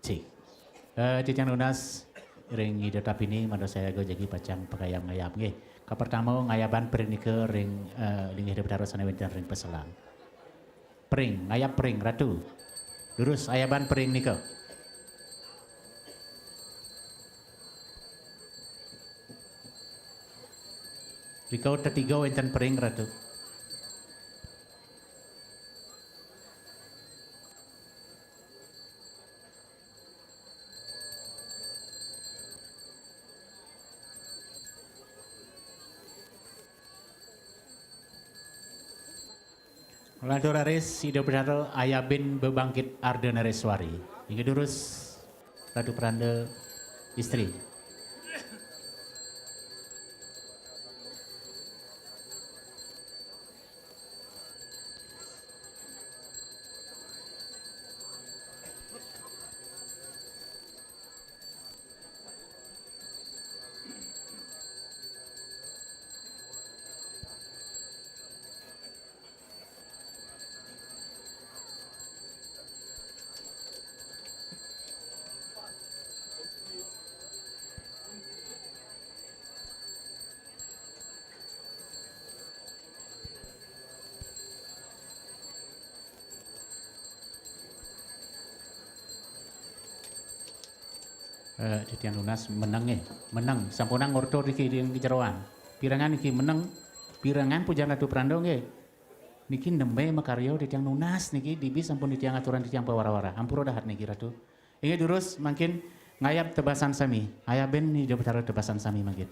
Cik. Eh, titiang nunas ring Ida Tapini, manut sayaga jagi pacang pakayab ngayab nggih. Kapertama, ngayaban pring nika ring, eh, linggih Ida Betara sane wenten ring paselang. Pring, ngayab pring, Ratu. Durus ayaban pring nika. Rika tetiga wenten pring, Ratu. Nglantur raris Ida Betara ayabin bebangkit Ardanareswari. Inggih durus Ratu Peranda istri. Eh, titiang nunas meneng nggih. Meneng, sampunang ngorta niki ring jeroan. Pirengan niki meneng, pirengan Pujang Ratu Pranda nggih. Niki nembe makarya titiang nunas niki, dibi sampun titiang aturang titiang pawara-wara. Ampura dahat niki Ratu. Inggih durus mangkin ngayab tebasan sami. Ayabin Ida Betara tebasan sami mangkin.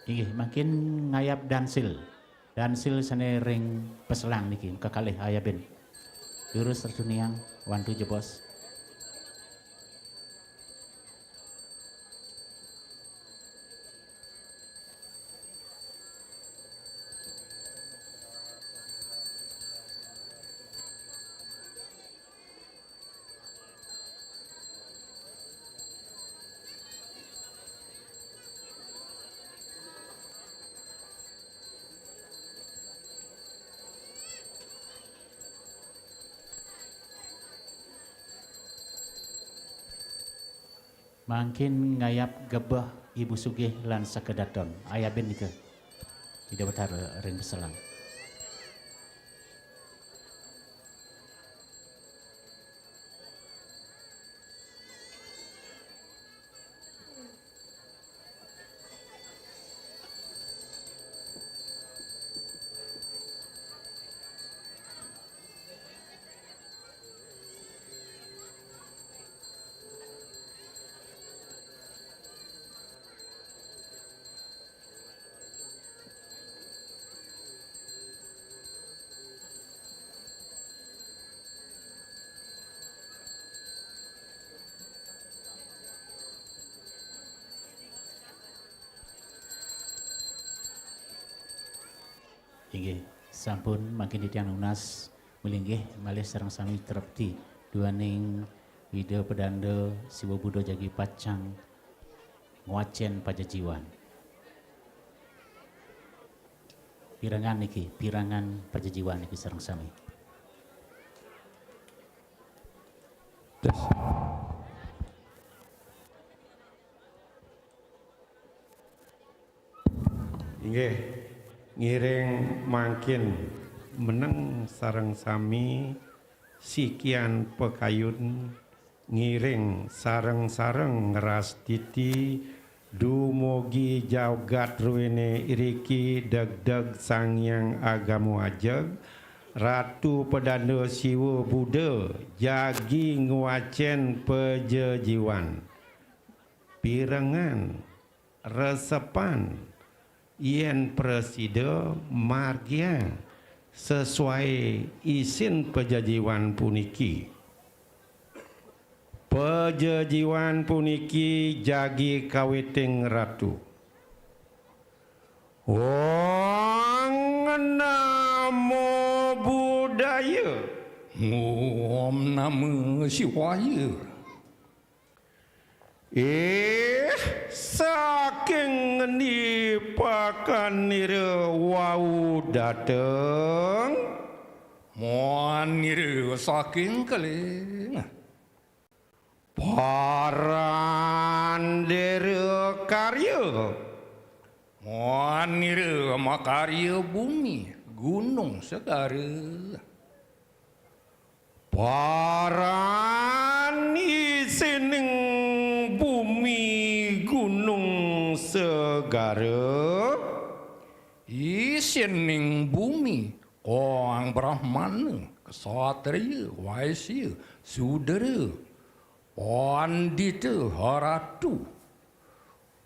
Inggih, mangkin ngayab dansil. Dansil sane ring peselang niki, kekalih ayabin. Durus Ratu Niang, wantu jebos. Mangkin ngayab gebeh Ibu Sugih lan sekedaton. Ayabin nika. Ida Betara ring peselang. Inggih, sampun mangkin titiang nunas, malinggih malih sareng sami trepti duaning Ida Pedanda Siwa Buddha jagi pacang ngwacen pajajiwan. Pirengan niki, pirengan pajajiwan niki sareng sami. Inggih, ngiring mangkin meneng sareng sami sikian pakayun ngiring sareng-sareng ngrastiti dumugi jagat ruene iriki degdeg Sang Hyang Agama Ajeg, Ratu Pedanda Siwa Buddha jagi ngwacen pajajiwan. Pirengan resepan yen prasida margiang sesuai isin pajajiwan puniki. Pajajiwan puniki jagi kawiting Ratu. Om Namo Buddhaya. Om Namo Siwaya. Ih, saking ngendi pakanira wau dateng? Manira saking Keling. Parandera karya. Manira makarya bumi, gunung, segara. Paran isining bumi gunung segara. Isining bumi kang Brahmana, ksatria, waisya, sudra, pandita, ratu.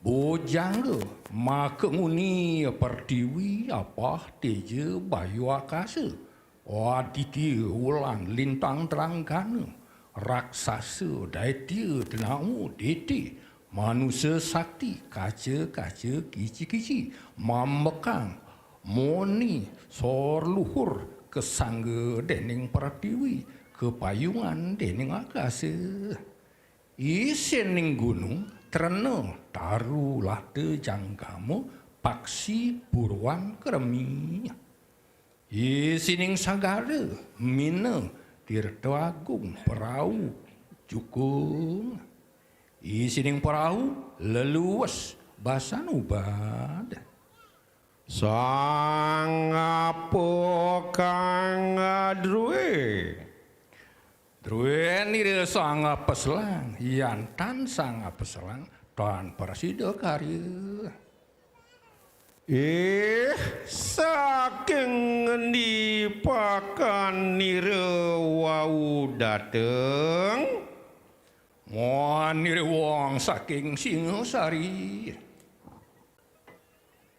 Bojangga, makanguni pertiwi, apah, teja, bayu, akasa, aditya, wulan, lintang, tranggana, raksasa, daitya, danawa, deta, manusa sakti, kaca, kaca, kici, kici, mambekang, moni, sor luhur, kasangga dening pertiwi, kapayungan dening akasa. Isining gunung Trena, Taru, Lata, Janggama, Paksi, Purwan, Kremi. Isining sagara, Mina, Tirta Agung, Perau, Jukung. Isining perau, Leluwes, Basanubad. Sang apa kang druwe? Druwenira sang apa selang, yan tan sang apa selang, tan prasida karya. Ih, saking ngendi pakanira wau dateng? Manira wong saking Singasari.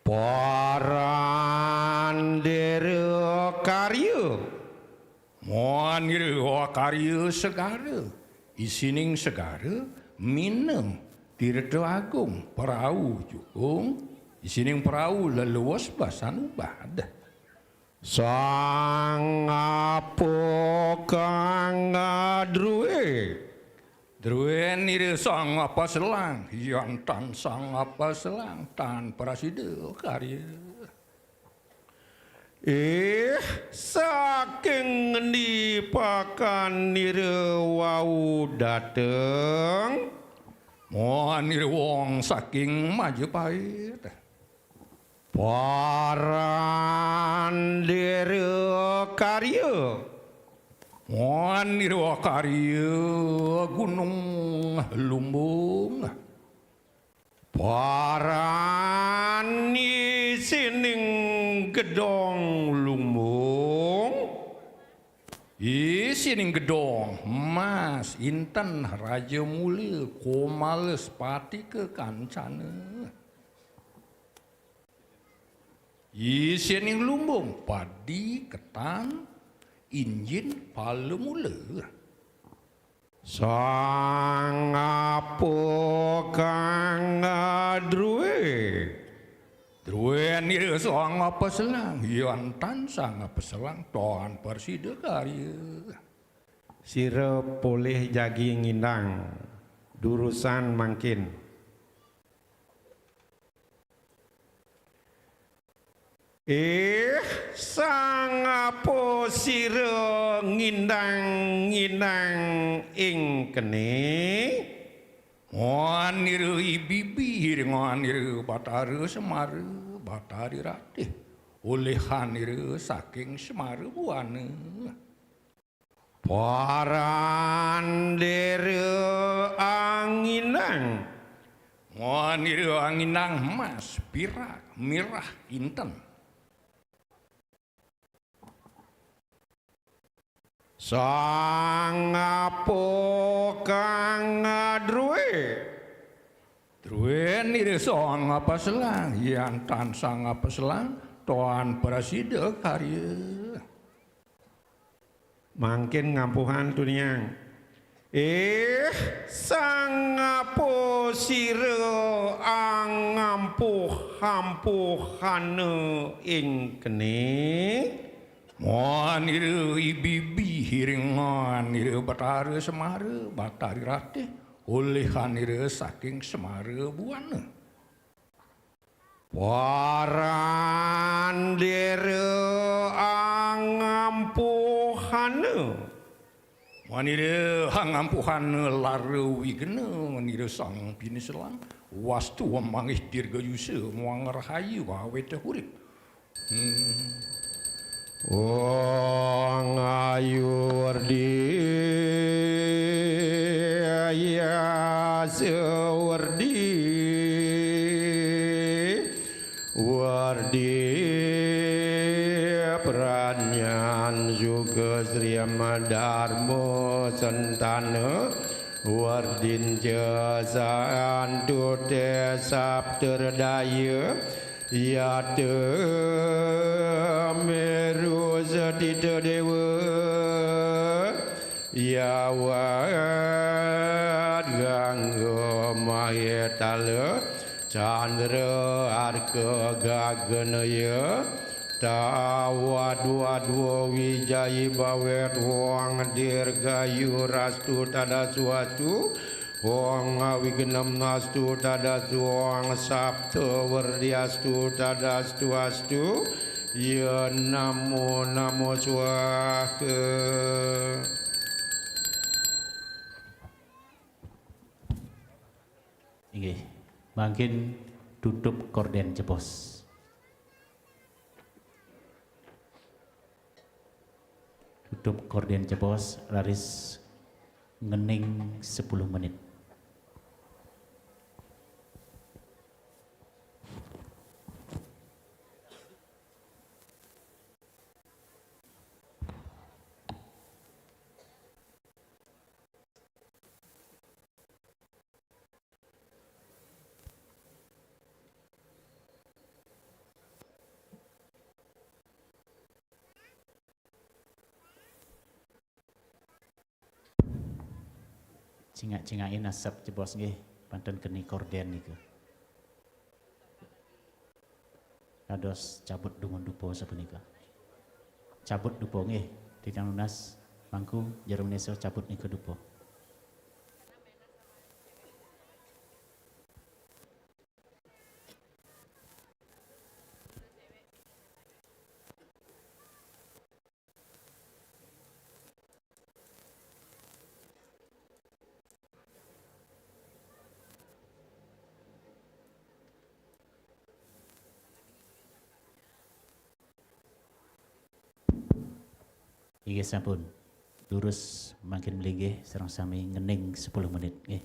Parandera karya. Manira karya segara. Isining segara, Mina, Tirta Agung, Perau, Jukung. Isining perau, Leluwes, Basanubad. Sang apa kang druwe? Druwenira sang apa selang, yan tan sang apa selang, tan prasida karya. Ih, saking ngendi pakanira wau dateng? Manira wong saking Majapahit. Parandera karya. Manira karya Gunung Lumbung. Paran isining gedong Lumbung. Isining gedong, mas, inten, raja mula, komales, patika, kancana. Isining lumbung, padi, ketan, injin, pala mula. Sang apa kang druwe? Druwenira sang apa selang, yan tan sang apa selang, tan prasida karya. Sira polih jagi ngindang durusan mangkin. Ih, sang apa sira ngindang-ngindang ing kene? Nganira ibibi, nganira Batara Semara, Batari Ratih, olihanira saking Semara Buana. Parandera anginang. Nganira anginang mas, pirak, mirah, inten. Sang apa kang druwe? Druwenira sang apa selang, yan tan sang apa selang, tan prasida karya. Mangkin ngampuhan tuniang. Ih, sang apa sira angampuh-ampuhana ing kene? Manira ibibi hiringanira Batara Semara, Batari Ratih, olihanira saking Semara Buana. Parandera angampuhana. Manira angampuhana lara wigena, manira sang piniselang, wastu manggih dirgayusa, muang rahayu awet urip. Hmm. Ong ayu werdi, ayasa werdi, werdi pradnyan juga sri dharma sentana, werdinca santute sapterdaya, yata meru setita dewa, yawat gangga mahetala, candra arka gaganaya, tawad wadwa wijayi bawet wang dirgayu rastu tadaswastu, Ong awighnam astu tadastu, ong sapta werdiastu tadastu astu. Ya namo namo swaha. Inggih, mangkin tutup korden jebos. Tutup korden jebos, raris ngening sepuluh menit. Cingak-cingaki nasab jebos nggih, pantun keni korden nika. Dados cabut dungun dupa sapunika. Cabut dupa nggih, titiang nunas, Mangku, jero Manésa, cabut nika dupa. Inggih sampun. Durus mangkin mlinggih sareng sami ngening sepuluh menit nggih.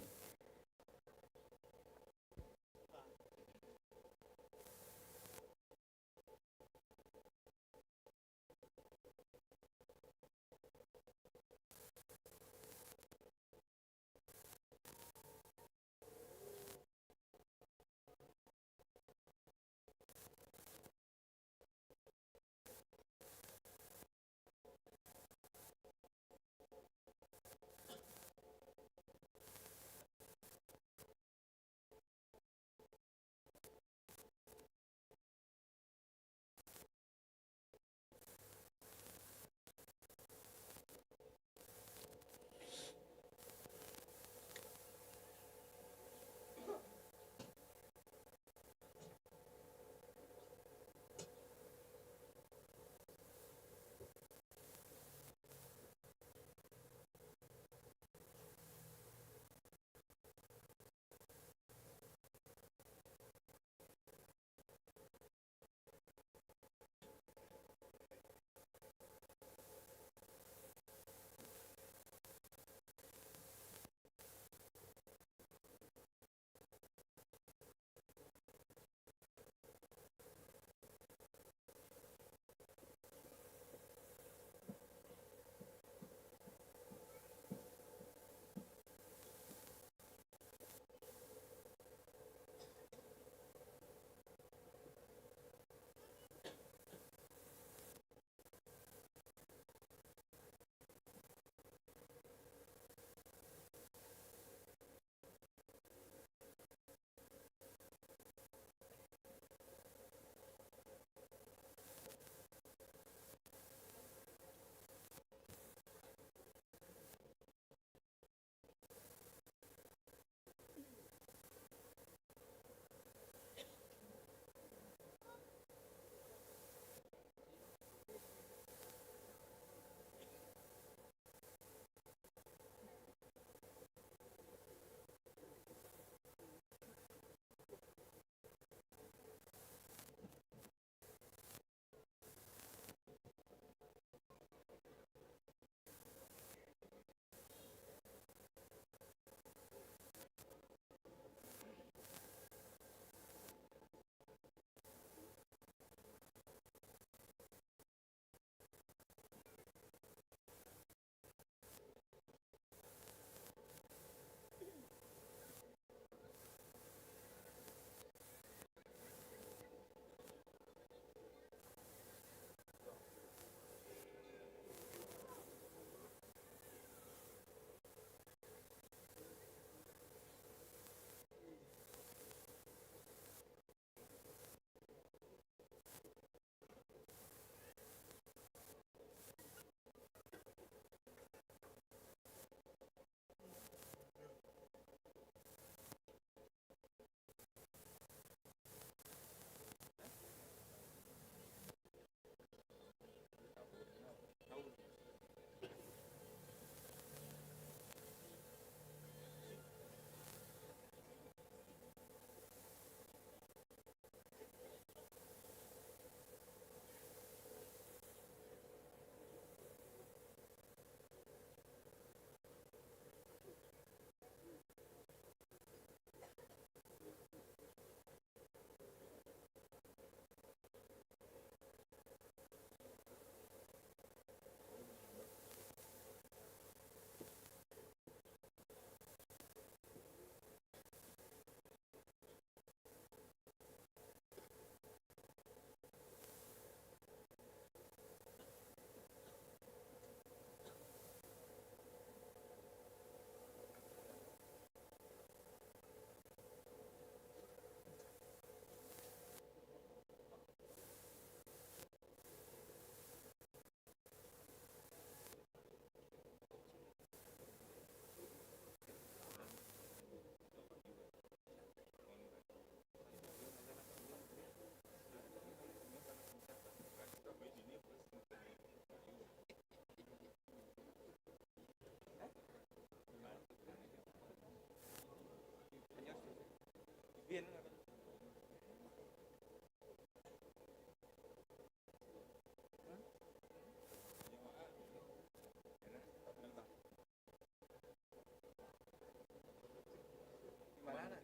Balana.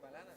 Balana.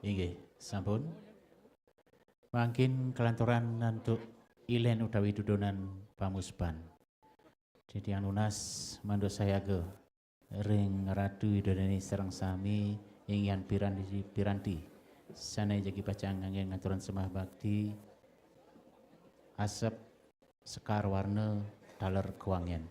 Inggih, sampun. Mangkin kalanturan antuk ilen utawi dudonan pamuspan. Titiang nunas mandosayaga ring Ratu Ida Dané sareng sami inggihan piranti-piranti sané jagi pacang nganggén ngaturan sembah bakti, asep, sekar warna, taler kawangén.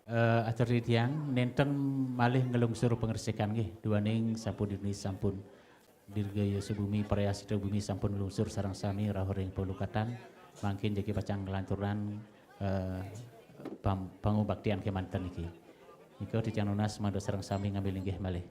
Eh, atur titiang, nénten malih nglungsur pangresikan nggih, duaning sapunika sampun Dirgayusa Bumi, Parayasita Bumi sampun nglungsur sareng sami rauh ring palukatan, mangkin jagi pacang nglanturang, eh, pam-, pangubaktian kémanten niki. Nika titiang nunas mantuk sareng sami ngambil inggih malih.